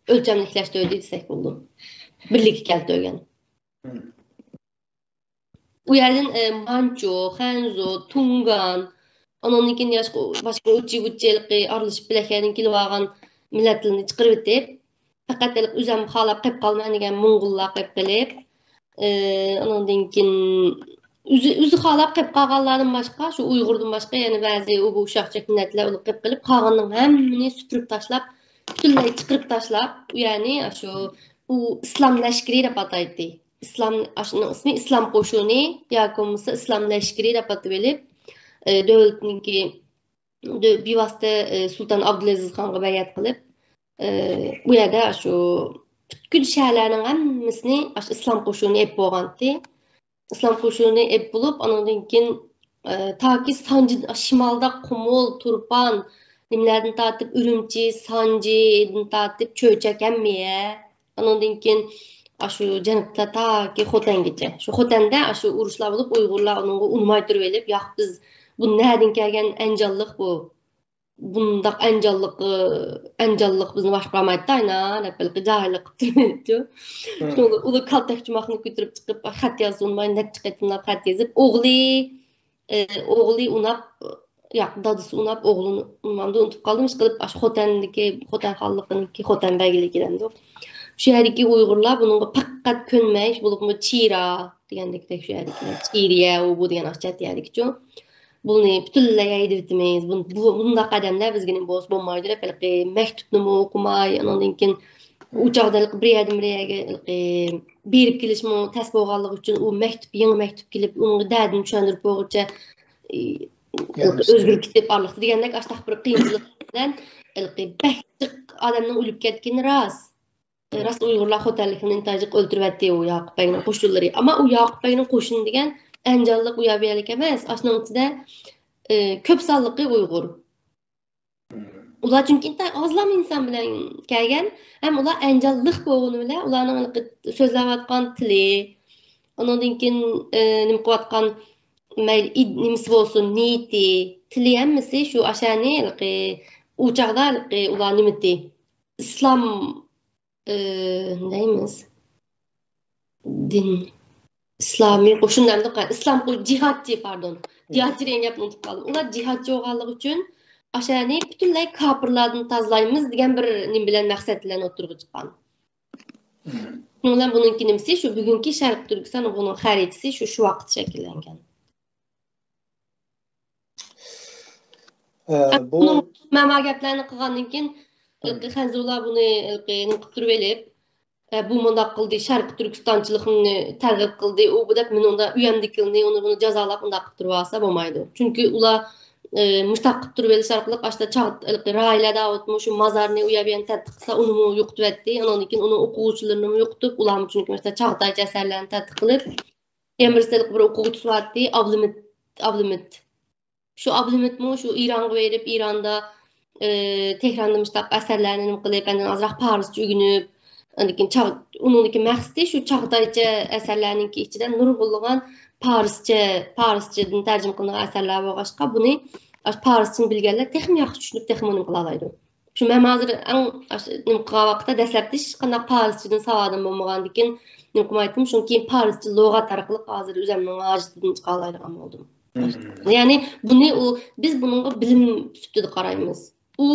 ئۆلچەملىكلەشتۈردى دېسەك بولىدۇ. بىرلىككە كەلتۈرگەن. ئۇ يەردىن، ئى، مانچۇ، خەنزۇ، تۇڭگان، ئانىڭدىن كېيىن ياشقا-، باشقا ئۇچى-بۇچى ھېلىقى ئارىلىشىپ بىلەك يەردىن كېلىۋالغان مىللەتلەرنى چىقىرىۋېتىپ، پەقەت ھېلىقى ئۆزۈم خالاپ قېلىپ قالىمەن دېگەن موڭغۇللار قېلىپ قېلىپ، ئى، ئانىڭدىن كېيىن ئۆزى، ئۆزى خالاپ قېلىپ قالغانلاردىن باشقا، شۇ ئۇيغۇردىن باشقا يەنە بەزى ئۇ بۇ ئۇششاق-چۈششەك مىللەتلەر ئۇلار قېلىپ قېلىپ، قالغاننىڭ ھەممىنى سۈپۈرۈپ تاشلاپ، پۈتۈنلەي چىقىرىپ تاشلاپ، يەنى شۇ ئۇ ئىسلام لەشكىرى دەپ ئاتايتتى. ئىسلام، ئاشۇنىڭ ئىسمى ئىسلام قوشۇنى ياكى بولمىسا ئىسلام لەشكىرى دەپ ئاتىۋېلىپ، ئى، دۆلەتنىڭكى دۆ-، بىۋاسىتە، ئى، سۇلتان ئابدۇلئەزىز خانغا بەيئەت قىلىپ، ئى، ئۇ يەردە شۇ پۈتكۈل شەھەرلەرنىڭ ھەممىسىنى ئاشۇ ئىسلام قوشۇنى ئېلىپ بولغانتى. ئىسلام قوشۇنى ئېلىپ بولۇپ، ئانىڭدىن كېيىن، ئى، تاكى سانجى، شىمالدا قۇمۇل، تۇرپان، نېمىلەردىن تارتىپ، ئۈرۈمچى، سانجىدىن تارتىپ، چۆچەك ھەممە يەر. ئانىڭدىن كېيىن ئاشۇ جەنۇبتا تاكى خوتەنگىچە. شۇ خوتەندە ئاشۇ ئۇرۇشلار بولۇپ، ئۇيغۇرلار ئۇنىڭغا ئۇنىماي تۇرۇۋېلىپ، ياق، بىز، بۇ نەدىن كەلگەن ئەنجانلىق بۇ؟ بۇنداق ئەنجانلىق، ئەنجانلىق بىزنى باشقۇرالمايدۇ ئاينا، دەپ ھېلىقى جاھىللىق قىلىپ تۇرۇۋېلىپچۇ. شۇڭا ئۇلار كالتەكچۇماقنى كۆتۈرۈپ چىقىپ، خەت يازسۇن، نەچچە قېتىملاپ خەت يېزىپ، ئوغلى، ئى، ئوغلى ئۇناپ، ياق، دادىسى ئۇناپ، ئوغلىنى ئۇنىمامدۇ، ئۇنتۇپ قالدىم، ئىشقىلىپ، ئاشۇ خوتەنلىكى، خوتەن خانلىقىنىڭكى خوتەن بەگلىكى دەمدۇ. شۇ يەردىكى ئۇيغۇرلار بۇنىڭغا پەقەت كۆنمەي، بولۇپمۇ چىرا دېگەندەك، شۇ يەردىكىلەر چىرىيە، ئۇ بۇ دېگەن ئاشۇ چەت يەردىكىچۇ. بۇنى پۈتۈنلەي ھەيدىۋېتىمىز. بۇ، بۇ، بۇنداق ئادەملەر بىزگە نېمە بولسا بولمايدۇ دەپ، ھېلىقى مەكتۇپنىمۇ ئوقۇماي، ئانىڭدىن كېيىن ئۇ چاغدا ھېلىقى بىر يەردىن بىر يەرگە ھېلىقى بېرىپ كېلىشمۇ تەس بولغانلىقى ئۈچۈن، ئۇ مەكتۇپ، يېڭى مەكتۇپ كېلىپ، ئۇنىڭغا دەردىنى چۈشەندۈرۈپ بولغۇچە، ئى، ئۆزگىرىپ كېتىپ ئارىلىقتا دېگەندەك، ئاشتاق بىر قىيىنچىلىق بىلەن ھېلىقى بەك جىق ئادەمنىڭ ئۆلۈپ كەتكىنى راست. راست ئۇيغۇرلار خوتەنلىكلەرنى ئىنتايىن جىق ئۆلتۈرۈۋەتتى ئۇ ياقۇپ بەگنىڭ قوشۇنلىرى. ئەمما ئۇ ياقۇپ بەگنىڭ قوشۇنى دېگەن ئەنجانلىق ئۇ يەر بۇ يەرلىك ئەمەس. ئاشۇنىڭ ئىچىدە، ئى، كۆپ سانلىقى ئۇيغۇر. ئۇلار چۈنكى ئىنتايىن ئازلام ئىنسان بىلەن كەلگەن، ھەم ئۇلار ئەنجانلىق بولغىنى بىلەن ئۇلارنىڭ ھېلىقى سۆزلەۋاتقان تىلى، ئۇنىڭدىن كېيىن، ئى، نېمە قىلىۋاتقان مەيلى ئىد-، نېمىسى بولسۇن، نىيىتى، تىلى ھەممىسى شۇ ئاشۇنى ھېلىقى ئۇ چاغدا ھېلىقى ئۇلار نېمىتى؟ ئىسلام، ئى، نېمە دەيمىز؟ دىن، ئىسلامىي قوشۇن دەمدۇق، ئىسلام قو-، جىھادچى، پاردون. جىھادچى دېگەن گەپنى ئۇنتۇپ قالدىم. ئۇلار جىھادچى بولغانلىقى ئۈچۈن ئاشۇنى پۈتۈنلەي كاپىرلاردىن تازىلايمىز دېگەن بىر نېمە بىلەن، مەقسەت بىلەن ئوتتۇرىغا چىققان. شۇنىڭ بىلەن بۇنىڭكى نېمىسى، شۇ بۈگۈنكى شەرقىي تۈركىستان، بۇنىڭ خەرىتىسى شۇ، شۇ ۋاقىتتا شەكىللەنگەن. ئە، بۇ مەن ما گەپلەرنى قىلغاندىن كېيىن، ھېلىقى خەنزۇلار بۇنى ھېلىقى نېمە قىلىپ تۇرۇۋېلىپ، ئە، بۇ مۇنداق قىلدى، شەرقىي تۈركىستانچىلىقنى تەرغىب قىلدى، ئۇ بۇ دەپ مېنى ئۇنداق ئۆيەمدىكىلىنى ئۇنى بۇنى جازالاپ ئۇنداق قىلىپ تۇرۇۋالسا بولمايدۇ. چۈنكى ئۇلار، ئە، مۇشتاق قىلىپ تۇرۇۋېلىش ئارقىلىق ئاشتا چاغ-، ھېلىقى راھىلە داۋۇتمۇ شۇ مازارنى ئۇ يەر بۇ يەرنى تەتقىق قىلسا، ئۇنىمۇ يوقىتىۋەتتى. ئۇنىڭدىن كېيىن ئۇنىڭ ئوقۇغۇچىلىرىنىمۇ يوقىتىپ، ئۇلارمۇ چۈنكى مەسىلەن چاغاتايچە ئەسەرلەرنى تەتقىق قىلىپ، ئەمرىسىدە بىر ئوقۇغۇچىسى بارتتى، ئابلىمىت، ئابلىمىت. شۇ ئابلىمىتمۇ شۇ ئىرانغا بېرىپ، ئىراندا، ئى، تېھراندا مۇشتاق ئەسەرلەرنى نېمە قىلىپ، ئاندىن ئازراق پارسچە ئۆگىنىپ، ئاندىن كېيىن چاغ-، ئۇنىڭدىكى مەقسىتى شۇ چاغاتايچە ئەسەرلەرنىڭكى ئىچىدە نۇرغۇنلىغان پارسچە، پارسچىدىن تەرجىمە قىلىنغان ئەسەرلەر بولغاچقا، بۇنى ئاشۇ پارسچىنى بىلگەنلەر تېخىمۇ ياخشى چۈشىنىپ، تېخىمۇ نېمە قىلالايدۇ. شۇ مەن ھازىر ئەڭ ئاش-، نېمە قىلغان ۋاقىتتا دەسلەپتە ھېچقانداق پارسچىدىن ساۋادىم بولمىغاندىكىن نېمە قىلمايتتىم. شۇنىڭ كېيىن پارسچە لۇغەت ئارقىلىق ھازىر ئۆزۈمنىڭ ھاجىتىدىن چىقالايدىغان بولدۇم. مم. يەنى بۇنى ئۇ، بىز بۇنىڭغا بىلىم سۈپىتىدە قارايمىز. ئۇ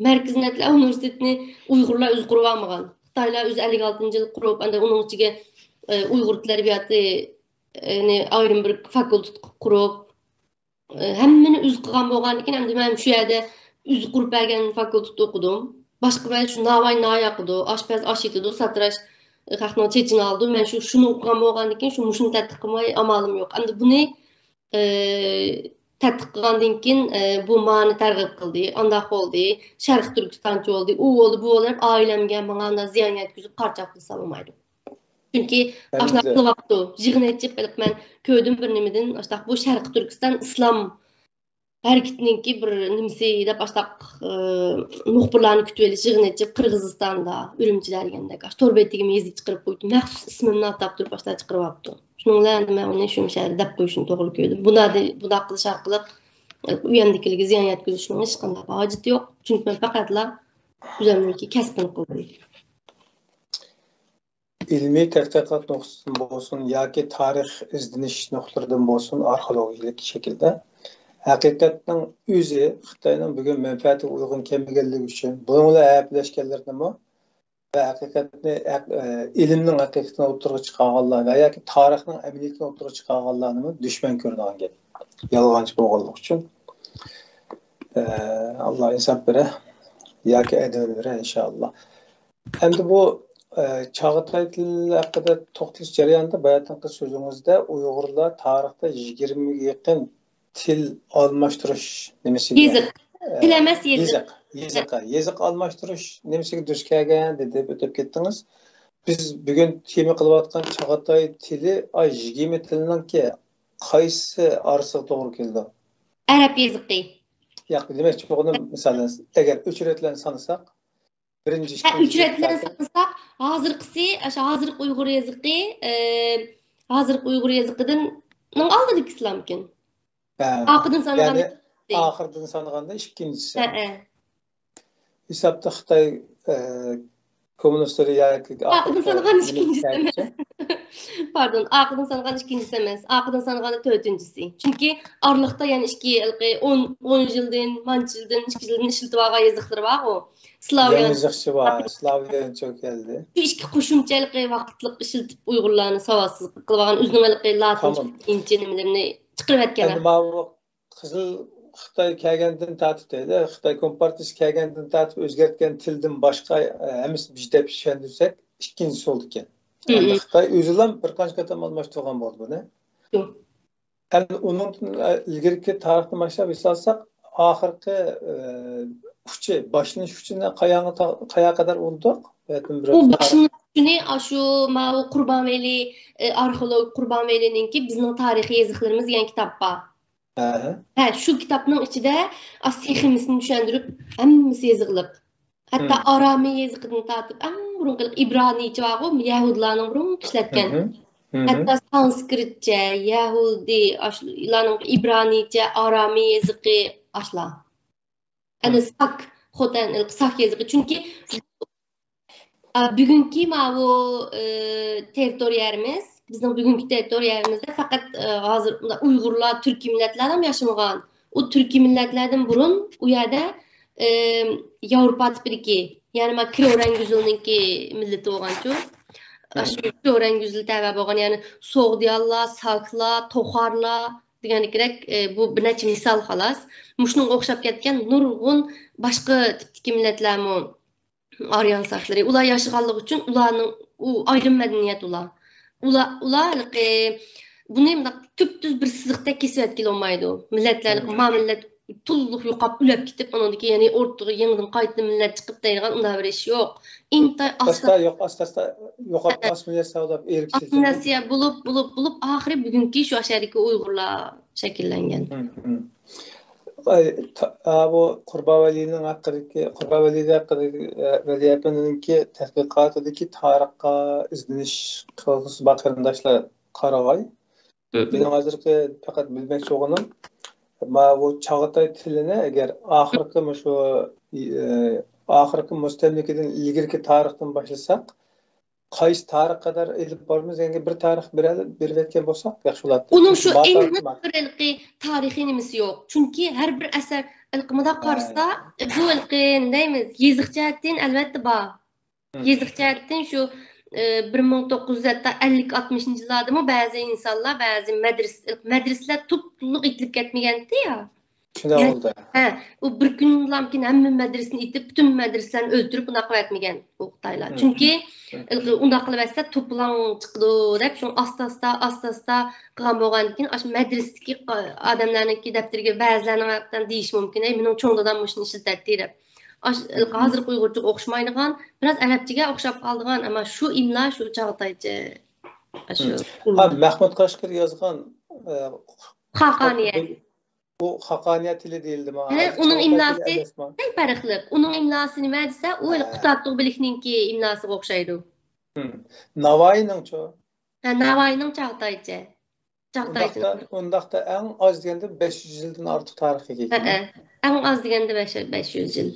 مەركىزىي نەتلەر ئۇنىۋېرسىتېتىنى ئۇيغۇرلار ئۆزى قۇرۇۋالمىغان. خىتايلار ئۆزى ئەللىك ئالتىنچى يىل قۇرۇپ، ئاندىن ئۇنىڭ ئىچىگە، ئە، ئۇيغۇر تىل ئەدەبىياتى، يەنى ئايرىم بىر فاكۇلتېت قۇرۇپ، ئە، ھەممىنى ئۆزى قىلغان بولغاندىكىن، ئەمدى مەن شۇ يەردە ئۆزى قۇرۇپ بەرگەن فاكۇلتېتتا ئوقۇدۇم. باشقا بەزى شۇ ناۋاي نان ياقىدۇ، ئاشپەز ئاش ئېتىدۇ، ساتىراش خەقنىڭ چېچىنى ئالىدۇ. مەن شۇ، شۇنى ئوقۇغان بولغاندىكىن، شۇ مۇشۇنى تەتقىق قىلماي ئامالىم يوق. ئەمدى بۇنى، ئى، تەتقىق قىلغاندىن كېيىن، ئى، بۇ مانى تەرغىب قىلدى، ئانداق بولدى، شەرقىي تۈركىستانچە بولدى، ئۇ بولدى، بۇ بولدى دەپ ئائىلەمگە ماڭا ئانداق زىيان يەتكۈزۈپ قارچاپ قىلسا بولمايدۇ. چۈنكى ئاشۇنداق قىلىۋاپتۇ. يىغىن ئېچىپ، ھېلىقى مەن كۆردۈم بىر نېمىدىن، ئاشۇنداق بۇ شەرقىي تۈركىستان ئىسلام ھەرىكىتىنىڭكى بىر نېمىسى دەپ، ئاشۇنداق، ئى، مۇخبىرلارنى كۈتۈۋېلىش يىغىنى ئېچىپ، قىرغىزىستاندا، ئۈرۈمچىدە دېگەندەك، ئاشۇ تور بېتىگىمۇ يېزىپ چىقىرىپ قويۇپتۇ. مەخسۇس ئىسمىمنى ئاتاپ تۇرۇپ، ئاشۇنداق چىقىرىۋاپتۇ. شۇنىڭ بىلەن ئەمدى مەن ئۇنى شۇ يەردە دەپ قويۇشنى توغرا كۆردۈم. بۇنى، بۇنداق قىلىش ئارقىلىق ئۇ يەردىكىلەرگە زىيان يەتكۈزۈشنىڭ ھېچقانداق ھاجىتى يوق. چۈنكى مەن پەقەتلا ئۆزۈمنىڭكى كەسپىنى قىلدىم. ئىلمىي تەتقىقات نۇقتىسىدىن بولسۇن ياكى تارىخ ئىزدىنىش نۇقتىلىرىدىن بولسۇن، ئارخېئولوگىيەلىك شەكىلدە ھەقىقەتنىڭ ئۆزى خىتاينىڭ بۈگۈن مەنپەئەتىگە ئۇيغۇن كەلمىگەنلىكى ئۈچۈن، بۇنىڭ بىلەن ھەپىلەشكەنلىرىنىمۇ ۋە ھەقىقەتنى، ھەق-، ئە، ئىلىمنىڭ ھەقىقىتىنى ئوتتۇرىغا چىقارغانلار ۋە ياكى تارىخنىڭ ئەمەلىيىتىنى ئوتتۇرىغا چىقارغانلارنىمۇ دۈشمەن كۆرىدىغان گەپ. يالغانچى بولغانلىقى ئۈچۈن. ئە، ئاللا ئىنساپ بېرە ياكى ئەدىل بېرە، ئىنشائاللا. ئەمدى بۇ، ئە، چاغاتاي تىلى ھەققىدە توختىلىش جەريانىدا باياتىنقى سۆزىڭىزدە ئۇيغۇرلار تارىختا يىگىرمىگە يېقىن تىل ئالماشتۇرۇش نېمىسىگە، يېزىق. ئە، تىل ئەمەس، يېزىق. يېزىق، يېزىق، يېزىق ئالماشتۇرۇش نېمىسىگە دۇچ كەلگەن دېدى، ئۆتۈپ كەتتىڭىز. بىز بۈگۈن تېما قىلىۋاتقان چاغاتاي تىلى، ئاي، يىگىرمە تىلنىڭكى قايسى ئارىسىغا توغرا كېلىدۇ؟ ئەرەب يېزىقى. ياق، دېمەكچى بولغىنىم، مىسالەن، ئەگەر ئۆچرەتلەرنى سانىساق، بىرىنچى، ھە، ئىككىنچى ئۆچرەتلەرنى سانىساق، ھازىرقىسى، ئاشۇ ھازىرقى ئۇيغۇر يېزىقى، ئى، ھازىرقى ئۇيغۇر يېزىقىدىن، نىڭ ئالدىدىكىسىلامكىن؟ ھە. ئارقىدىن سانىغاندا يەنى ئىككىنچىسى. ئاخىرىدىن سانىغاندا ئىككىنچىسى. ھە، ھە. ھېسابتا خىتاي، ئى، كوممۇنىستلىرى ياكى ئارقىدىن سانىغان ئىككىنچىسى ئەمەس. پاردون، ئارقىدىن سانىغان ئىككىنچىسى ئەمەس. ئارقىدىن سانىغاندا تۆتىنچىسى. چۈنكى ئارىلىقتا يەنە ئىككى، ھېلىقى ئون، ئون يىلدىن، مانچە يىلدىن، ئىككى يىلدىن ئىشلىتىۋالغان يېزىقلىرى بارغۇ. سلاۋيان. يېزىقچى بار، سلاۋيانچە كەلدى. شۇ ئىككى قوشۇمچە ھېلىقى ۋاقىتلىق ئىشلىتىپ ئۇيغۇرلارنى ساۋاتسىز قىلىۋالغان، ئۆزىنىڭ ھېلىقى لاتىنچە، تامام. ئىنچە نېمىلىرىنى چىقىرىۋەتكەن. ئەمدى ماۋۇ قىزىل خىتاي كەلگەندىن تارتىپ دەيلى، خىتاي كومپارتىيىسى كەلگەندىن تارتىپ ئۆزگەرتكەن تىلدىن باشقا، ئە، ھەممىسى بىر دەپ چۈشەندۈرسەك، ئىككىنچىسى بولىدىكەن. مم. ئەمدى خىتاي ئۆزىلا بىر قانچە قېتىم ئالماشتۇرغان بولدى بۇنى. ياق. ئەمدى ئۇنىڭدىن، ئە، ئىلگىرىكى تارىخنى باشلاپ ھېسابلىساق، ئاخىرقى، ئە، ئۇچى، باشلىنىش ئۇچىنى قاياغا تا-، قاياغا قەدەر ئۇردۇق؟ بۇ باشلىنىش ئۇچىنى ئاشۇ ماۋۇ قۇربان ۋەلى، ئە، ئارخېئولوگ قۇربان ۋەلىنىڭكى بىزنىڭ تارىخىي يېزىقلىرىمىز دېگەن كىتاب بار. ھە. ھە، شۇ كىتابنىڭ ئىچىدە ئاز سېخىمىسىنى چۈشەندۈرۈپ، ھەممىسى يېزىقلىق. ھەتتا مم. ئارامىي يېزىقىدىن تارتىپ، ئەڭ بۇرۇنقى ئىبرانىيچە بارغۇ، يەھۇدىيلارنىڭ بۇرۇنقى ئىشلەتكەن. مم. مم. ھەتتا سانسكرىتچە، يەھۇدىي، ئاشۇلارنىڭ ئىبرانىيچە، ئارامىي يېزىقى ئاشۇلار. ئەنە مم. ساك، خوتەن، ساك يېزىقى. چۈنكى ئا، بۈگۈنكى ماۋۇ، ئى، تېررىتورىيەمىز، بىزنىڭ بۈگۈنكى تېررىتورىيەمىزدە پەقەت، ئى، ھازىر مۇنداق ئۇيغۇرلار، تۈركىي مىللەتلەرلا ياشىمىغان. ئۇ تۈركىي مىللەتلەردىن بۇرۇن ئۇ يەردە، ئى، ياۋروپا تىپىدىكى، يەنى ما كرورەنگۈزلنىڭكى مىللىتى بولغانچۇ. ئاشۇ كرورەنگۈزل تەۋە بولغان، يەنى سوغدىيانلار، ساكلار، توخارلار دېگەندىكىدەك، ئى، بۇ بىر نەچچە مىسال خالاس. مۇشۇنىڭغا ئوخشاپ كەتكەن نۇرغۇن باشقا تىپتىكى مىللەتلەرمۇ ئارىيان ساكلىرى. ئۇلار ياشىغانلىقى ئۈچۈن ئۇلارنىڭ ئۇ ئايرىم مەدەنىيەت ئۇلار. ئۇلار، ئۇلار ھېلىقى بۇنى مۇنداق تۈپتۈز بىر سىزىقتەك كېسىۋەتكىلى بولمايدۇ. مىللەتلەرنى، مم، ما مىللەت تولۇق يوقاپ، ئۆلۈپ كېتىپ، ئۇنىڭدىن كېيىن يەنە ئورتىغا يېڭىدىن قايتىدىن مىللەت چىقىپ دەيدىغان ئۇنداق بىر ئىش يوق. ئىنتايىن ئاستا ئاستا، يوق، ئاستا ئاستا يوقاپ، ئاسسىمىلياتسىيە بولۇپ ئېرىپ كېتىدۇ. ئاسسىمىلياتسىيە بولۇپ، بولۇپ، بولۇپ، ئاخىرى بۈگۈنكى شۇ ئاشۇ يەردىكى ئۇيغۇرلار شەكىللەنگەن. مم، مم. ئاي، تا-، ئا، بۇ قۇربانۋەلىنىڭ ھەققىدىكى، قۇربانۋەلى ھەققىدىكى، ئە، ۋەلى ئەپەندىنىڭكى تەتقىقاتىدىكى تارىخقا ئىزدىنىش قىلغۇسى بار قېرىنداشلار قارىغاي. مم. مېنىڭ ھازىرقى پەقەت بىلمەكچى بولغىنىم، ما بۇ چاغاتاي تىلىنى ئەگەر ئاخىرقى مۇشۇ، ئى، ئاخىرقى مۇستەملىكىدىن ئىلگىرىكى تارىختىن باشلىساق، قايسى تارىخقا قەدەر ئېلىپ بارىمىز دېگەنگە بىر تارىخ بېرە-، بېرىۋەتكەن بولساق ياخشى بولاتتى. ئۇنىڭ شۇ چۈنكى ما ئېنىق تارىخ بىر ھېلىقى تارىخىي نېمىسى يوق. چۈنكى ھەر بىر ئەسەر ھېلىقى مۇنداق قارىسا، بۇ ھېلىقى نېمە دەيمىز، يېزىق جەھەتتىن ئەلۋەتتە بار. مم. يېزىق جەھەتتىن شۇ، ئى، بىر مىڭ توققۇز يۈز ھەتتا ئەللىك، ئاتمىشىنچى يىللاردىمۇ بەزى ئىنسانلار، بەزى مەدرىسە، مەدرىسىلەر توپلۇق ئېتىلىپ كەتمىگەنتى يا. شۇنداق بولدى. ھە، ئۇ بىر كۈندىلا ھەممە مەدرىسىنى ئېتىپ، پۈتۈن مەدرىسىلەرنى ئۆلتۈرۈپ، ئۇنداق قىلىۋەتمىگەن ئۇ خىتايلار. مم. چۈنكى، مم، ئۇنداق قىلىۋەتسە توپىلاڭ چىقىدۇ دەپ، شۇڭا ئاستا-ئاستا، ئاستا-ئاستا قىلغان بولغاندىكىن، ئاشۇ مەدرىسىدىكى ئادەملەرنىڭكى دەپتىرىگە بەزىلەرنىڭ ھەتتا دېيىشى مۇمكىن، ئەي، مېنىڭ چوڭ دادام مۇشۇنى ئىشلىتەتتى دەپ. ئاش-، مم. ھازىرقى ئۇيغۇرچىغا ئوخشىمايدىغان، بىراز ئەرەبچىگە ئوخشاپ قالىدىغان، ئەمما شۇ ئىملا شۇ چاغاتايچە. ئاشۇ مم. ھا، مەھمۇد قەشقىرى يازغان، ئە، خاقانىيە. بۇ خاقانىيە تىلى دېيىلدىمۇ؟ ھە، ئۇنىڭ ئىملاسى ئەڭ پەرقلىق. ئۇنىڭ ئىملاسى نېمە دېسە، ئۇ ھە. قۇتادغۇ بىلىكنىڭكى ئىملاسىغا ئوخشايدۇ. ھىم. ناۋايىنىڭچۇ؟ ھە، ناۋايىنىڭ چاغاتايچە. چاغاتايچە. ئۇنداقتا، ئۇنداقتا ئەڭ ئاز دېگەندە بەش يۈز يىلدىن ئارتۇق تارىخ ئىگە ئىكەن. ھە، ھە. ئەڭ ئاز دېگەندە بەش، بەش يۈز يىل.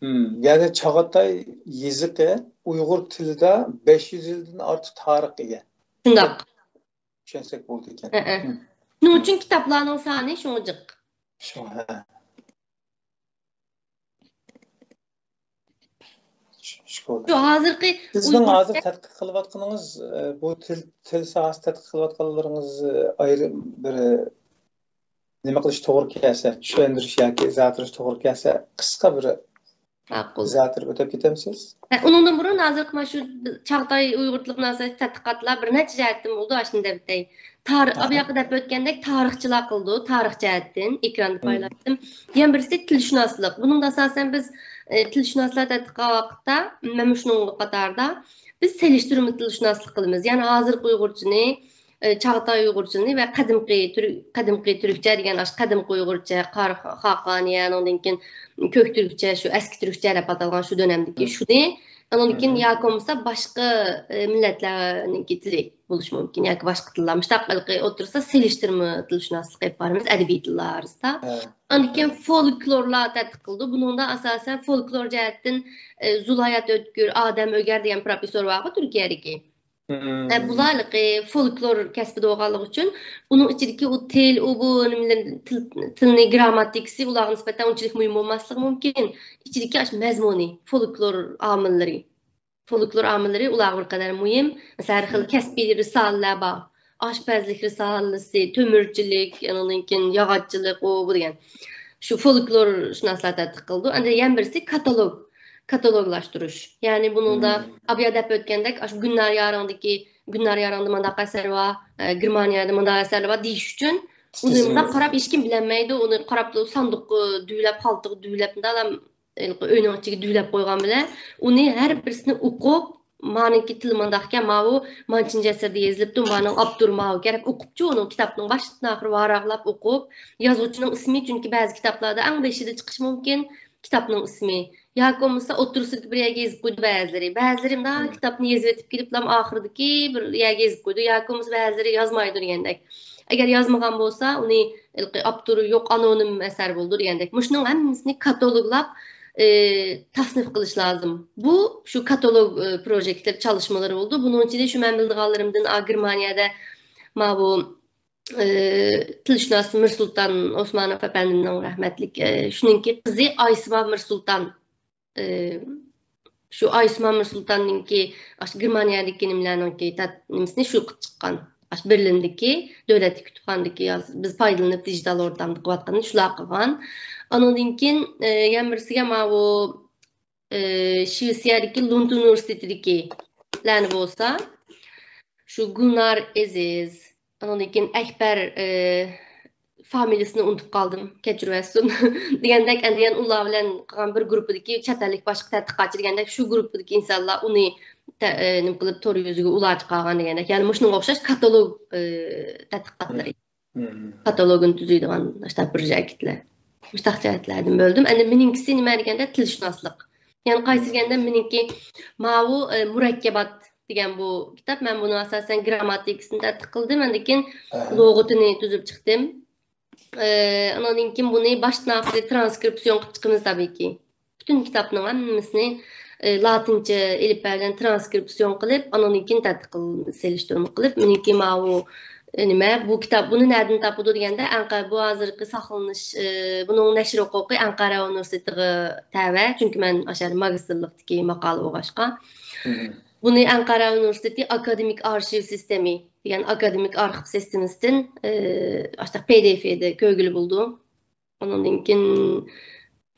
ھىم. يەنى چاغاتاي يېزىقى ئۇيغۇر تىلىدا بەش يۈز يىلدىن ئارتۇق تارىخقا ئىگە. شۇنداق. چۈشەنسەك بولىدىكەن. ھە، ھە. ھىم. شۇنىڭ ئۈچۈن كىتابلارنىڭ سانى شۇڭا جىق. شۇڭا، ھە. شۇ، شۇ ھازىرقى سىزنىڭ ھازىر تەتقىق قىلىۋاتقىنىڭىز، ئە، بۇ تىل، تىل ساھەسى تەتقىق قىلىۋاتقانلىرىڭىز، ئە، ئايرىم بىر، ئە، نېمە قىلىش توغرا كەلسە، چۈشەندۈرۈش ياكى ئىزاھ بېرىش توغرا كەلسە، قىسقا بىر ماقۇل. ئىزاھ بېرىپ ئۆتۈپ كېتەمسىز؟ ھە، ئۇنىڭدىن بۇرۇن ھازىرقى مانا شۇ چاغاتاي ئۇيغۇر تىلىغا مۇناسىۋەتلىك تەتقىقاتلار بىر نەچچە جەھەتتىن بولىدۇ، ئاشۇنى دەپ ئۆتەي. تار-، ھە. ئابىياققا دەپ ئۆتكەندەك تارىخچىلار قىلىدۇ، تارىخ جەھەتتىن ئېكراندا مم. پايلاندىم. يەنە بىرسى تىلشۇناسلىق. بۇنىڭدا ئاساسەن بىز، ئە، تىلشۇناسلار تەتقىقات ۋاقىتتا، مەن مۇشۇنىڭ قاتارىدا بىز سېلىشتۇرما تىلشۇناسلىق قىلىمىز. يەنى ھازىرقى ئۇيغۇرچىنى، ئى، چاغاتاي ئۇيغۇرچىنى ۋە قەدىمكى تۈر-، قەدىمكى تۈركچە دېگەن، ئاشۇ قەدىمكى ئۇيغۇرچە، قار-، خاقانىيە، ئۇنىڭدىن كېيىن كۆك تۈركچە، شۇ ئەسكى تۈركچە دەپ ئاتالغان شۇ دۆنەمدىكى مم. شۇنى، ئۇنىڭدىن كېيىن مم. ياكى بولمىسا باشقا، ئى، مىللەتلەرنىڭكى تىلى بولۇشى مۇمكىن، ياكى باشقا تىللار. مۇشۇنداق ھېلىقى ئولتۇرسا سېلىشتۇرما تىلشۇناسلىق ئېلىپ بارىمىز، ئەدەبىي تىللار ئارىسىدا. ھە. ئاندىن كېيىن فولكلورلار تەتقىق قىلىدۇ. بۇنىڭدا ئاساسەن فولكلور جەھەتتىن، ئى، زۇلايات ئۆتكۈر، ئادەم ئۆگەر دېگەن پروفېسسور بارغۇ تۈركىيەدىكى. مم. ئە، بۇلار ھېلىقى فولكلور كەسپىدە بولغانلىقى ئۈچۈن، ئۇنىڭ ئىچىدىكى ئۇ تىل، ئۇ بۇ نېمىلەر، تىل، تىلنى گرامماتىكىسى ئۇلارغا نىسبەتەن ئۇنچىلىك مۇھىم بولماسلىقى مۇمكىن. ئىچىدىكى ئاشۇ مەزمۇنى، فولكلور ئامىللىرى. فولكلور ئامىللىرى ئۇلارغا بىر قەدەر مۇھىم. مەسىلەن، ھەر خىل مم. كەسپىي رىسالىلەر بار. ئاشپەزلىك رىسالىسى، تۆمۈرچىلىك، ئانىڭدىن كېيىن ياغاچچىلىق، ئۇ، بۇ دېگەن. شۇ فولكلورشۇناسلار تەتقىق قىلىدۇ. ئەندى يەنە بىرسى كاتالوگ. كاتالوگلاشتۇرۇش. يەنى بۇنىڭدا مم. ئابىيا دەپ ئۆتكەندەك، ئاشۇ گۈلنار يارىڭدىكى، گۈلنار يارىڭدا مانداق ئەسەر بار، ئە، گېرمانىيەدە مانداق ئەسەرلەر بار دېيىش ئۈچۈن، ئۇنى تىزىملىق. مۇنداق قاراپ ھېچكىم بىلەلمەيدۇ. ئۇنى قاراپ ساندۇققا دۈۋلەپ، خالتىغا دۈۋلەپ، مۇنداقلا ئۆينىڭ ئىچىگە دۈۋلەپ قويغان بىلەن، ئۇنى ھەر بىرسىنى ئوقۇپ، مانىڭكى تىلى مانداقكەن، ماۋۇ مانچىنچى ئەسىردە يېزىلىپتۇ، مانىڭ ئاپتورى ماۋۇكەن دەپ ئوقۇپچۇ، ئۇنىڭ كىتابنىڭ باشتىن ئاخىرى ۋاراقلاپ ئوقۇپ، يازغۇچىنىڭ ئىسمى، چۈنكى بەزى كىتابلاردا ئەڭ بېشىدا چىقىشى مۇمكىن كىتابنىڭ ئىسمى. ياكى بولمىسا ئوتتۇرىسىدىكى بىر يەرگە يېزىپ قويىدۇ بەزىلىرى. بەزىلىرى مۇنداق مم. كىتابنى يېزىۋېتىپ كېلىپلا ئاخىرىدىكى بىر يەرگە يېزىپ قويىدۇ. ياكى بولمىسا بەزىلىرى يازمايدۇ دېگەندەك. ئەگەر يازمىغان بولسا، ئۇنى ھېلىقى ئاپتورى يوق ئانونىم ئەسەر بولىدۇ دېگەندەك. مۇشۇنىڭ ھەممىسىنى كاتالوگلاپ، ئى، تەسنىف قىلىش لازىم. بۇ شۇ كاتالوگ، ئى، پروژېكتلىرى، چالىشمىلىرى بولىدۇ. بۇنىڭ ئىچىدە شۇ مەن بىلىدىغانلىرىمدىن، ئا، گېرمانىيەدە ماۋۇ ئى، تىلشۇناس مىرسۇلتان ئوسمانوف ئەپەندىمنىڭ رەھمەتلىك، ئى، شۇنىڭكى قىزى ئايسىما مىرسۇلتان، ئى، شۇ ئايسىما مىرسۇلتاننىڭكى ئاشۇ گېرمانىيەدىكى نېمىلەرنىڭكى تەت-، نېمىسىنى شۇ قىلىپ چىققان. ئاشۇ بېرلىندىكى دۆلەتلىك كۇتۇپخانىدىكى ياز-، بىز پايدىلىنىپ دىجىتال ئورتامدا قىلىۋاتقىنىنى شۇلار قىلغان. ئانىڭدىن كېيىن، ئى، يەنە بىرسىگە ماۋۇ، ئى، شىۋېتسىيەدىكى لوند ئۇنىۋېرسىتېتىدىكىلەرنى بولسا، شۇ گۈلنار ئەزىز، ئانىڭدىن كېيىن ئەكبەر، ئى، فامىلىسىنى ئۇنتۇپ قالدىم، كەچۈرۈۋەتسۇن. دېگەندەك، ئەندى يەنە ئۇلار بىلەن قىلغان بىر گۇرۇپپىدىكى چەت ئەللىك باشقا تەتقىقاتچى دېگەندەك، شۇ گۇرۇپپىدىكى ئىنسانلار ئۇنى تە-، ئى، نېمە قىلىپ تور يۈزىگە ئۇلار چىقارغان دېگەندەك. يەنى مۇشۇنىڭغا ئوخشاش كاتالوگ، ئى، تەتقىقاتلىرى. مم. كاتالوگىنى تۈزىدىغان مۇشۇنداق بىر جەكىتلەر. مۇشۇنداق جەھەتلەردىن بۆلدۈم. ئەندى مېنىڭكىسى نېمە دېگەندە، تىلشۇناسلىق. يەنى قايسى دېگەندە، مېنىڭكى ماۋۇ، ئى، مۇرەككەبات دېگەن بۇ كىتاب. مەن بۇنىڭ ئاساسەن گىرامماتىكىسىنى تەتقىق قىلدىم، ئاندىن كېيىن ئەھە. لۇغىتىنى تۈزۈپ چىقتىم. ئى، ئانىڭدىن كېيىن بۇنى باشتىن ئاخىرى ترانسكرىپسىيون قىلىپ چىقىمىز تەبىئىيكى. پۈتۈن كىتابنىڭ ھەممىسىنى، ئى، لاتىنچە ئېلىپبە بىلەن ترانسكرىپسىيون قىلىپ، ئانىڭدىن كېيىن تەتقىق قىل-، سېلىشتۇرما قىلىپ، مېنىڭكى ماۋۇ، ئى، نېمە، بۇ كىتاب، بۇنى نەدىن تاپىدۇ دېگەندە، ئەنقەرە، بۇ ھازىرقى ساقلىنىش، ئى، بۇنىڭ نەشر ھوقۇقى ئەنقەرە ئۇنىۋېرسىتېتىغا تەۋە، چۈنكى مەن ئاشۇ يەردە ماگىستىرلىقتىكى ماقالە بولغاچقا. مم. بۇنى ئەنقەرە ئۇنىۋېرسىتېتى ئاكادېمىك ئارشىۋ سىستېمى دېگەن ئاكادېمىك ئارخىپ سىستېمىسىدىن، ئى، ئاشۇنداق پى دى ئېف دە كۆرگىلى بولىدۇ. ئۇنىڭدىن كېيىن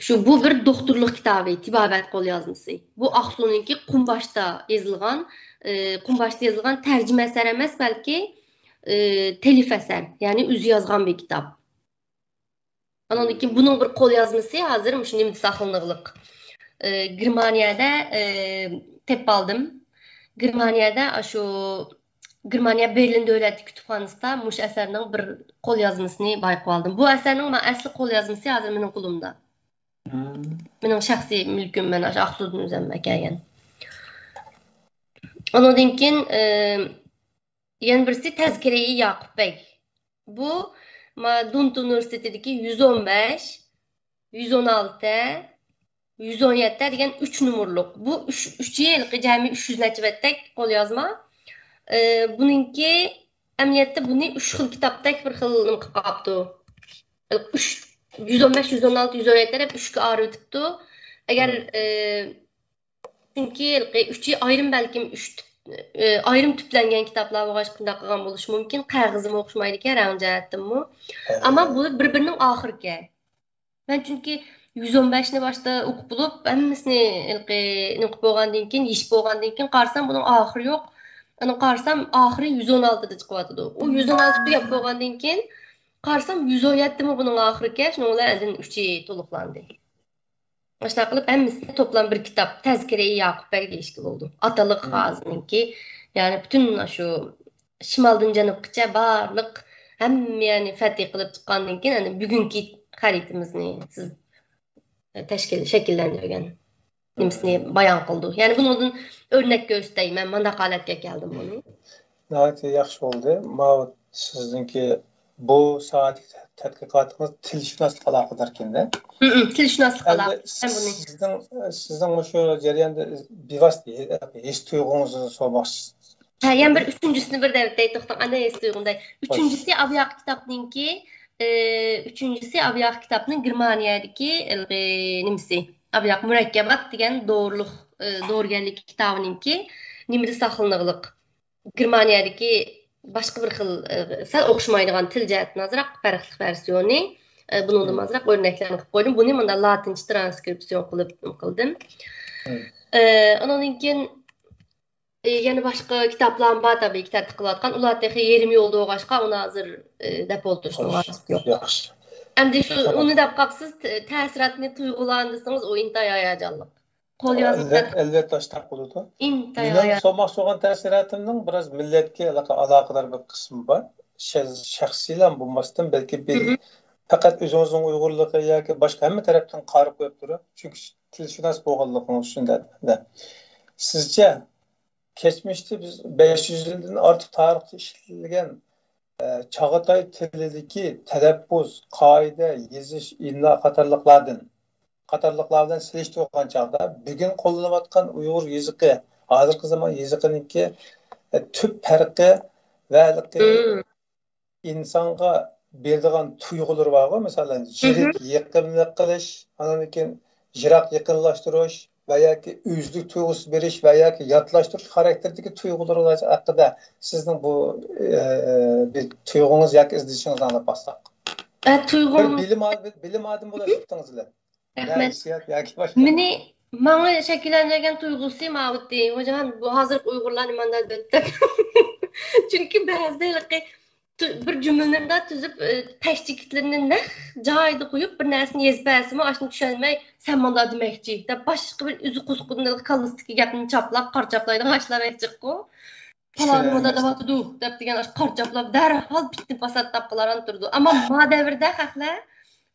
شۇ، بۇ بىر دوختۇرلۇق كىتابى، تېبابەت قوليازمىسى. بۇ ئاقسۇنىڭكى قۇمباشتا يېزىلغان، ئى، قۇمباشتا يېزىلغان تەرجىمە ئەسەر ئەمەس، بەلكى، ئى، تەلىف ئەسەر، يەنى ئۆزى يازغان بىر كىتاب. ئانىڭدىن كېيىن بۇنىڭ بىر قوليازمىسى ھازىر مۇشۇ نېمىدە ساقلىنىغلىق. ئى، گېرمانىيەدە، ئى، تېپىپ ئالدىم. گېرمانىيەدە ئاشۇ گېرمانىيە بېرلىن دۆلەتلىك كۇتۇپخانىسىدا مۇشۇ ئەسەرنىڭ بىر قوليازمىسىنى بايقىۋالدىم. بۇ ئەسەرنىڭ ما-، ئەسلى قوليازمىسى ھازىر مېنىڭ قولۇمدا. مم. مېنىڭ شەخسىي مۈلكۈم، مەن ئاشۇ ئاقسۇدىن ئۆزۈم ئەكەلگەن. ئۇنىڭدىن كېيىن، ئى، يەنە بىرسى تەزكىرەي ياقۇپ بەگ. بۇ، ما، دۇنت ئۇنىۋېرسىتېتىدىكى يۈز ئون بەش، يۈز ئون ئالتە، يۈز ئون يەتتە دېگەن ئۈچ نومۇرلۇق. بۇ ئۈچ، ئۈچى ھېلىقى جەمئىي ئۈچ يۈز نەچچە بەتتەك قوليازما. ئى، بۇنىڭكى ئەمەلىيەتتە بۇنى ئۈچ خىل كىتابتەك بىر خىل نېمە قىلىپ قاپتۇ. ئۈچ، يۈز ئون بەش، يۈز ئون ئالتە، يۈز ئون يەتتە دەپ ئۈچكە ئايرىۋېتىپتۇ. ئەگەر، مم. ئى، چۈنكى ھېلىقى ئۈچى ئايرىم، بەلكىم ئۈچ تۈپ-، ئى، ئايرىم تۈپلەنگەن كىتابلار بولغاچ، قانداق قىلغان بولۇشى مۇمكىن. قەغىزىمۇ ئوخشىمايدىكەن، رەڭ جەھەتتىنمۇ. ھە. ئەمما بۇ بىر-بىرىنىڭ ئاخىرىكەن. مەن چۈنكى يۈز ئون بەشنى باشتا ئوقۇپ بولۇپ، ھەممىسىنى ھېلىقى نېمە قىلىپ بولغاندىن كېيىن، يېشىپ بولغاندىن كېيىن قارىسام، بۇنىڭ ئاخىرى يوق. ئانا قارىسام، ئاخىرى يۈز ئون ئالتىدا چىقىۋاتىدۇ. ئۇ يۈز ئون ئالتە تۈگەپ بولغاندىن كېيىن، قارىسام، يۈز ئون يەتتىمۇ بۇنىڭ ئاخىرىكەن، شۇنىڭ بىلەن ئاندىن ئۈچى تولۇقلاندى. ئاشۇنداق قىلىپ ھەممىسىنى توپلام بىر كىتاب، تەزكىرە-ئى ياقۇپ بەگ دېيىشكە بولىدۇ. ئاتالىق غازىنىڭكى، يەنى پۈتۈن شۇ شىمالدىن جەنۇبقىچە بارلىق ھەممە يەرنى فەتھى قىلىپ چىققاندىن كېيىن، ئەنە بۈگۈنكى خەرىتىمىزنى سىز، تەشكىل، شەكىللەندۈرگەن نېمىسىنى بايان قىلىدۇ. يەنى بۇنىڭدىن ئۆرنەك كۆرسىتەي، مەن مۇنداق ھالەتكە كەلدىم بۇنى. ناھايىتى ياخشى بولدى. ماۋۇ سىزنىڭكى بۇ ساھەدىكى تەتقىقاتىڭىز تىلشۇناسلىق ئالاقىدار ئىكەن-دە. ھم، تىلشۇناسلىق ئەمدى ئالاقىدار. مەن بۇنى سىزنىڭ، سىزنىڭ مۇشۇ جەرياندا بىۋاسىتە ھېس تۇيغۇڭىزنى سورىماقچى. ھە، يەنە بىر ئۈچىنچىسىنى بىر دەۋېتەي، توختاڭ، ئاندىن ھېس تۇيغۇمدا. ئۈچىنچىسى ئاۋۇياققى كىتابنىڭكى، ئى، ئۈچىنچىسى ئاۋۇياققى كىتابنىڭ گېرمانىيەدىكى، ئى، نېمىسى؟ ئاۋۇياق مۇرەككەبات دېگەن دورىلىق، ئى، دورىگەرلىك كىتابىنىڭكى نېمىدە ساقلىنىغلىق؟ گېرمانىيەدىكى باشقا بىر خىل، ئى، سەل ئوخشىمايدىغان تىل جەھەتتىن ئازراق پەرقلىق ۋېرسىيونى، ئى، بۇنىڭدىن ئازراق ئۆرنەكلەرنى قىلىپ قويدۇم. بۇنى مۇنداق لاتىنچە ترانسكرىپسىيون قىلىپ قىلدىم. ئى، ئۇنىڭدىن كېيىن ئى، يەنە باشقا كىتابلارمۇ بار تەبىئىيكى تەتقىق قىلىۋاتقان. ئۇلار تېخى يېرىم يولدا بولغاچقا، ئۇنى ھازىر، ئى، دەپ ئولتۇرۇشنىڭ ھاجىتى يوق. ياخشى. ئەمدى شۇ، تامام. ئۇنى دەپ قاپسىز، ت-، تەسىراتنى، تۇيغۇلارنى دېسىڭىز، ئۇ ئىنتايىن ھاياجانلىق. قوليازما ئەلۋەت، تەتقىق ئەلۋەتتە ئاشۇنداق بولىدۇ. ئىنتايىن مېنىڭ ھاياجان. سورىماقچى بولغان تەسىراتىمنىڭ بىراز مىللەتكە ئالاقە-، ئالاقىدار بىر قىسمى بار. شە-، شەخسىيلا بولماستىن، بەلكى بىر، مھم. پەقەت ئۆزىڭىزنىڭ ئۇيغۇرلۇقى ياكى باشقا ھەممە تەرەپتىن قارا قويۇپ تۇرۇپ، چۈنكى تىلشۇناس بولغانلىقىڭىز ئۈچۈن دەپ. سىزچە، كەچمىشتە بىز بەش يۈز يىلدىن ئارتۇق تارىختا ئىشلىتىلگەن، ئە، چاغاتاي تىلىدىكى تەلەپپۇز، قائىدە، يېزىش، ئىملا قاتارلىقلاردىن، قاتارلىقلار بىلەن سېلىشتۇرغان چاغدا، بۈگۈن قوللىنىۋاتقان ئۇيغۇر يېزىقى، ھازىرقى زامان يېزىقىنىڭكى، ئە، تۈپ پەرقى ۋە ھېلىقى مم. ئىنسانغا بېرىدىغان تۇيغۇلىرى بارغۇ، مىسالەن، يىرىك يېقىنلىق قىلىش، ئاندىن كېيىن يىراق يېقىنلاشتۇرۇش ۋە ياكى ئۆزلۈك تۇيغۇسى بېرىش ۋە ياكى ياتلاشتۇرۇش خاراكتېرىدىكى تۇيغۇلىرىڭىز ھەققىدە سىزنىڭ بۇ، ئە، بىر تۇيغۇڭىز ياكى ئىزدىنىشىڭىزنى ئاڭلاپ باقساق. ئە، بىر تۇيغۇم. بىلىم ئاد-، بىلىم ئادىمى بولۇش سۈپىتىڭىز بىلەن. رەھمەت. ھېسسىيات ياكى باشقا. مېنى، ماڭا شەكىللەندۈرگەن تۇيغۇسى ماۋۇتى. ھوجام، بۇ ھازىرقى ئۇيغۇرلار نېمانداق دەپ. چۈنكى بەزىدە ھېلىقى تۈ-، بىر جۈملىنى مۇنداق تۈزۈپ، ئى، پەش چېكىتلىرىنى نەق جايىدا قويۇپ، بىر نەرسىنى يېزىپ بەرسىمۇ، ئاشۇنى چۈشەنمەي، سەن مۇنداق دېمەكچى دەپ، باشقا بىر ئۆزى قوسقىنىدىن كاللىسىدىكى گەپنى چاپلاپ، قارا چاپلايدىغان ئىشلار بەك جىققۇ. پالانى مۇنداق دەۋاتىدۇ دەپ دېگەن ئاشۇ قارا چاپلاپ دەرھال پىتنە پاسات تاپقىلاران تۇرىدۇ. ئەمما ما دەۋردە خەقلەر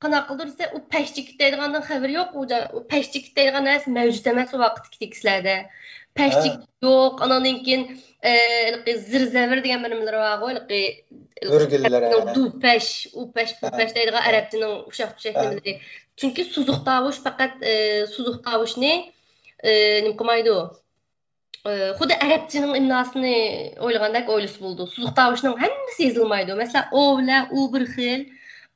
قانداق قىلىدۇ دېسە، ئۇ پەش چېكىت دەيدىغاندىن خەۋىرى يوق. ئۇ جا-، ئۇ پەش چېكىت دەيدىغان نەرسە مەۋجۇت ئەمەس ئۇ ۋاقىتتىكى تېكىستلەردە. پەش ھە. چېكىت يوق، ئاناندىن كېيىن، ئە، ھېلىقى زىر زەۋر دېگەن بىر نېمىلىرى بارغۇ، ھېلىقى، ھېلىقى ھۆرگۈنلەر، ھە. دۇپەش، ئۇپەش، ھە. پۇپەش دەيدىغان ھە. ئەرەبچىنىڭ ئۇششاق چۈشەك ھە. نېمىلىرى. چۈنكى سوزۇق تاۋۇش پەقەت، ئە، سوزۇق تاۋۇشنى، ئە، نېمە قىلمايدۇ. ئى، خۇددى ئەرەبچىنىڭ ئىملاسىنى ئويلىغاندەك ئويلىسا بولىدۇ. سوزۇق تاۋۇشنىڭ ھەممىسى يېزىلمايدۇ. مەسىلەن، ئو بىلەن ئۇ بىر خىل،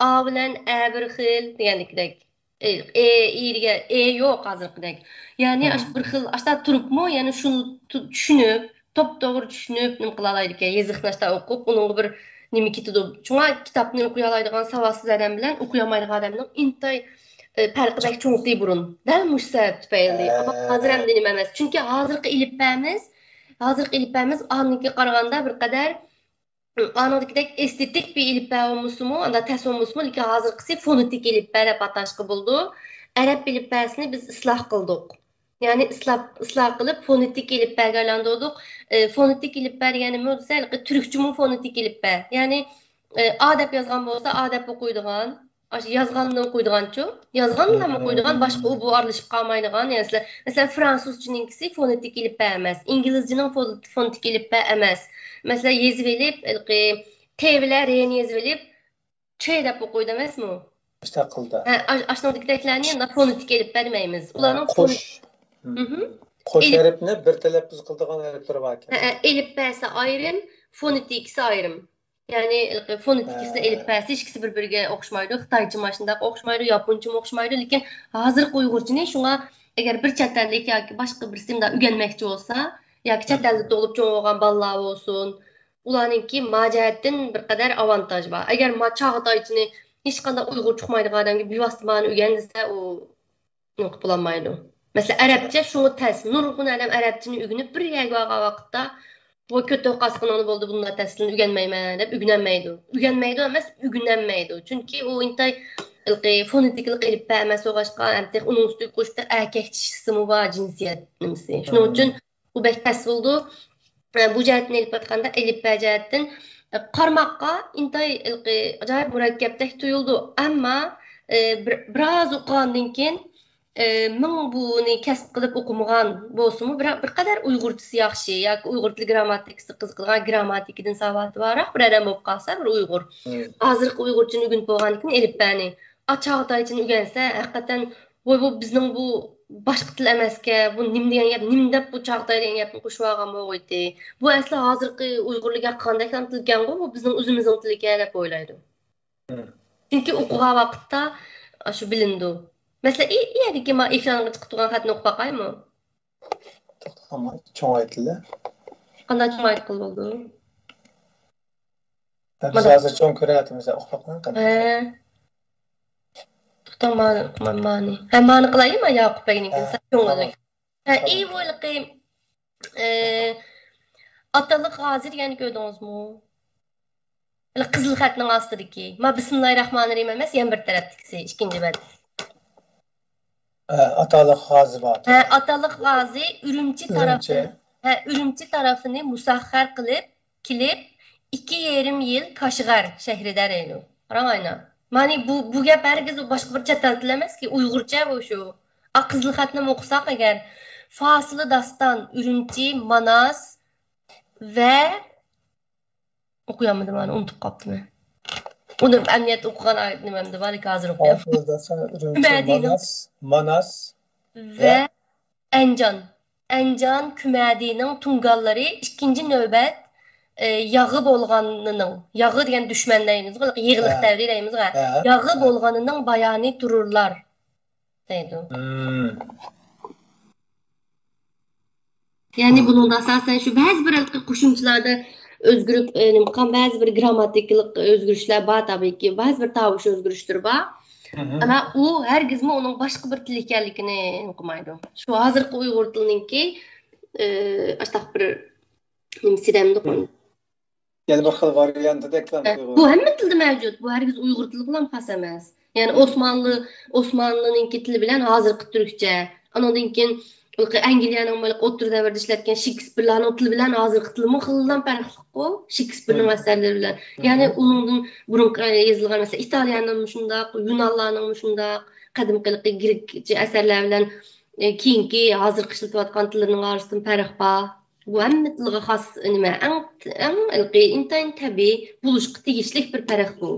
ئا بىلەن ئە بىر خىل دېگەندىكىدەك. ئى، ئې، ئى دېگەن ئې يوق ھازىرقىدەك. يەنى ئاشۇ بىر خىل، ئاشتا تۇرۇپمۇ، يەنى شۇنى تو-، چۈشىنىپ، توپتوغرا چۈشىنىپ، نېمە قىلالايدىكەن، يېزىقنى ئاشتا ئوقۇپ، ئۇنىڭغا بىر نېمە كېتىدۇ. شۇڭا كىتابنى ئوقۇيالايدىغان ساۋاتسىز ئادەم بىلەن ئوقۇيالمايدىغان ئادەمنىڭ ئىنتايىن، ئى، پەرقى بەك چوڭتى بۇرۇن. دەل مۇشۇ سەۋەب تۈپەيلى. ئەمما ھە. ھازىر ئەمدى نېمە ئەمەس. چۈنكى ھازىرقى ئېلىپبەمىز، ھازىرقى ئېلىپبەمىز ئانىڭكىگە قارىغاندا بىر قەدەر، ئانىڭدىكىدەك ئېستېتىك بىر ئېلىپبە بولمىسىمۇ، ئاندا تەس بولمىسىمۇ، لېكىن ھازىرقىسى فونېتىك ئېلىپبە دەپ ئاتاشقا بولىدۇ. ئەرەب ئېلىپبەسىنى بىز ئىسلاھ قىلدۇق. يەنى ئىسلاھ، ئىسلاھ قىلىپ فونېتىك ئېلىپبەگە ئايلاندۇردۇق. ئى، فونېتىك ئېلىپبە دېگەن نېمە دېسە، ھېلىقى تۈركچىمۇ فونېتىك ئېلىپبە. يەنى، ئى، ئا دەپ يازغان بولسا، ئا دەپ ئوقۇيدىغان، ئاشۇ يازغاننى ئوقۇيدىغانچۇ؟ يازغاننىلا ئوقۇيدىغان، باشقا ئۇ بۇ ئارىلىشىپ قالمايدىغان. يەنى سىلەر، مەسىلەن، فرانسۇزچىنىڭكىسى فونېتىك ئېلىپبە ئەمەس، ئىنگلىزچىنىڭ فون-، فونېتىك ئېلىپبە ئەمەس. مەسىلەن، يېزىۋېلىپ، ھېلىقى تې بىلەن رېنى يېزىۋېلىپ، چې دەپ ئوقۇيدۇ ئەمەسمۇ؟ مۇشۇنداق قىلدى. ھە، ئاش-، ئاشۇنىڭدىكىدەكلەرنى ئۇنداق فونېتىك ئېلىپبە دېمەيمىز. ھە، ئۇلارنىڭ قوش. فون-، مم. مھم. قوش ئېلىپ- ھەرپنى بىر تەلەپپۇز قىلىدىغان ھەرپلىرى باركەن. ھە، ھە، ئېلىپبەسى ئايرىم، فونېتىكىسى ئايرىم. يەنى، ھېلىقى فونېتىكىسى، ھە. ئېلىپبەسى ئىككىسى بىر-بىرىگە ئوخشىمايدۇ. خىتايچىمۇ ئاشۇنداق ئوخشىمايدۇ، ياپونچىمۇ ئوخشىمايدۇ. لېكىن ھازىرقى ئۇيغۇرچىنى شۇڭا ئەگەر بىر چەت ئەللىك ياكى باشقا بىرسى مۇنداق ئۆگەنمەكچى بولسا، ياكى چەت ئەلدە تۇغۇلۇپ چوڭ بولغان بالىلار بولسۇن، ئۇلارنىڭكى ما جەھەتتىن بىر قەدەر ئاۋانتاژ بار. ئەگەر ما چاغاتايچىنى ھېچقانداق ئۇيغۇرچە ئۇقمايدىغان ئادەمگە بىۋاسىتە مانى ئۆگەن دېسە، ئۇ نېمە قىلىپ بولالمايدۇ. مەسىلەن، ئەرەبچە شۇڭا تەس. نۇرغۇن ئادەم ئەرەبچىنى ئۆگىنىپ، بىر يەرگە بارغان ۋاقىتتا، ۋوي، كۆتۈر قاسقىنىڭنى بولدى، بۇنداق تەسلىنى ئۆگەنمەيمەن دەپ ئۆگىنەلمەيدۇ. ئۆگەنمەيدۇ ئەمەس، ئۆگىنەلمەيدۇ. چۈنكى ئۇ ئىنتاي ھېلىقى فونېتىكىلىق ئېلىپبە ئەمەس بولغاچقا، ھەم تېخى ئۇنىڭ ئۈستىگە قوشۇپ تېخى ئەركەكچە ئىسمى بار جىنسىيەت نېمىسى. شۇنىڭ ئۈچۈن ئۇ بەك تەس بولىدۇ. ئە، بۇ جەھەتتىن ئېلىپ ئېيتقاندا، ئېلىپبە جەھەتتىن، ئە، قارىماققا ئىنتايىن ھېلىقى ئاجايىپ مۇرەككەپتەك تۇيۇلىدۇ. ئەمما، ئە، بىر، بىراز ئوقۇغاندىن كېيىن، ئە، مىڭ بۇنى كەسىپ قىلىپ ئوقۇمىغان بولسىمۇ، بىراق بىر قەدەر ئۇيغۇرچىسى ياخشى ياكى ئۇيغۇر تىلى گىرامماتىكىسى قىزىقىدىغان، گىرامماتىكىدىن ساۋاتى بارراق بىر ئادەم بولۇپ قالسا، بىر ئۇيغۇر. مم. ھازىرقى ئۇيغۇرچىنى ئۆگىنىپ بولغاندىن كېيىن ئېلىپبەنى، ئا، چاغاتايچىنى ئۆگەنسە، ھەقىقەتەن ۋوي، بۇ بىزنىڭ بۇ باشقا تىل ئەمەسكەن، بۇ نېمە دېگەن گەپ، نېمە دەپ بۇ چاغاتاي دېگەن گەپنى قوشۇۋالغان بولغىيتى. بۇ ئەسلى ھازىرقى ئۇيغۇرلار گەپ قىلغاندەكلا تىلكەنغۇ، بۇ بىزنىڭ ئۆزىمىزنىڭ تىلىكەن دەپ ئويلايدۇ. مم. چۈنكى ئوقۇغان ۋاقىتتا ئاشۇ بىلىنىدۇ. مەسىلەن، ئى-، ئى يەردىكى ما ئېكرانغا چىقىپ تۇرغان خەتنى ئوقۇپ باقايمۇ؟ توختاڭ، چوڭايتىلە. قانداق چوڭايتقىلى بولىدۇ؟ بىز مانا. ھازىر چوڭ كۆرۈۋاتىمىز، ئوقۇپ باقماڭ قېنى. ھە. توختاڭ، مانى، مانى. ھە، مانى قىلايلى، ما ياقۇپ بەگنىڭكىنى ھە، سەل چوڭ تامام. قىلاي. ھە، تامام. ئى، بۇ ھېلىقى، ئى، ئاتالىق غازى دېگەننى كۆردىڭىزمۇ؟ ھېلى قىزىل خەتنىڭ ئاستىدىكى. ما بىسمىللاھىررەھمانىررەھىم ئەمەس، يەنە بىر تەرەپتىكىسى، ئىككىنچى بەت. ئە، ئاتالىق غازى بار. ھە، ئاتالىق غازى ئۈرۈمچى ئۈرۈمچى. تەرەپىنى، ھە، ئۈرۈمچى تەرەپىنى مۇسەخخەر قىلىپ، كېلىپ، ئىككى يېرىم يىل كاشغەر شەھىرىدە رەيلۇ. قاراڭ ئاينا. مانى بۇ، بۇ گەپ ھەرگىز باشقا بىر چەت ئەل تىلى ئەمەسكى، ئۇيغۇرچە بۇ شۇ. ئا، قىزىل خەتنىمۇ ئوقۇساق ئەگەر، فاسىلە داستان، ئۈرۈمچى، ماناس ۋە ئوقۇيالمىدىم، مانا ئۇنتۇپ قاپتىمەن. ئۇنى ئەمەلىيەتتە ئوقۇغان ئايەت نېمەمدە بار، ھازىر ئوقۇيمەن. فاسىلە داستان، ئۈرۈمچى، كۈمەدىنىڭ ماناس، ماناس ۋە ۋە ئەنجان. ئەنجان، كۈمەدىنىڭ تۇڭگانلىرى ئىككىنچى نۆۋەت ئى، ياغى بولغانىنىڭ، ياغى دېگەن دۈشمەن دەيمىزغۇ، يېغىلىق ھە. دەۋرى دەيمىزغۇ، ھە، ياغى ھە. بولغانىنىڭ بايانى تۇرۇرلار دەيدۇ. مم. يەنى بۇنىڭدا ئاساسەن شۇ بەزى بىر ھېلىقى قوشۇمچىلاردا ئۆزگىرىپ، ئى، نېمە قىلغان بەزى بىر گرامماتىكىلىق ئۆزگىرىشلەر بار تابىئىيكى، بەزى بىر تاۋۇش ئۆزگىرىشلىرى بار. مم. ئەمما ئۇ ھەرگىزمۇ ئۇنىڭ باشقا بىر تىل ئىكەنلىكىنى نېمە قىلمايدۇ. شۇ ھازىرقى ئۇيغۇر تىلىنىڭكى، ئى، ئاشتاق بىر نېمىسى دەمدۇق ئۇنى. يەنە بىر خىل ۋارىيانتىدەكلا ئۇيغۇر. بۇ ھەممە تىلدا مەۋجۇت. بۇ ھەرگىز ئۇيغۇر تىلىغىلا خاس ئەمەس. يەنى مم. ئوسمانلى، ئوسمانلىنىڭكى تىلى بىلەن ھازىرقى تۈركچە. ئانىڭدىن كېيىن ئەنگلىيەنىڭ ئوتتۇرا دەۋردە ئىشلەتكەن شېكسپىرلارنىڭ تىلى بىلەن ھازىرقى تىلىمۇ خېلىلا پەرقلىققۇ. شېكسپىرنىڭ مم. ئەسەرلىرى بىلەن. مم. يەنى ئۇنىڭدىن بۇرۇنقى يېزىلغان، مەسىلەن، ئىتالىيەنىڭمۇ شۇنداق، يۇنانلارنىڭمۇ شۇنداق، قەدىمكى گرېكچە ئەسەرلەر بىلەن، ئە، كېيىنكى ھازىرقى ئىشلىتىۋاتقان تىللىرىنىڭ ئارىسىدىن پەرق بار. بۇ ھەممە تىلغا خاس نېمە، ئەڭ، ئەڭ ھېلىقى ئىنتايىن تەبىئىي بولۇشقا تېگىشلىك بىر پەرق بۇ.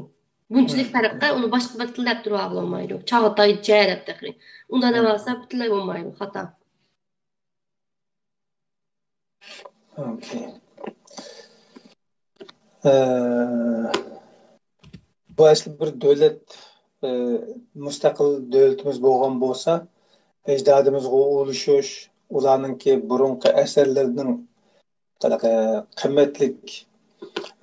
بۇنچىلىك مم. پەرققە ئۇنى باشقا بىر تىل دەپ تۇرۇۋالغىلى بولمايدۇ. چاغاتايچە دەپ تېخى. ئۇنداق مم. دەۋالسا پۈتۈنلەي بولمايدۇ، خاتا. ئوكەي. ئە، بۇ ئەسلى بىر دۆلەت، ئە، مۇستەقىل دۆلىتىمىز بولغان بولسا، ئەجدادىمىزغا ئۇلىشىش، ئۇلارنىڭكى بۇرۇنقى ئەسەرلىرىنىڭ قىلىقى قىممەتلىك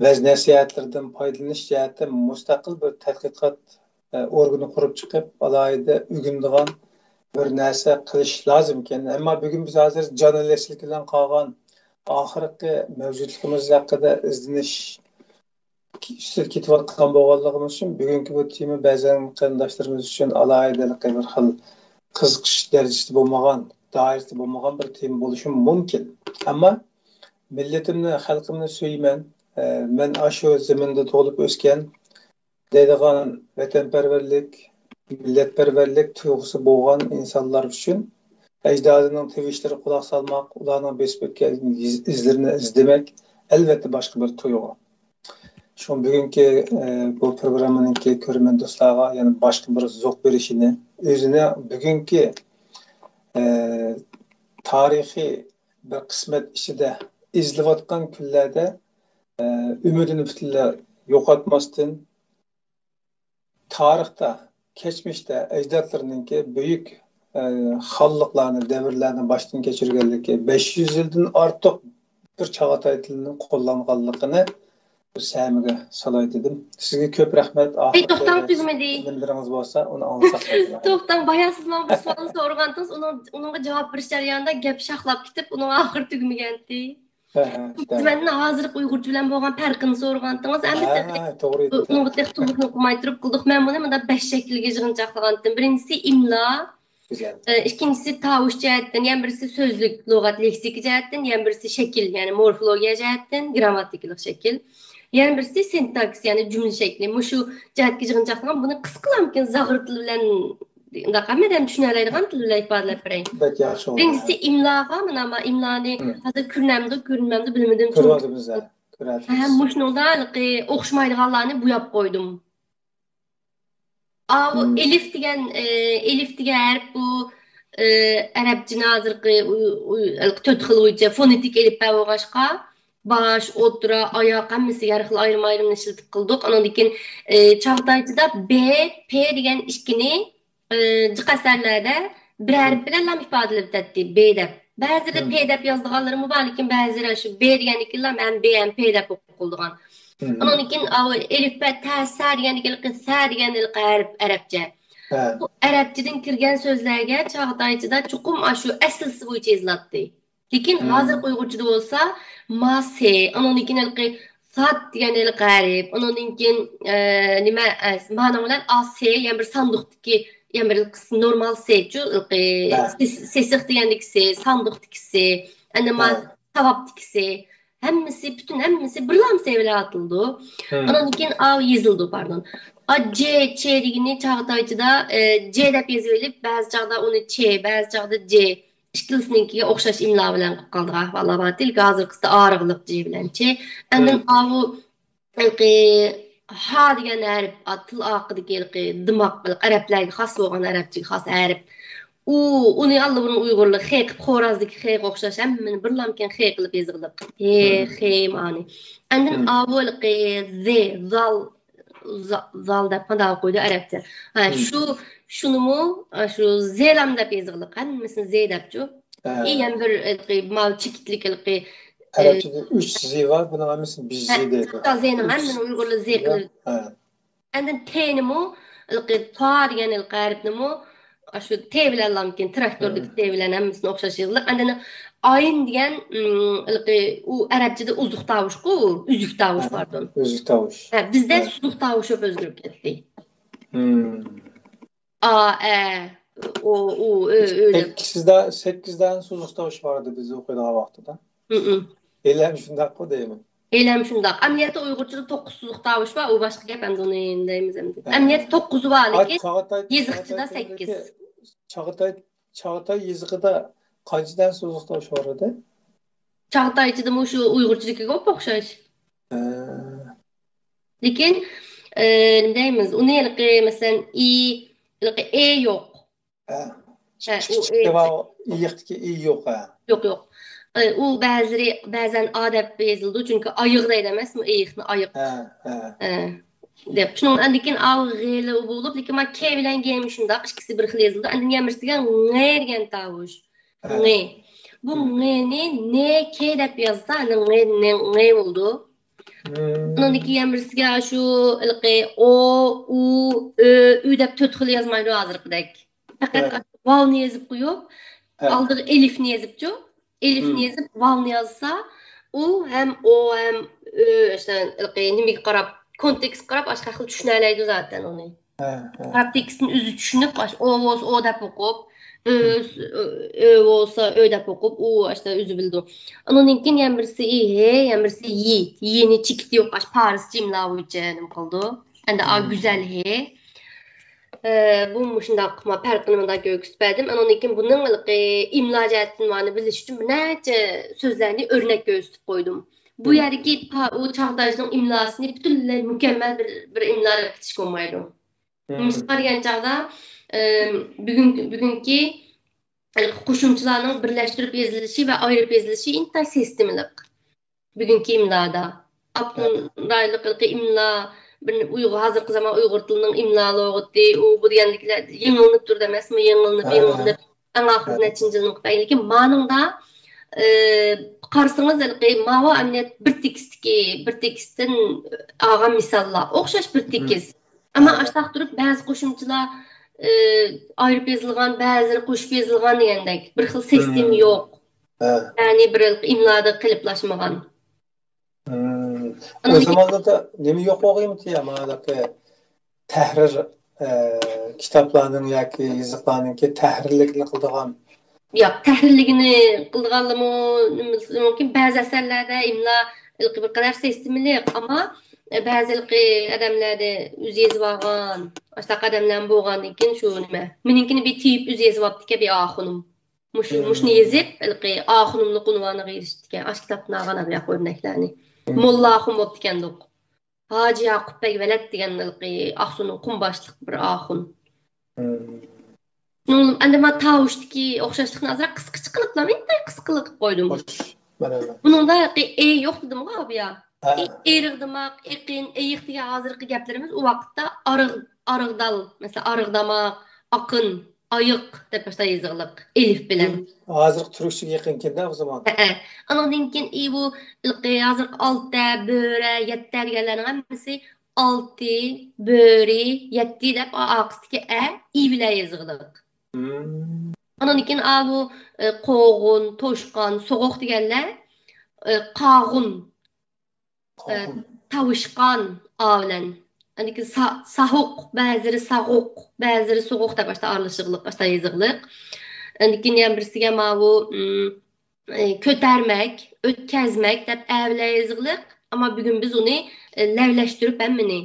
ۋەز-نەسىھەتلىرىدىن پايدىلىنىش جەھەتتە مۇستەقىل بىر تەتقىقات، ئە، ئورگىنى قۇرۇپ چىقىپ، ئالاھىدە ئۆگىنىدىغان بىر نەرسە قىلىش لازىمكەن. ئەمما بۈگۈن بىز ھازىر جان ئېلىشلىك بىلەن قالغان ئاخىرقى مەۋجۇتلۇقىمىز ھەققىدە ئىزدىنىش ئۈستىدە كېتىۋاتقان بولغانلىقىمىز ئۈچۈن، بۈگۈنكى بۇ تېما بەزەن قېرىنداشلىرىمىز ئۈچۈن ئالاھىدە بىر خىل قىزىقىش دەرىجىسىدە بولمىغان، دائىرىسىدە بولمىغان بىر تېما بولۇشى مۇمكىن. ئەمما مىللىتىمنى، خەلقىمنى سۆيىمەن، ئە، مەن ئاشۇ زېمىندا تۇغۇلۇپ ئۆسكەن، دەيدىغان ۋەتەنپەرۋەرلىك، مىللەتپەرۋەرلىك تۇيغۇسى بولغان ئىنسانلار ئۈچۈن ئەجدادىنىڭ تىۋىشلىرىغا قۇلاق سالماق، ئۇلارنىڭ بېسىپ ئۆتكەن ئىز-، ئىزلىرىنى ئىزدىمەك ئەلۋەتتە باشقا بىر تۇيغۇ. شۇڭا بۈگۈنكى، ئە، بۇ پروگراممىنىڭكى كۆرۈرمەن دوستلارغا يەنە باشقا بىر زوق بېرىشىنى، ئۆزىنى بۈگۈنكى، ئە، تارىخىي بىر قىسمەت ئىچىدە ئېزىلىۋاتقان كۈنلەردە، ئە، ئۈمىدىنى پۈتۈنلەي يوقاتماستىن، تارىختا، كەچمىشتە ئەجدادلىرىنىڭكى بۈيۈك، ئە، خانلىقلارنى، دەۋرلەرنى باشتىن كەچۈرگەنلىكى، بەش يۈز يىلدىن ئارتۇق بىر چاغاتاي تىلىنى قوللانغانلىقىنى بىر سەھىمگە سالاي دېدىم. سىزگە كۆپ رەھمەت. ئاي، توختاڭ، تۈگىمىدى. نېمىلىرىڭىز بولسا، ئۇنى ئاڭلىساق بولىدۇ. توختاڭ، بايا سىز ماڭا بىر سوئال سورىغانتىڭىز، ئۇنىڭ، ئۇنىڭغا جاۋاب بېرىش جەريانىدا گەپ شاخلاپ كېتىپ، ئۇنىڭ ئاخىرى تۈگىمىگەنتى. ھە، ھە، ھە. مەن ھازىرقى ئۇيغۇرچە بىلەن بولغان پەرقىنى سورىغانتىڭىز، ئەمدى ھە، ھە، توغرا ئېيتتىڭىز. ئۇنىڭغا تېخى تولۇقلىما قىلماي تۇرۇپ قىلدۇق. مەن بۇنى مۇنداق بەش شەكىلگە يىغىنچاقلىغانتىم. بىرىنچىسى ئىملا، گۈزەل. ئە، ئىككىنچىسى تاۋۇش جەھەتتىن، يەنە بىرسى سۆزلۈك، لۇغەت، لېكسىكا جەھەتتىن، يەنە بىرسى شەكىل، يەنى مورفولوگىيە جەھەتتىن، گرامماتىكىلىق شەكىل. يەنە بىرسى سىنتاكس، يەنى جۈملە شەكلى. مۇشۇ جەھەتكە يىغىنچاقلىغان. بۇنى قىسقىلا مۇمكىن زاغرا تىل بىلەن، مۇنداق ھەممە ئادەم چۈشىنەلەيدىغان تىل بىلەن ئىپادىلەپ بېرەي. بەك ياخشى بولدى. بىرىنچىسى ئىملاغا، مانا، مانا ئىملانى ھە. ھازىر كۆرۈنەمدۇ، كۆرۈنمەمدۇ، بىلمىدىم. كۆرۈۋاتىمىز، ھە. كۆرۈۋاتىمىز. ھە، مۇشۇنىڭدا ھېلىقى ئوخشىمايدىغانلارنى بوياپ قويدۇم. ئاۋۇ مم. ئېلىف دېگەن، ئە، ئېلىف دېگەن ھەرپ بۇ، ئە، ئەرەبچىنى ھازىرقى ئۇ-، ئۇ-، ھېلىقى تۆت خىل بويىچە فونېتىك ئېلىپبە بولغاچقا، باش، ئوتتۇرا، ئاياق ھەممىسىگە ھەر خىل ئايرىم-ئايرىم ئىشلىتىپ قىلدۇق. ئانىڭدىن كېيىن، ئە، چاغاتايچىدا ب، پ دېگەن ئىككىنى، ئە، جىق ئەسەرلەردە بىر ھەرپ بىلەنلا ئىپادىلىۋېتەتتى، ب دەپ. بەزىلىرى مم. پ دەپ يازىدىغانلىرىمۇ بار، لېكىن بەزىلىرى شۇ ب دېگەندىكىنلا ھەم ب ھەم پ دەپ ئوقۇلىدىغان. مم. ئانىڭدىن كېيىن ئاۋۇ ئېلىفبە، تە، سە دېگەندىكىن س دېگەن ھېلىقى ھەرپ ئەرەبچە. ھە. بۇ ئەرەبچىدىن كىرگەن سۆزلەرگە چاغاتايچىدا چوقۇم ئاشۇ ئەسلىسى بويىچە يېزىلاتتى. لېكىن مم. ھازىرقى ئۇيغۇرچىدا بولسا ما، سې، ئانىڭدىن كېيىن ھېلىقى سات دېگەن ھېلىقى ھەرپ، ئانىڭدىن كېيىن، ئە، نېمە، ئە، مانىڭ بىلەن ئا، سې، يەنە بىر ساندۇقتىكى، يەنە بىر نورمال سېچۇ، ھېلىقى ھە. سېس-، سېسىق دېگەندىكى سې، ساندۇقتىكى سې، ئەنە ما ھە. ساۋابتىكى سې. ھەممىسى، پۈتۈن ھەممىسى بىرلا سې بىلەن ئاتىلىدۇ. مم. ئانىڭدىن كېيىن ئا يېزىلىدۇ، پاردون. ئا، جې، چې دېگىنى چاغاتايچىدا، ئە، جې دەپ يېزىۋېلىپ، بەزى چاغدا ئۇنى چې، بەزى چاغدا جې. ئىككىلىسىنىڭكىگە ئوخشاش ئىملا بىلەن قىلىپ قالىدىغان ئەھۋاللار بارتى. ھېلىقى ھازىرقىسىدا ئارىغىلىق جې بىلەن چې. ئاندىن مم. ئاۋۇ ھېلىقى ھا دېگەن ھەرپ، ئا، تىل ئارقىدىكى ھېلىقى دىماق، ھېلىقى ئەرەبلەرگە خاس بولغان، ئەرەبچىگە خاس ھەرپ. ئۇ، ئۇنى ئاللىبۇرۇن ئۇيغۇرلار خې قىلىپ، خورازدىكى خېغا ئوخشاش، ھەممىنى بىرلامكەن خې قىلىپ يېزىقلىق. ھې، خې مانى. ئاندىن ئاۋۇ ھېلىقى زې، زال، زا-، زال دەپ قانداق قويدى ئەرەبچە. ھە، شۇ، شۇنىمۇ، ئا، شۇ زېلام دەپ يېزىقلىق. ھەممىسىنى زې دەپچۇ. ئى، يەنە بىر ھېلىقى ماۋۇ چېكىتلىك ھېلىقى، ئە، ئەرەبچىدە ئۈچ زې بار، بۇنىڭ ھەممىسىنى بىز زې دەيدۇ. ھەتتا زېنىڭ ھەممىنى ئۇيغۇرلار زې قىلىپ. ئاندىن تېنىمۇ، ھېلىقى تا دېگەن ھېلىقى ھەرپنىمۇ، ئاشۇ تې بىلەن لامكىن، تىراكتوردىكى تې بىلەن ھەممىسىنى ئوخشاش يېزىلىق. ئاندىن ئايىن دېگەن، ئىم، ھېلىقى ئۇ ئەرەبچىدە ئۇزۇق تاۋۇشقۇ، ئۈزۈك تاۋۇش، پاردون. ئۈزۈك تاۋۇش. ھە، بىزدە سوزۇق تاۋۇش بولۇپ ئۆزگىرىپ كەتتى. ئا، ئە، ئو، ئۇ، ئۆ، ئۆ دەپ. سەككىز دا-، سەككىز دانە سوزۇق تاۋۇش بار ئىدى بىز ئوقۇيدىغان ۋاقتىدا. ھېلىھەم شۇنداققۇ دەيمەن. ھېلىھەم شۇنداق. ئەمەلىيەتتە ئۇيغۇرچىدا توققۇز سوزۇق تاۋۇش بار، ئۇ باشقا گەپ، ئەمدى ئۇنى دەيمىز ئەمدى. ئەمەلىيەتتە توققۇزى بار، لېكىن يېزىقچىدا سەككىز. چاغاتاي، چاغاتاي يېزىقىدا قانچە دانە سوزۇق تاۋۇش بار ئىدى؟ چاغاتايچىدىمۇ شۇ ئۇيغۇرچىدىكىگە ئوخشاش. ھە. لېكىن، ئە، نېمە دەيمىز، ئۇنى ھېلىقى، مەسىلەن، ئى، ھېلىقى ئې يوق. ھە. ھە، ئۇ ئى. ئىيىقتىكى ئى يوق، ھە. يوق، يوق. ئە، ئۇ بەزىلىرى، بەزەن ئا دەپ يېزىلىدۇ، چۈنكى ئايىغ دەيدۇ ئەمەسمۇ، ئېيىقنى ئايىغ. ھە، ھە. ھە. دەپ. شۇنىڭ ئاندىن كېيىن ئا غېلى بولۇپ، لېكىن مانا كې بىلەن گېمۇ شۇنداق، ئىككىسى بىر خىل يېزىلىدۇ. ئاندىن يەنە بىرسىگە غې دېگەن تاۋۇش. ھە. غې. بۇ غېنى نې كې دەپ يازسا، ئاندىن غې، نې، غې بولىدۇ. ئۇنىڭدىن كېيىن يەنە بىرسىگە شۇ ھېلىقى ئو، ئۇ، ئۆ، ئۈ دەپ تۆت خىل يازمايدۇ ھازىرقىدەك. پەقەت ۋاۋنى يېزىپ قويۇپ، ئالدىغا ئېلىفنى يېزىپچۇ. ئېلىفنى يېزىپ، ۋاۋنى يازسا، ئۇ ھەم ئو ھەم ئۆ، ئىشتە، ھېلىقى نېمىگە قاراپ، كونتېكستقا قاراپ، ئاشۇنداق خىل چۈشىنەلەيدۇ زاتەن ئۇنى. قاراپ تېكىستنى ئۆزى چۈشىنىپ، ئاش-، ئو بولسا ئو دەپ ئوقۇپ، ئۆ، ئۆ، ئۆ بولسا ئۆ دەپ ئوقۇپ، ئۇ ئاشتا ئۆزى بىلىدۇ. ئۇنىڭدىن كېيىن يەنە بىرسى ئى، ھې، يەنە بىرسى يى. يىنى چېكىتى يوق، ئاش پارسچە ئىملا بويىچە نېمە قىلىدۇ. ئەندى ئا گۈزەل ھې. ئە، بۇ مۇشۇنداق ما پەرقىنى مۇنداق كۆرسىتىپ بەردىم. ئۇنىڭدىن كېيىن بۇنىڭ ھېلىقى ئىملا جەھەتتىن مانى بىلىش ئۈچۈن بىر نەچچە سۆزلەرنى ئۆرنەك كۆرسىتىپ قويدۇم. بۇ يەردىكى پا-، ئۇ چاغداشنىڭ ئىملاسىنى پۈتۈنلەي مۇكەممەل بىر، بىر ئىملا دەپ كېتىشكە بولمايدۇ. مم. مىسالغا ئالغان چاغدا، ئىم، بۈگۈنكى، بۈگۈنكى قوشۇمچىلارنىڭ بىرلەشتۈرۈپ يېزىلىشى ۋە ئايرىپ يېزىلىشى ئىنتايىن سىستېمىلىق. بۈگۈنكى ئىملادا. ئاپتونوم رايونلۇق ئىملا، بىر ئۇيغۇر، ھازىرقى زامان ئۇيغۇر تىلىنىڭ ئىملا لۇغىتى، ئۇ بۇ دېگەندىكىلەر يېڭىلىنىپ تۇرىدۇ ئەمەسمۇ؟ يېڭىلىنىپ، يېڭىلىنىپ، ئەڭ ئاخىرى نەچچىنچى يىلنىڭ پەيلىكى مانىڭدا، ئى، قارىسىڭىز، ھېلىقى ماۋۇ ئەمەلىيەت بىر تېكىستتىكى، بىر تېكىستتىن ئالغان مىساللار. ئوخشاش بىر تېكىست. ئەمما ئاشتاق تۇرۇپ بەزى قوشۇمچىلار، ئى، ئايرىپ يېزىلغان، بەزىلىرى قوشۇپ يېزىلغان دېگەندەك. بىر خىل سىستېما يوق. يەنى بىر ئىملادا قېلىپلاشمىغان. ئۇ زامانلاردا نېمە يوق بولغىيمىتى، مانا تەھرىر، ئە، كىتابلارنىڭ ياكى يېزىقلارنىڭكى تەھرىرلىكىنى قىلىدىغان؟ ياق، تەھرىرلىكىنى قىلىدىغانلىرىمۇ نېمىسى مۇمكىن، بەزى ئەسەرلەردە ئىملا ھېلىقى بىر قەدەر سىستېمىلىق، ئەمما بەزى ھېلىقى ئادەملەردە ئۆزى يېزىۋالغان، ئاشۇنداق ئادەملەرمۇ بولغاندىن كېيىن شۇ نېمە، مېنىڭكىنى بىر تېۋىپ ئۆزى يېزىۋاپتىكەن بىر ئاخۇنۇم. مۇشۇ، مۇشۇنى يېزىپ، ھېلىقى ئاخۇنۇملۇق ئۇنۋانىغا ئېرىشىپتىكەن. ئاشۇ كىتابتىن ئالغان بۇ ياق ئۆرنەكلەرنى. موللا ئاخۇن بوپتىكەندۇق. ھاجى ياقۇپ بەگ ۋەلەد دېگەن ھېلىقى ئاقسۇنىڭ قۇم باشلىق بىر ئاخۇن. ئەمدى مانا تاۋۇشتىكى ئوخشاشلىقنى ئازراق قىسقىچە قىلىپلا، ئىنتايىن قىسقا قىلىپ قويدۇم. بۇنىڭدا ھېلىقى ئې يوق دېدىمغۇ بۇيا. ئېرىغدىماق، ئېقىن، ئېيىق دېگەن ھازىرقى گەپلىرىمىز ئۇ ۋاقىتتا ئارىغ-، ئارىغدال، مەسىلەن، ئارىغداماق، ئاقىن، ئايىق دەپ باشتا يېزىلىق، ئېلىف بىلەن. ھازىرقى تۈركچىگە يېقىنكەن-دە ئۇ زامان. ھەئە. ئانىڭدىن كېيىن ئى بۇ ھېلىقى ھازىرقى ئالتە، بۆرە، يەتتە دېگەنلەرنىڭ ھەممىسى ئالتە، بۆرە، يەتتە دەپ ئا-، ئارقىسىدىكى ئە، ئى بىلەن يېزىلىق. ئانىڭدىن كېيىن ئا بۇ، ئى، قوغۇن، توشقان، سوغۇق دېگەنلەر، ئى، قاغۇن. ئە، تاۋۇشقان ئا بىلەن. ئاندىن كېيىن سا-، ساھۇق، بەزىلىرى ساغۇق، بەزىلىرى سوغۇق دەپ ئاشتا ئارىلىشىغلىق، ئاشتا يېزىغلىق. ئاندىن كېيىن يەنە بىرسىگە ماۋۇ، ئىم، ئە، كۆتەرمەك، ئۆتكەزمەك دەپ ئە بىلەن يېزىغلىق. ئەمما بۈگۈن بىز ئۇنى، ئە، لەۋلەشتۈرۈپ ھەممىنى.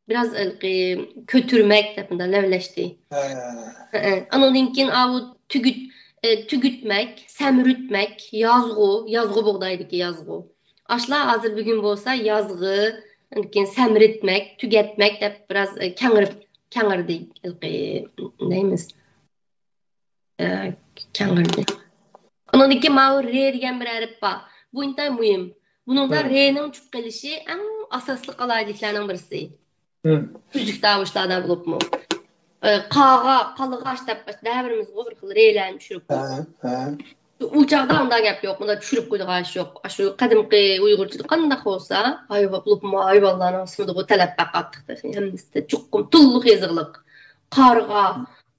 بىراز ھېلىقى كۆتۈرمەك دەپ مۇنداق لەۋلەشتى. ھە. ھە، ھە. ئانىڭدىن كېيىن ئاۋۇ تۈگۈت-، ئە، تۈگۈتمەك، سەمرىتمەك، يازغۇ، يازغۇ بۇغدايدىكى يازغۇ. ئاشۇلار ھازىر بۈگۈن بولسا يازغى، ئاندىن كېيىن سەمرىتمەك، تۈگەتمەك دەپ بىراز، ئە، كەڭرىپ-، كەڭرىدى، ھېلىقى، نېمە دەيمىز؟ ئە، كەڭرىدى. ئۇنىڭدىن كېيىن ماۋۇ رې دېگەن بىر ھەرپ بار. بۇ ئىنتايىن مۇھىم. بۇنىڭدا رېنىڭ چۈشۈپ قېلىشى ئەڭ ئاساسلىق ئالاھىدىلىكلەرنىڭ بىرسى. ئۈزۈك تاۋۇشلاردا بولۇپمۇ. ئە، قاغا، قالىغاچ دەپ، ھەر بىرىمىزغۇ بىر خىل رېلەرنى چۈشۈرۈپ قويىمىز. ئۇ چاغدا ئۇنداق گەپ يوق، ئۇنداق چۈشۈرۈپ قويىدىغان ئىش يوق. ئاشۇ قەدىمكى ئۇيغۇرچىدا قانداق بولسا، ھايۋان بولۇپمۇ، ھايۋانلارنىڭ ئىسمىدىغۇ تەلەپ بەك قاتتىق. ھەممىسىدە چوقۇم تولۇق يېزىقلىق. قارغا،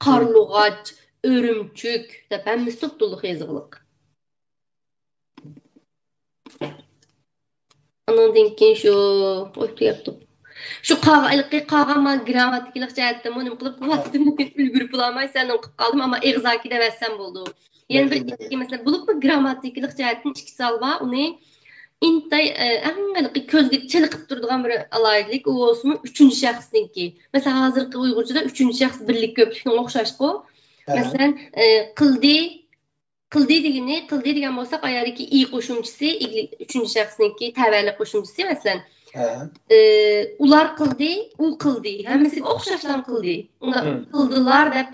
قارلۇغاچ، ئۆرۈمچۈك دەپ ھەممىسى توپتولۇق يېزىقلىق. ئانىڭدىن كېيىن شۇ، ئوي، تۈگەپتۇ. شۇ قاغا، ھېلىقى قاغا مانا گىرامماتىكىلىق جەھەتتىنمۇ نېمە قىلىپ، ۋاقتىمدىن كېيىن ئۈلگۈرۈپ بولالماي سەل نېمە قىلىپ قالدىم، ئەمما ئېغىزاكى دەۋەتسەم بولىدۇ. يەنە بىر ئىككى مەسىلە بولۇپمۇ گىرامماتىكىلىق جەھەتتىن ئىككى سوئال بار. ئۇنى ئىنتاي، ئە، ئەڭ ھېلىقى كۆزگە چېلىقىپ تۇرىدىغان بىر ئالاھىدىلىك، ئۇ بولسىمۇ ئۈچىنچى شەخسنىڭكى. مەسىلەن، ھازىرقى ئۇيغۇرچىدا ئۈچىنچى شەخس بىرلىك كۆپلۈكنىڭ ئوخشاشقۇ. مەسىلەن، ئە، قىلدى، قىلدى دېگىنى، قىلدى دېگەن بولساق، ئايەردىكى ئى قوشۇمچىسى، ئىگلىك، ئۈچىنچى شەخسنىڭكى تەۋەلىك قوشۇمچىسى، مەسىلەن، ئە، ئۇلار قىلدى، ئۇ قىلدى. ھەممىسىگە ئوخشاشلا قىلدى. ئۇنداق قىلدىلار دەپ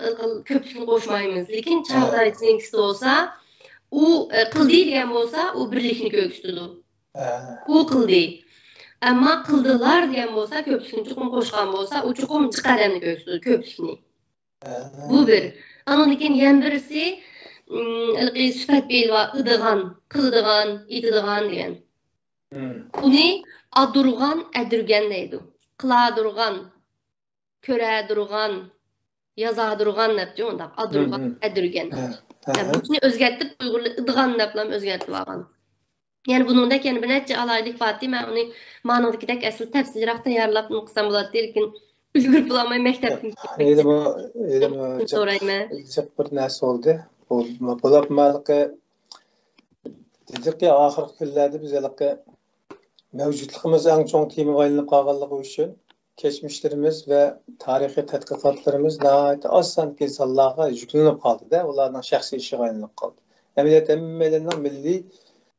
كۆپلۈكنى قوشمايمىز. لېكىن چاغدايچىنىڭكىسى بولسا، ئۇ، ئە، قىلدى دېگەن بولسا، ئۇ بىرلىكنى كۆرسىتىدۇ. ئۇ قىلدى. ئەمما قىلدىلار دېگەن بولسا، كۆپلۈكنى چوقۇم قوشقان بولسا، ئۇ چوقۇم جىق ئادەمنى كۆرسىتىدۇ، كۆپلۈكنى. بۇ بىر. ئاندىن كېيىن يەنە بىرسى، ئىم، ھېلىقى سۈپەت پېئىل بار، ئىدىغان، قىلىدىغان، ئېتىدىغان دېگەن. ئۇنى ئادۇرغان، ئەدۈرگەن دەيدۇ. قىلادۇرغان، كۆرەدۇرغان، يازادۇرغان دەپچۇ، ئۇنداق ئادۇرغان، ئەدۈرگەن. بۇنى ئۆزگەرتىپ، ئۇيغۇرلار ئىدىغان دەپلا ئۆزگەرتىپ ئالغان. يەنە بۇنىڭدەك يەنە بىر نەچچە ئالاھىدىلىك بارتى. مەن ئۇنى مانىڭدىكىدەك ئەسلى تەپسىلىيراق تەييارلاپ نېمە قىلسام بولاتتى، لېكىن ئۈلگۈرۈپ بولالماي مەكتەپتىن كېلىپ ھېلىمۇ، ھېلىمۇ جىق، سورايمەن. جىق بىر نەرسە بولدى. بۇ، بۇلاپ مالىقى دېدۇقى، ئاخىرقى كۈنلەردە بىز ھېلىقى مەۋجۇتلۇقىمىز ئەڭ چوڭ تېمىغا ئايلىنىپ قالغانلىقى ئۈچۈن كەچمىشلىرىمىز ۋە تارىخىي تەتقىقاتلىرىمىز ناھايىتى ئاز ساندىكى ئىنسانلارغا يۈكلىنىپ قالدى-دە، ئۇلارنىڭ شەخسىي ئىشىغا ئايلىنىپ قالدى. ئەمەلىيەتتە ھەممەيلەننىڭ مىللىي،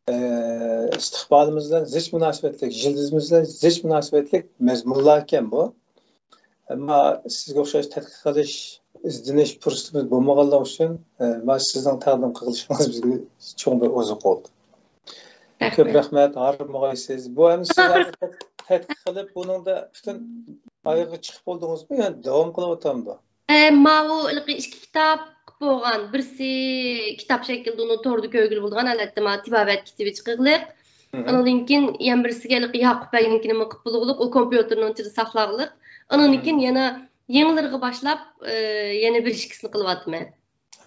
ئە، ئىستىقبالىمىز بىلەن زىچ مۇناسىۋەتلىك، يىلتىزىمىز بىلەن زىچ مۇناسىۋەتلىك مەزمۇنلاركەن بۇ. ئەمما سىزگە ئوخشاش تەتقىق قىلىش، ئىزدىنىش پۇرسىتىمىز بولمىغانلىقى ئۈچۈن، ئە، مانا سىزنىڭ تەقدىم قىلىشىڭىز بىزگە چوڭ بىر ئوزۇق بولدى. كۆپ رەھمەت، ھارمىغايسىز. بۇ ئەمدى سىز ھازىر تەت-، تەتقىق قىلىپ، بۇنىڭدا پۈتۈن ئايىغىغا چىقىپ بولدىڭىزمۇ؟ يەنە داۋام قىلىۋاتامدۇ؟ ئە، ماۋۇ ھېلىقى ئىككى كىتاب قىلىپ بولغان. بىرسى كىتاب شەكلىدە ئۇنى توردا كۆرگىلى بولىدىغان ھالەتتە، ماۋۇ تېبابەت كىتابى چىقىغلىق. ئانىڭدىن كېيىن يەنە بىرسىگە ھېلىقى ياقۇپ بەگنىڭكىنىمۇ قىلىپ بولغلۇق، ئۇ كومپيۇتېرنىڭ ئىچىدە ساقلاغلىق. ئانىڭدىن كېيىن يەنە يېڭىلىرىغا باشلاپ، ئە، يەنە بىر ئىككىسىنى قىلىۋاتىمەن.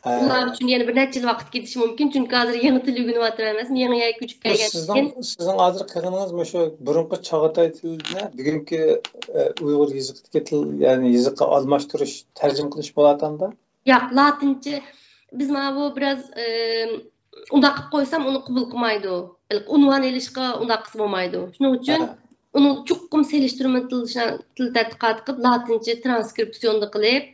ئۇلار ئۈچۈن يەنە بىر نەچچە يىل ۋاقىت كېتىشى مۇمكىن، چۈنكى ھازىر يېڭى تىل ئۆگىنىۋاتىمەن ئەمەسمۇ، يېڭى يەرگە كۆچۈپ كەلگەندىن كېيىن. سىزنىڭ ھازىر قىلغىنىڭىز مۇشۇ بۇرۇنقى چاغاتاي تىلىنى بۈگۈنكى، ئە، ئۇيغۇر يېزىقىدىكى تىل، يەنى يېزىققا ئالماشتۇرۇش، تەرجىمە قىلىش بولاتامدا؟ ياق، لاتىنچە، بىز ماۋۇ بىراز، ئە، ئۇنداق قىلىپ قويسام، ئۇنى قۇبۇل قىلمايدۇ. ئۇنۋان ئېلىشقا ئۇنداق قىلسا بولمايدۇ. شۇنىڭ ئۈچۈن ئۇنى چوقۇم سېلىشتۇرما تىل، تىل تەتقىقاتى قىلىپ، لاتىنچە ترانسكرىپسىيوندا قىلىپ،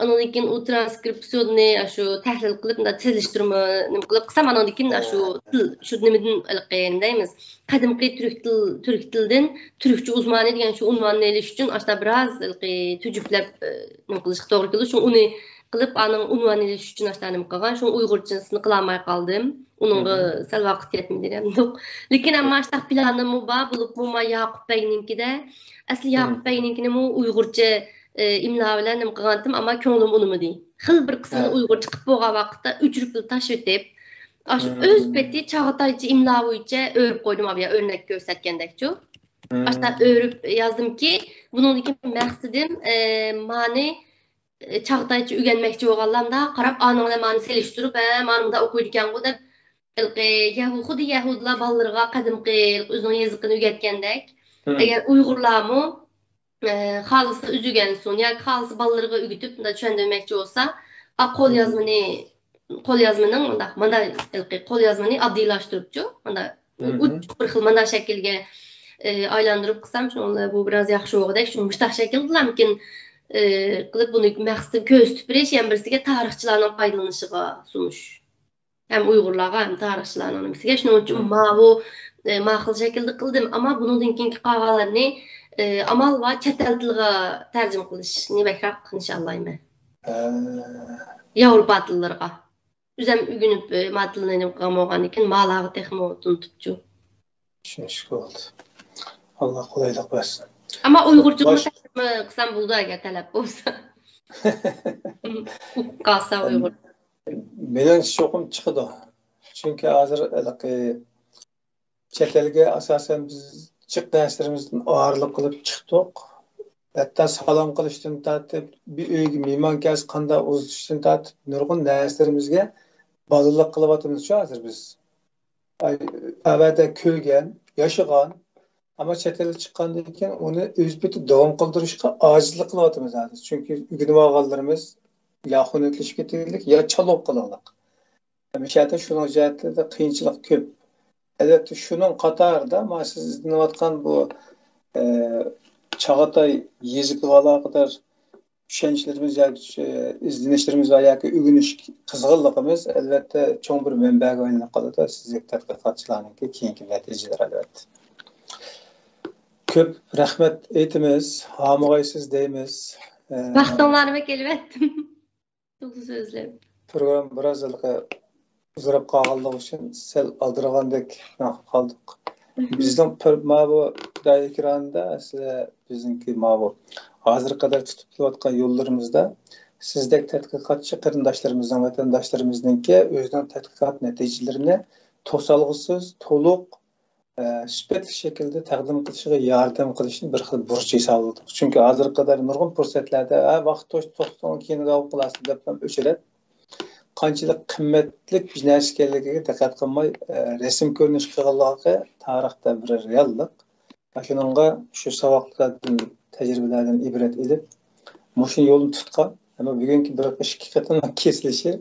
ئانىڭدىن كېيىن ئۇ ترانسكرىپسىيوننى ئاشۇ تەھلىل قىلىپ، مۇنداق سېلىشتۇرما نېمە قىلىپ قىلسام، ئانىڭدىن كېيىن ئاشۇ تىل، شۇ نېمىدىن ھېلىقى نېمە دەيمىز، قەدىمكى تۈرك تىل، تۈرك تىلىدىن تۈركچە ئۇزمانى دېگەن شۇ ئۇنۋاننى ئېلىش ئۈچۈن ئاشۇنداق بىراز ھېلىقى تۈجۈپلەپ، ئى، نېمە قىلىشقا توغرا كېلىدۇ. شۇ ئۇنى قىلىپ، ئانىڭ ئۇنۋاننى ئېلىش ئۈچۈن ئاشۇنداق نېمە قىلغان. شۇ ئۇيغۇرچىسىنى قىلالماي قالدىم. ئۇنىڭغا سەل ۋاقىت يەتمىدى دېگەندۇق. لېكىن ئەمما ئاشۇنداق پىلانىممۇ بار، بولۇپمۇ ما ياقۇپ بەگنىڭكىدە. ئەسلى ياقۇپ بەگنىڭكىنىمۇ ئۇيغۇرچە، ئى، ئىملا بىلەن نېمە قىلغانتىم، ئەمما كۆڭلۈم ئۇنىمىدى. خېلى بىر قىسمىنى ئۇيغۇرچە قىلىپ بولغان ۋاقىتتا ئۆچۈرۈپ تاشلىۋېتىپ، ئاشۇ ئۆز پېتى چاغاتايچە ئىملا بويىچە ئۆرۈپ قويدۇم، ئاۋۇ يەر ئۆرنەك كۆرسەتكەندەكچۇ. ئاشۇنداق ئۆرۈپ يازدىمكى، بۇنىڭدىكى مەقسىتىم، ئى، مانى، ئى، چاغاتايچە ئۆگەنمەكچى بولغانلار مۇنداق قاراپ، ئانىڭ بىلەن مانى سېلىشتۇرۇپ، ھە، مانا مۇنداق ئوقۇيدىكەنغۇ دەپ، ھېلىقى يەھۇ-، خۇددى يەھۇدىيلار بالىلىرىغا قەدىمكى ئۆزىنىڭ يېزىقىنى ئۆگەتكەندەك، ئەگەر ئۇيغۇرلارمۇ، ئە، خالىسا ئۆزى ئۆگەنسۇن ياكى خالىسا بالىلىرىغا ئۆگىتىپ، مۇنداق چۈشەندۈرمەكچى بولسا، ئا، قوليازمىنى، قوليازمىنىڭ مۇنداق، مانا ھېلىقى قوليازمىنى ئاددىيلاشتۇرۇپچۇ، مانا ئوچۇق بىر خىل مانا شەكىلگە، ئى، ئايلاندۇرۇپ قىلسام، شۇڭا بۇ بىراز ياخشى بولغۇدەك. شۇ مۇشتاق شەكىلدىلامكىن، ئى، قىلىپ بۇنى مەقسىتىنى كۆرسىتىپ بېرىش، يەنە بىرسىگە تارىخچىلارنىڭ پايدىلىنىشىغا سۇنۇش. ھەم ئۇيغۇرلارغا، ھەم تارىخچىلارنىڭ نېمىسىگە. شۇنىڭ ئۈچۈن ماۋۇ، ئى، ما خىل شەكىلدە قىلدىم. ئەمما بۇنىڭدىن كېيىنكى قالغانلىرىنى، ئى، ئامال بار چەت ئەل تىلىغا تەرجىمە قىلىشنى بەكرەك نىشانلايمەن. ھە. ياۋروپا تىللىرىغا. ئۆزۈم ئۆگىنىپ، ئە، ما تىلنى نېمە قىلغان بولغاندىكىن، مالارغا تېخىمۇ تونۇتۇپچۇ. چۈشىنىشكە بولدى. ئاللا قولايلىق بەرسۇن. ئەمما ئۇيغۇرچىمۇ باشقا تەرجىمە قىلسام بولىدۇ، ئەگەر تەلەپ بولسا. ئۇقۇپ قالسا ئۇيغۇر. مېنىڭچە چوقۇم چىقىدۇ. چۈنكى ھازىر ھېلىقى چەت ئەلگە ئاساسەن بىز جىق نەرسىلىرىمىزدىن ئايرىلىپ قېلىپ چىقتۇق. ھەتتا سالام قىلىشتىن تارتىپ، بىر ئۆيگە مېھمان كەلسە قانداق ئۇزىتىشتىن تارتىپ، نۇرغۇن نەرسىلىرىمىزگە بالىلىق قىلىۋاتىمىزچۇ ھازىر بىز. ئاي، ئەۋەدە كۆرگەن، ياشىغان، ئەمما چەت ئەلگە چىققاندىن كېيىن ئۇنى ئۆز پېتى داۋام قىلدۇرۇشقا ئاجىزلىق قىلىۋاتىمىز ھازىر. چۈنكى ئۆگىنىۋالغانلىرىمىز يا خۇنۈكلىشىپ كېتىۋاتىدۇ، يا چالا بولۇپ قالىدۇ. ھەمىشە شۇنىڭ جەھەتتە قىيىنچىلىق كۆپ. ئەلۋەتتە، شۇنىڭ قاتارىدا مانا سىز ئىزدىنىۋاتقان بۇ، ئە، چاغاتاي يېزىقىغا ئالاقىدار چۈشەنچىلىرىمىز ياكى ئىزدىنىشلىرىمىز ۋە ياكى ئۆگىنىش قىزغىنلىقىمىز، ئەلۋەتتە، چوڭ بىر مەنبەگە ئايلىنىپ قالىدۇ. سىزدەك تەتقىقاتچىلارنىڭكى كېيىنكى نەتىجىلىرى، ئەلۋەتتە. كۆپ رەھمەت ئېيتىمىز، ھامىغايسىز دەيمىز. ئە، ۋاقتىڭلارنى بەك ئېلىۋەتتىم. توغرا سۆزلەپ. پروگرامما بىراز ھېلىقى ئۇزىراپ قالغانلىقى ئۈچۈن سەل ئالدىرىغاندەك قالدۇق. بىزنىڭ پىر-، ماۋۇ خۇداي ئېكرانىدا سىلەر بىزنىڭكى ماۋۇ ھازىرغا قەدەر تۇتۇپ كېلىۋاتقان يوللىرىمىزدا سىزدەك تەتقىقاتچى قېرىنداشلىرىمىزنىڭ، ۋەتەنداشلىرىمىزنىڭكى ئۆزىنىڭ تەتقىقات نەتىجىلىرىنى توسالغۇسىز، تولۇق، ئە، سۈپەتلىك شەكىلدە تەقدىم قىلىشىغا ياردەم قىلىشنى بىر خىل بۇرچ ھېسابلىدۇق. چۈنكى ھازىرغا قەدەر نۇرغۇن پۇرسەتلەردە، ھە، ۋاقىت توشتى، توختىتىڭ، كېيىن داۋام قىلارسىز دەپ ئۆچرەت. قانچىلىك قىممەتلىك بىر نەرسە ئىكەنلىكىگە دىققەت قىلماي، ئە، رەسىم كۆرۈنۈش قىلغانلىقى تارىختا بىر رېئاللىق. شۇنىڭغا شۇ ساۋاقلاردىن، تەجرىبىلەردىن ئىبرەت ئېلىپ، مۇشۇ يولنى تۇتقان. ئەمما بۈگۈنكى بىر ئىككى قېتىم كېسىلىشى،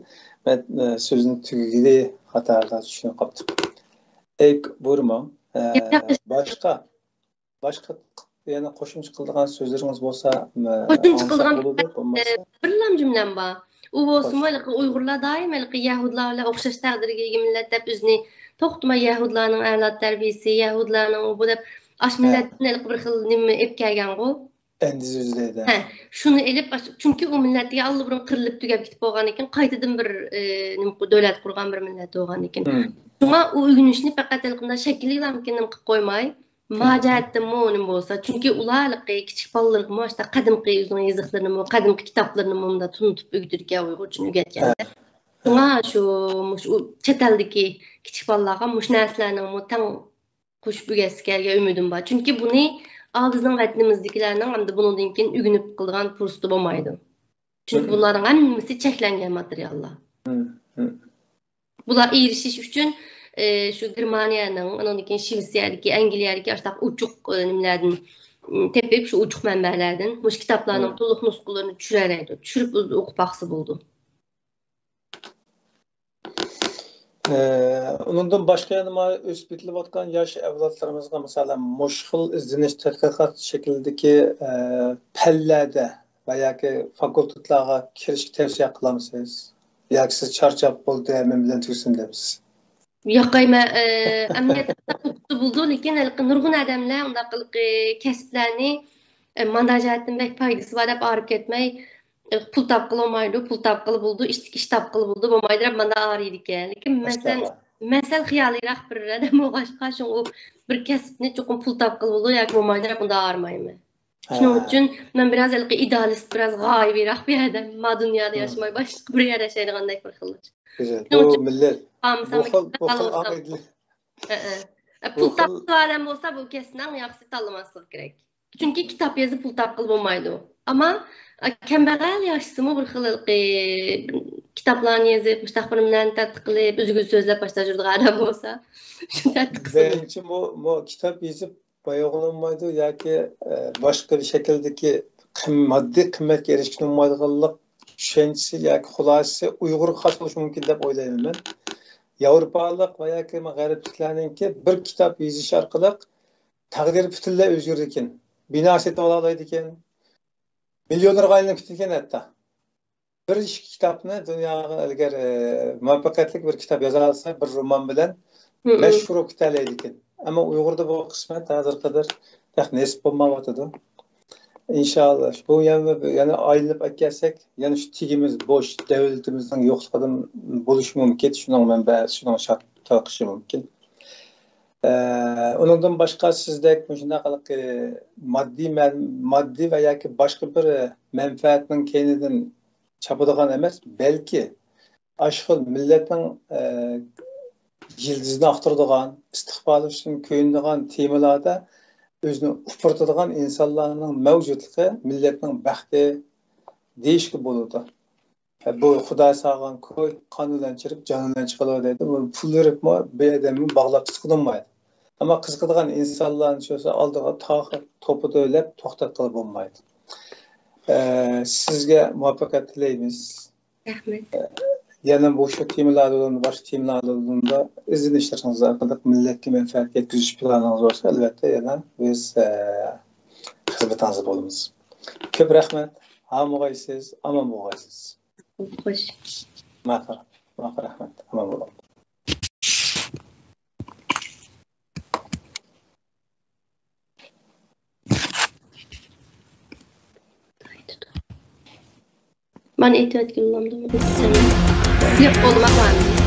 مەن، ئە، سۆزنى تۈگىگىلى قاتارىدا چۈشىنىپ قاپتۇ. ئەي، بۇيرۇماڭ. ئە، باشقا، باشقا يەنە قوشۇمچە قىلىدىغان سۆزلىرىڭىز بولسا، ئە، قوشۇمچە قىلىدىغان بولىدۇ، بولمىسا. ئە، بىرلا جۈملەم بار. ئۇ بولسىمۇ ھېلىقى ئۇيغۇرلار دائىم ھېلىقى يەھۇدىيلار بىلەن ئوخشاش تەقدىرگە ئىگە مىللەت دەپ ئۆزىنى توختىماي يەھۇدىيلارنىڭ ئەۋلاد تەربىيىسى، يەھۇدىيلارنىڭ ئۇ بۇ دەپ ئاشۇ مىللەتتىن ھېلىقى بىر خىل نېمە ئېلىپ كەلگەنغۇ. ئەندىزە ئىزدەيدۇ. ھە، شۇنى ئېلىپ، ئاش-، چۈنكى ئۇ مىللەتتىكى ئاللىبۇرۇن قىرىلىپ تۈگەپ كېتىپ بولغاندىن كېيىن، قايتىدىن بىر، ئە، نېمە، دۆلەت قۇرغان بىر مىللەت بولغاندىن كېيىن. شۇڭا ئۇ ئۆگىنىشنى پەقەت ھېلىقى مۇنداق شەكىللىك نېمە قىلىپ قويماي، ما جەھەتتىنمۇ نېمە بولسا، چۈنكى ئۇلار ھېلىقى كىچىك بالىلىرىغىمۇ ئاشۇنداق قەدىمكى ئۆزىنىڭ يېزىقلىرىنىمۇ، قەدىمكى كىتابلىرىنىمۇ مۇنداق تونۇتۇپ ئۆگىتىدىكەن، ئۇيغۇرچىنى ئۆگەتكەندە. شۇڭا شۇ، مۇشۇ چەت ئەلدىكى كىچىك بالىلارغا مۇشۇ نەرسىلەرنىڭمۇ تەڭ قوشۇپ ئۆگەتسە دېگەن ئۈمىدىم بار. چۈنكى بۇنى ئا بىزنىڭ ۋەتىنىمىزدىكىلەرنىڭ ئەمدى بۇنىڭدىن كېيىن ئۆگىنىپ قىلىدىغان پۇرسىتى بولمايدۇ. چۈنكى بۇلارنىڭ ھەممىسى چەكلەنگەن ماتېرىياللار. بۇلار ئېرىشىش ئۈچۈن، ئى، شۇ گېرمانىيەنىڭ، ئاندىن كېيىن شىۋېتسىيەدىكى، ئەنگلىيەدىكى ئاشۇنداق ئوچۇق، ئى، نېمىلەردىن، ئى، تېپىپ، شۇ ئوچۇق مەنبەلەردىن مۇشۇ كىتابلارنىڭ تولۇق نۇسخىلىرىنى چۈشۈرەلەيدۇ. چۈشۈرۈپ ئۆزى ئوقۇپ باقسا بولىدۇ. ئى، ئۇنىڭدىن باشقا يەنە مانا ئۆسۈپ يېتىلىۋاتقان ياش ئەۋلادلىرىمىزغا، مىسالەن، مۇشۇ خىل ئىزدىنىش تەتقىقات شەكلىدىكى، ئى، پەنلەردە ۋە ياكى فاكۇلتېتلارغا كىرىشكە تەۋسىيە قىلامسىز؟ ياكى سىز چارچاپ بولدى، ھەممە بىلەن تۈگىسۇن دەمسىز؟ ياق، ئەمما، ئى، ئەمەلىيەتتە ئوقۇتسا بولىدۇ، لېكىن ھېلىقى نۇرغۇن ئادەملەر ئۇنداق ھېلىقى كەسىپلەرنى، ئى، مانا جەھەتتىن بەك پايدىسى بار دەپ ئايرىپ كەتمەي، ئى، پۇل تاپقىلى بولمايدۇ، پۇل تاپقىلى بولىدۇ، ئىش، ئىش تاپقىلى بولىدۇ، بولمايدۇ دەپ مانا ئايرىيدىكەن. لېكىن مەن سەل، مەن سەل خىيالىيراق بىر ئادەم بولغاچقا، شۇڭا ئۇ بىر كەسىپنى چوقۇم پۇل تاپقىلى بولىدۇ ياكى بولمايدۇ دەپ ئۇنداق ئايرىمايمەن. شۇنىڭ ئۈچۈن مەن بىراز ھېلىقى ئىدېئالىست، بىراز غايىۋىراق بىر ئادەم. ما دۇنيادا ياشىماي، باشقا بىر يەردە ياشايدىغاندەك بىر خىل. گۈزەل. شۇنىڭ بۇ ئۈچۈن مىللەت، بۇ خىل، بۇ خىل ئاقىدىلىك. ھەئە. پۇل تاپقان ئادەم بولسا، بۇ كەسىپنى ئەڭ ياخشىسى تاللىماسلىقى كېرەك. چۈنكى كىتاب يېزىپ پۇل تاپقىلى بولمايدۇ. ئەمما، ئە، كەمبەغەل ياشىسىمۇ بىر خىل ھېلىقى كىتابلارنى يېزىپ، مۇشۇنداق بىر نېمىلەرنى تەتقىق قىلىپ، ئۆزىگە سۆزلەپ باشلاپ يۈرىدىغان ئادەم بولسا، شۇ تەتقىق قىلىپ. مېنىڭچە، بۇ، بۇ كىتاب يېزىپ بايىغىلى بولمايدۇ ياكى، ئە، باشقا بىر شەكىلدىكى قىم-، ماددىي قىممەتكە ئېرىشكىلى بولمايدىغانلىق چۈشەنچىسى ياكى خۇلاسىسى ئۇيغۇرغا خاس بولۇشى مۇمكىن دەپ ئويلايمەن مەن. ياۋروپالىق ۋە ياكى غەربلىكلەرنىڭكى بىر كىتاب يېزىش ئارقىلىق تەقدىرى پۈتۈنلەي ئۆزگىرىدىكەن. بىنا سېتىۋالالايدىكەن. مىليونېرغا ئايلىنىپ كېتىدىكەن ھەتتا. بىر ئىككى كىتابنى دۇنياغا ئەگەر، ئە، مۇۋەپپەقىيەتلىك بىر كىتاب يازالىسا، بىر رومان بىلەن مەشھۇر بولۇپ كېتەلەيدىكەن. ئەمما ئۇيغۇردا بۇ قىسمەت ھازىرغا قەدەر تېخى نېسىپ بولمايۋاتىدۇ. ئىنشاللا، بۇ يەنە، يەنە ئايلىنىپ ئەكەلسەك، يەنە شۇ تېگىمىز بوش، دۆلىتىمىزنىڭ يوقلۇقىدىن بولۇشى مۇمكىن، شۇنىڭ مەنبەسى، شۇنىڭ شارت تارقىشى مۇمكىن. ئە، ئۇنىڭدىن باشقا سىزدەك مۇشۇنداق ھېلىقى ماددىي مەن-، ماددىي ۋە ياكى باشقا بىر مەنپەئەتنىڭ كەينىدىن چاپىدىغان ئەمەس، بەلكى ئاشۇ خىل مىللەتنىڭ، ئە، يىلتىزىنى ئاختۇرىدىغان، ئىستىقبالى ئۈچۈن كۆيۈنىدىغان تېمىلاردا ئۆزىنى ئۇپرىتىدىغان ئىنسانلارنىڭ مەۋجۇتلۇقى مىللەتنىڭ بەختى دېيىشكە بولىدۇ. بۇ خۇداي سالغان كوي قان بىلەن چىرىپ، جان بىلەن چىقىدۇ دەيدۇ. بۇ پۇل بېرىپمۇ بىر ئادەمنى باغلاپ تۇتقىلى بولمايدۇ. ئەمما قىزىقىدىغان ئىنسانلارنى چۈشۈرسە، ئالدىغا تاغ توپىدۇ دەپ توختاتقىلى بولمايدۇ. ئە، سىزگە مۇۋەپپەقىيەت تىلەيمىز. رەھمەت. ئە، يەنە مۇشۇ تېمىلار بىلەن، باشقا تېمىلار بىلەن ئىزدىنىشلىرىڭىز ئارقىلىق مىللەتكە مەنپەئەت يەتكۈزۈش پىلانىڭىز بولسا، ئەلۋەتتە يەنە بىز، ئە، خىزمىتىڭىزدە بولىمىز. كۆپ رەھمەت. ھەم بولغايسىز، ئامان بولغايسىز. خوش. ماقۇل، ماقۇل، رەھمەت. ئامان بولۇڭ. مانا ئېيتىۋەتكىلى بولامدۇ؟ ياق، بولدى، ماقۇل.